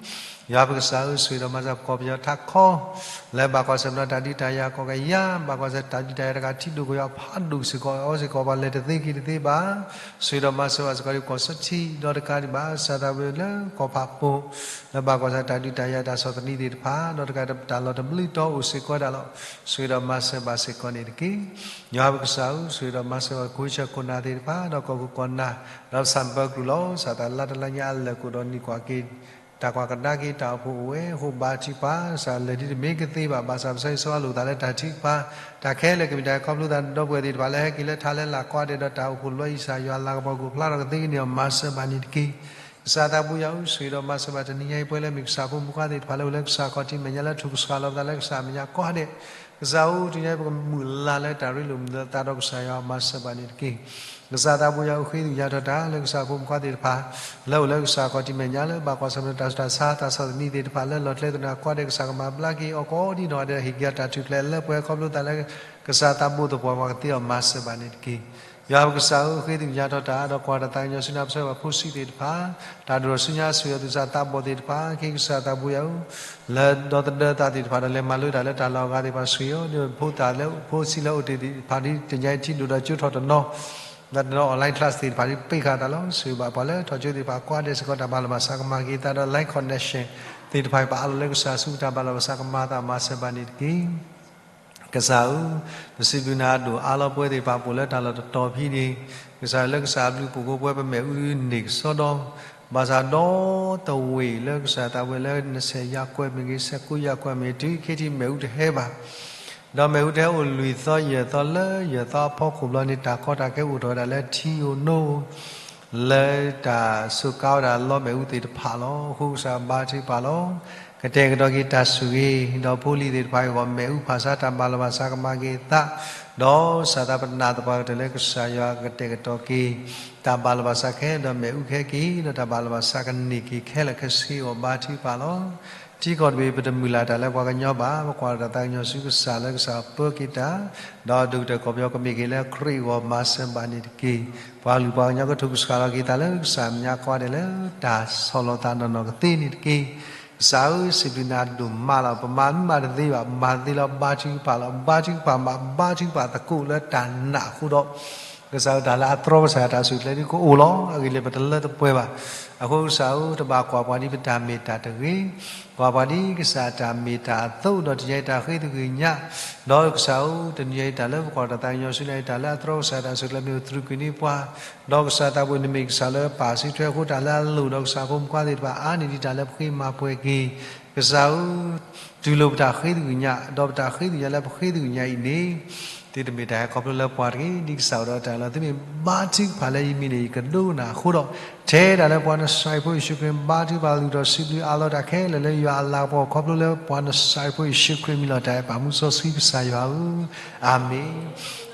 ယွၤပကစၢ်ဧၢ ဆိၣ်ဂ့ၤဒီးမၤစၢၤပကီၢ်ပယီၤထးခီ လၢဘၣ်ကွၢ်ဆၢၣ်မဲာ်ဒီးတၢ်ဒုးတၢ်ယၤကိးကယၤ ဘၣ်ကွၢ်ဆၢၣ်တၢ်ဒုးတၢ်ယၤတဂၤထံဒိၣ်ကယီၤဖးဒိၣ်စ့ၢ်ကီး အီၤစ့ၢ်ကီးပှၤလဲၤတသ့က့ၤတသ့ဘၣ် ဆိၣ်ဂ့ၤဒီးမၤစၢၤဘၣ်စ့ၢ်ကီးဒံး ကီၢ်စီထံ ဒီးတကးဒံးဘၣ် ကစၢ်သးဘိလၢကီၢ်ဖးပိၢ် လၢဘၣ်ကွၢ်ဆၢၣ်တၢ်ဒုးတၢ်ယၤတၢ်ဆီၣ်သနံးသ့ၣ်တဖၣ် ဒီးတကးဒံးဘၣ်တၢ်လီၢ်တဘျုးတီၤအိၣ်စ့ၢ်ကီးဝဲဒၣ်လီၤ. ဆိၣ်ဂ့ၤဒီးမၤစၢၤဘၣ်စ့ၢ်ကီးန့ၣ်တက့ၢ်. ယွၤပကစၢ်ဧၢ ဆိၣ်ဂ့ၤဒီးမၤစၢၤဘၣ် ခိၣ်ဆၢခိၣ်နၢ်သ့ၣ်တဖၣ် ဒီးကီၢ်ခိၣ်ကီၢ်နၢ် ဒီးပဆၣ်ပၢၢ်ကရူၢ်လီၤ. ကစၢ်သးလါတလါညါအလၢာ်ကအိၣ်ဒီးနံၤကွၢ်က့ၤ တၢ်ကွၢ်ကဒါက့ၤတၢ်အိၣ်ဖှိၣ်အိၣ်ဝဲ အဃိဘါထုကဖၣ် ကစၢ်လၢာ်ဒ်တမ့ၢ်ကသ့ဘၣ် ဘၣ်ဆၣ်ပဆၢဂ့ၤဆၢဝါလိာ်သးလၢတၢ်ထုကဖၣ် တၢ်ခဲလၢာ်ကမ့ၢ်တၢ်ခီဖျိသး ဒီပုၢ်ဝဲၢ်သ့ၣ်တဖၣ်လၢဟဲက့ၤလၢထးလၢလာ်ကိးဂၤဒဲးဒီးတၢ်အိၣ်ဖှိၣ်လွဲအံၤ ကစၢ်ယွၤလၤကပီၤကအိၣ်ဖျါထီၣ်ကသ့ကန့ၢ်အီၤ မၤစၢၤဘၣ်န့ၣ်တက့ၢ်. ကစၢ်သးဘိယွၤဧၢ ဆိၣ်ဂ့ၤဒီးမၤစၢၤဘၣ်တနံၤညါအံၤ ပဝဲလၢမ့ၢ်ကစၢ်ဖိမုၣ်ခွါသ့ၣ်တဖၣ်လၢအိၣ်လၢကစၢ်ခီၣ်ထံးမဲာ်ညါလၢထူၣ်ကဆှီလီၤပသးလၢကစၢ်အမဲာ်ညါကိးဂၤဒဲး ကစၢ်ဧၢ တနံၤညါအံၤပကမုၢ်လၢ်လၢတၢ်ရ့လိာ်မုာ်သးဒီးကစၢ်ယွၤ မၤစၢၤဘၣ်န့ၣ်တက့ၢ်. ကစၢ်သးဘိယွၤဧၢ ဃ့ယၤထီၣ်တၢ်လၢကစၢ်ဖိမုၣ်ခွါသ့ၣ်တဖၣ် လၢအိၣ်လၢကစၢ်ခီၣ်ထံးမဲာ်ညါလၢဘၣ်ကွၢ်ဆၢၣ်မဲာ်ဒီးတၢ်ဆူးတၢ်ဆါ တၢ်ဆီၣ်သနံးသ့ၣ်တဖၣ် လၢလီၤကျဲသနၢၣ်ကိးဂၤဒဲး ကစၢ်ကမၤဘျါက့ၤအီၤကိးဒ်နီၢ်ဂၤဒဲး ဟ့ၣ်က့ၤအီၤတၢ်ထူၣ်ဖျဲးလၢပှဲၤခီဖျိသးလၢ ကစၢ်သးဘိၣ်သပှၢ်ပှၤကသ့အီၤမၤစၢၤဘၣ်န့ၣ်တက့ၢ်. ယွၤပကစၢ်ဧၢ, ဃ့သကွံာ်ညါထီၣ်တၢ် ဒီးကွၢ်တၢ်သးကညီၤဆူညါပဆၢဘၣ်ဖိဆံးသ့ၣ်တဖၣ်, တၢ်ဒိၣ်ထီၣ်ဆူညါဆူယွၤသူၣ်စၢ်သးဘီၣ်သ့ၣ်တဖၣ်, က့ၤကစၢ်သးဘိၣ်ယၤဧၢ, လၢဒီသဒၢသးသ့ၣ်တဖၣ်ဒီး လဲၤမၤလိတၢ်လၢတၢ်လီၢ်အဂၤသ့ၣ်တဖၣ်ဆှံဧၢ, ဒီးဖိသၣ်လၢဖိဆံးလၢအိၣ်တ့ၢ်သ့ၣ်တဖၣ်ဒ်တညါအံၤထံဒိၣ်ဒီးကၠိထီၣ်တနီၤ ဒီးတနီၤ online class သ့ၣ်တဖၣ်ဒ်ပ့းဃာ်တၢ်လီၤ. ဆိၣ်ဂ့ၤဘၣ်ပှၤလၢထီၣ်ကၠိသ့ၣ်တဖၣ် ကွၢ်ဒဲးစ့ၢ်ကီးတၢ်ဘၣ်လီၤဘၣ်စးကမၤက့ၤသးဒီး line connection သ့ၣ်တဖၣ်အံၤ ပအးလီၤလၢကစၢ်ဆူ တၢ်ဘၣ်လီၤဘၣ်စးကမၤသးမၤစၢၤဘၣ်န့ၣ်တက့ၢ်. ကစၢ်ဧၢ, ပစံးဘျုးနၤဒိၣ်အါလီၤ ပဝဲသ့ၣ်တဖၣ်ပအိၣ်လၢတၢ်လီၢ်တတီၤဖဲန့ၣ်, ကစၢ်လၢကစၢ်အဘျုးအဖှိၣ်အဃိ ပဝဲပမဲာ်အူဒုးန့ၢ်ကစီဒီ, ဘၣ်ဆၣ်ဒီတဝ့ၢ်လၢကစၢ်သးဝဲလၢနဆဲးယါကွဲးမ့ၢ်ဂ့ၤ ဆဲးကိးယါကွဲးမ့ၢ်ဂ့ၤ တုၤခဲထံးမဲာ်အူတဟဲဘၣ် ဒီးမ့ၣ်အူတဟဲအိၣ်လွံၢ်သီယဲၢ်သီလၢယဲၢ်သီအဖီခိၣ်ဘျီန့ၣ် တၢ်ကီတၢ်ခဲအိၣ်ထီၣ်ဝဲဒၣ်လၢထံဧိၤနိဧိၤ, လၢတၢ်စူးကါဝဲဒၣ်လီမ့ၣ်အူသ့ၣ်တဖၣ်လီၤ. အဃိကစၢ်ဘါထုကဖၣ်လီၤ. ကတဲာ်ကတီၤက့ၤတၢ်ဆိၣ်ဂ့ၤ ဒီးဖိလံၤသ့ၣ်တဖၣ်အဂီၢ် မ့ၣ်အူဖၣ်ဆါတၢ်ဘၣ်လီၤဘၣ်စးကမၤက့ၤသး, ဒီးကစၢ်သးပနာ်သပှၢ်ကတၢၢ်လၢကစၢ်ယွၤကတဲာ်ကတီၤက့ၤ တၢ်ဘၣ်လီၤဘၣ်စးခဲ ဒီးမ့ၣ်အူကဟဲက့ၤ ဒီးတၢ်ဘၣ်လီၤဘၣ်စးကန့ၢ်က့ၤခဲလၢာ်ခဲဆ့အဂီၢ် ဘါထုကဖၣ်လီၤ. ထံကီၢ်တဘ့ၣ် ပတမုၢ်လၢ်တၢ်လၢပှၤကညီဘၣ်, ပကွၢ်တၢ်သးကညီၤဆူကစၢ်လၢကစၢ်ပၢက့ၤတၢ်, ဒီးဒိၣ်ကတၢၢ်ကီၢ်ပယီၤကမ့ၢ်က့ၤလၢခရံာ်အဂီၢ် မၤစၢၤဘၣ်န့ၣ်တက့ၢ်. ပှၤကလုာ်ပှၤကညီကထိၣ်ကစှၤလီၤက့ၤသးလၢကစၢ်မဲာ်ညါကိးဂၤဒဲးလၢ တၢ်ဆီၣ်လီၤသးနီၢ်နီၢ်ကသ့န့ၣ်တက့ၢ်. ကစၢ်ဧၢ, စံးဘျုးနၤဒိၣ်မးလီၤ. ပမၤမုာ်မၤတသ့ဘၣ်, မၤသ့လီၤ ဘါထုကဖၣ်လီၤ. ဘါထုကဖၣ်မး ဘါထုကဖၣ်သကိးလၢတၢ်နာ်အဃိဒီး ကစၢ်ဧၢ တၢ်လၢအတြီကစၢ်ယွၤတၢ်ဆိၣ်ကျဲၤဒ်ကအိၣ်လီၤ. အဂ့ၢ်လၢပတလၢတပှဲၤဘၣ်. အဃိကစၢ်ဧၢ, တဘၣ်ကွၢ်ပှၤဒ်ပတၢ်မ့ၢ်တၢ်တဂ့ၤ, ကွၢ်ပှၤဒ်ကစၢ်တၢ်မ့ၢ်တၢ်အသိး ဒီးတယံာ်တၢ်ဃ့သဂ့ၤညါ, ဒီးကစၢ်ဧၢ, တနံၤအံၤတၢ်လၢပကွၢ်တၢ်သးကညီၤဆူညါအံၤ တၢ်လၢအတြီကစၢ်ယွၤတၢ်ဆိၣ်ကျဲၤမ့ၢ်အိၣ်သရူးကွံာ်န့ၢ်ပှၤ, ဒီးကစၢ်သးဘိၣ်နမ့ၢ်ကစၢ်လၢပာ်စုထွဲအဃိ တၢ်လၢအလိၣ်ဒီးကစၢ်ဖိမုၣ်ဖိခွါသ့ၣ်တဖၣ်အါန့ၢ်ဒံးတၢ်လၢပဃ့မၤပှဲၤက့ၤ ကစၢ်ဧၢ, တူၢ်လိာ်ပတၢ်ဃ့သဂ့ၤညါ, ဒီးပတၢ်ဃ့သဂ့ၤညါလၢပဃ့သဂ့ၤညါအံၤန့ၣ်, သုတမ့ၢ်တၢ်ဟဲခီဖျိလၢပှၤတဂ့ၤ, ဒ်ကစၢ်အိၣ်ဒီးတၢ်အၢၣ်လီၤ, သုမ့ၢ်ဘါထုကဖၣ်လၢယမံၤန့ၣ် ယကဒိကနၣ်အဃိဒီး, ထဲဒၣ်လၢပှၤနစၤရ့းဖိယ့ၣ်ၡူးခရံာ် ဘါထုကဖၣ်လၢ ဒီးစံးဘျုးအးလီၤတၢ်ခဲလၢာ်လၢယွၤအလၤကပီၤခီဖျိလၢပှၤနစၤရ့းဖိယ့ၣ်ၡူးခရံာ်အမံၤလီၤ. တၢ်အဲၣ်ပာ်မူစီဆှံကစၢ်ယွၤဧၢ, အၤမ့ၣ်.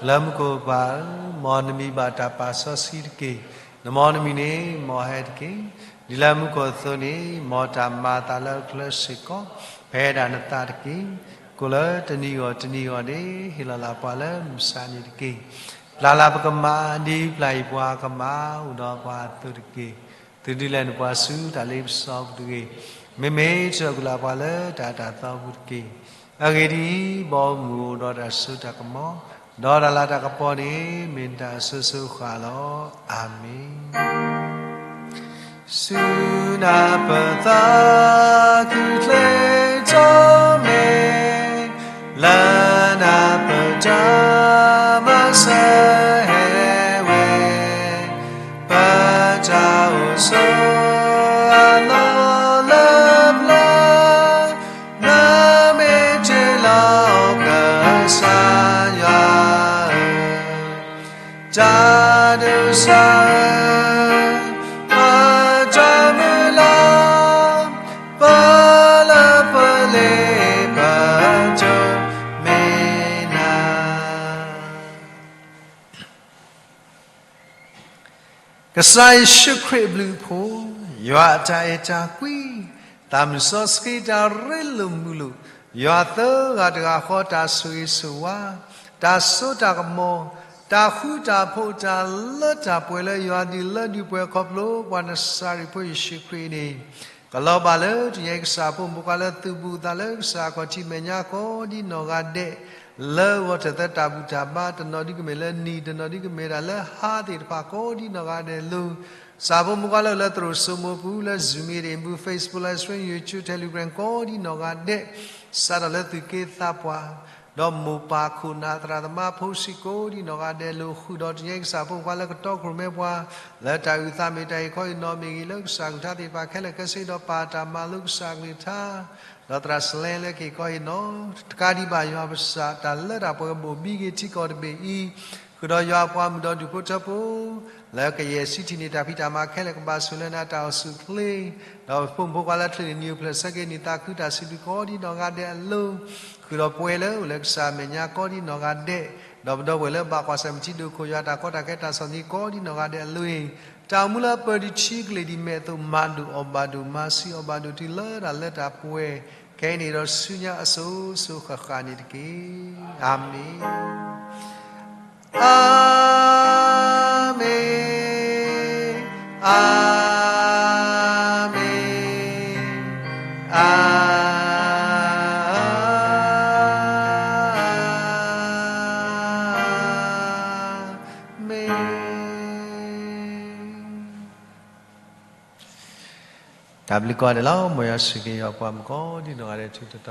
လၢမူခိၣ်ပၢ်ဧၢ, မ်နမံၤဘၣ်တၢ်ပာ်စီဆှံတက့ၢ်. နမ်နမံၤန့ၣ် မ်ဟဲတက့ၢ်. ဒ်လၢမူခိၣ်အသိးန့ၣ်, မ်တၢ်မၤအသးလၢအချၢစ့ၢ်ကီး, ဖဲဒၣ်နသးတက့ၢ်. ကိၣ်လၢတနံၤအဂီၢ်တနံၤအဂီၢ်န့ၣ်, ဟ့ၣ်လီၤလၢ်ပှၤလၢမုၢ်ဆါန့ၣ်တက့ၢ်. ပျၢ်လၢ်ပကမၣ်, ဒ်ပျၢ်ယပှၤကမၣ်အိၣ်ဒီးပှၤအသိးတက့ၢ်. သုဒုးလဲၤနပှၤဆူတၢ်လ့ပစီပူၤတဂ့ၤ. မ့မ့ၢ်ဆှၢကလၢ်ပှၤလၢတၢ်အၢတၢ်သီပူၤတက့ၢ်. အဂ့ၢ်ဒ်အံၤ, ဘီမုၢ်အိၣ်ဒီးတၢ်စိတၢ်ကမီၤ, ဒီးတၢ်လၤတၢ်ကပီၤန့ၣ် မ့ၢ်နတၢ်အစိၤစိၤအဃၣ်လီၤ. အၤမ့ၣ်. ဆူနၢ်ပၢၢ်သးခုချ့ထီၣ်မ့ၢ်, လၢနၢ်ပၢၢ်တၢ်မၤစၢၤဟဲဝဲ, ပတၢ်အိၣ်ဆိးအလီၢ်လၢပျၢၤ, နမ့ၢ်တ့လီၤကစၢ်ယွၤဧၢ, တၢ်ဒိးစၢ်ဧၢ, ပတၢ်မုၢ်လၢ်, ပလၢပလ့ပတိၢ်မ့ၢ်နၤ. ကစၢ်ယ့ၣ်ၡူးခရံာ်အဘျုးအဖှိၣ်, ယွၤအတၢ်အဲၣ်တၢ်ကွံ, သးမုၢ်စီဆှံတၢ်ရ့လိာ်မုာ်လိာ်, ယွၤသၢဂၤတဂၤဃီတၢ်ဆိၣ်ဂ့ၤဆိၣ်ဝါ, တၢ်စိတၢ်ကမီၤ, တၢ်ဃူတၢ်ဖိးတၢ်လၢတၢ်ပှဲၤလၢယွၤဒုးလၢဒုးပှဲၤခီဖျိပှၤနစၤရ့းဖိယ့ၣ်ၡူးခရံာ်န့ၣ်, ကလီၤဘၣ်လၢတနံၤအံၤကစၢ်ဖိမုၣ်ဖိခွါလၢသုးဘူးသးလၢကစၢ်အခီၣ်ထံးမဲာ်ညါကိးဒ်နီၢ်ဂၤဒဲး, လၢဂီၤထၢၣ်သၢတၢ်ဘူၣ်တၢ်ဘါ, တနီၤဒုးကမ့ၢ်လၢနံၤ, တနီၤဒုးကမ့ၢ်ဒၣ်လၢဟါသ့ၣ်တဖၣ်ကိးဒ်နီၢ်ဂၤဒဲးအလိၤ, ကစၢ်ဖိမုၣ်ဖိခွါလၢအိၣ်လၢသရိာ်စိမိၤပူၤ, လၢ Zoom meeting ပူၤ, Facebook, live stream, YouTube, Telegram ကိးဒ်နီၢ်ဂၤဒဲး, စးထီၣ်လၢသူၣ်က့သးပှၢ်, ဒီးမိၢ်ပၢ်ခိၣ်နၢ်သရၣ်သမါဖိဆံးကိးဒ်နီၢ်ဂၤဒဲးအလိၤ, ဃုာ်ဒီးတနံၤအံၤကစၢ်ဖိမုၣ်ဖိခွါလၢကတီခိၣ်ရိၣ်မဲပှၤ, လၢတၢ်အုၣ်သးမ့ၢ်တၢ်ဟ့ၣ်ခီဟ့ၣ်နီၤမ့ၢ်ဂ့ၤ, လၢကစၢ်ကလုၢ်ကထါသ့ၣ်တဖၣ်ခဲလၢာ်ခဲဆ့, ဒီးပာ်တၢ်မၤလိကစၢ်ကလုၢ်ကထါ, ဒီးသရၣ်စလဲလၢကဟ့ၣ်ခီဟ့ၣ်နီၤ, တကးဒံးဘၣ်ယွၤပကစၢ်, တၢ်လၢတၢ်ပှဲၤကဘိၣ်ဘံက့ၤထံကီၢ်တဘ့ၣ်အံၤ, ဃုာ်ဒီးယွၤအပှၤမုၣ်ဒီးဒူၣ်ဖိထၢဖိ လၢကယဲၢ်ဆံထံၣ်န့ၢ်တၢ်ဖံးတၢ်မၤခဲလၢာ်ကဘၣ်ဆိၣ်လၢနၤတၢ်အိၣ်ဆူၣ်အိၣ်ချ့, ဒီးပဖိမုၣ်ဖိခွါလၢချုးန့ၢ်နံၣ်အိၣ်ဖျဲၣ် ဆၢက့ၤနံၣ်သးခုတၢ်စံးဘျုးကိးဒ်နီၢ်ဂၤဒဲးအလိၤ, ဃုာ်ဒီးပဝဲလၢအိၣ်လၢကစၢ်အမဲာ်ညါကိးဒ်နီၢ်ဂၤဒဲး, ဒီးပဒီပုၢ်ဝဲၢ်လၢဘၣ်ကွၢ်ဆၢၣ်မဲာ်ထံဒိၣ်ခိၣ်ယွၤတၢ်ကီတၢ်ခဲတၢ်ဆီၣ်သနံးကိးဒ်နီၢ်ဂၤဒဲးအလိၤအံၤ, တၢ်အိၣ်မူလၢအပၢၢ်ဒံးထံကလ့ၢ်ဒံးမဲာ်အသိး မၤဒိၣ်အီၣ်ဘၣ်ဒိၣ်, မၤဆံးအီၣ်ဘၣ်ဒိၣ်တုၤလၢတၢ်လၢတၢ်ပှဲၤ ခဲအံၤန့ၣ်ဒီးဆူညါအစိၤစိၤဃၣ်ဃၣ်န့ၣ်တက့ၢ်. အၤမ့ၣ်, အၤမ့ၣ်, အၤမ့ၣ်, အၤ မ့ၢ်. တၢ်ဘျုးကိးဂၤဒဲးလီၤ. မ်ယွၤဆိၣ်ဂ့ၤယွၤပှၤမုၣ်ကိးဒံနီၢ်ဂၤဒဲးထူးတတီၤ.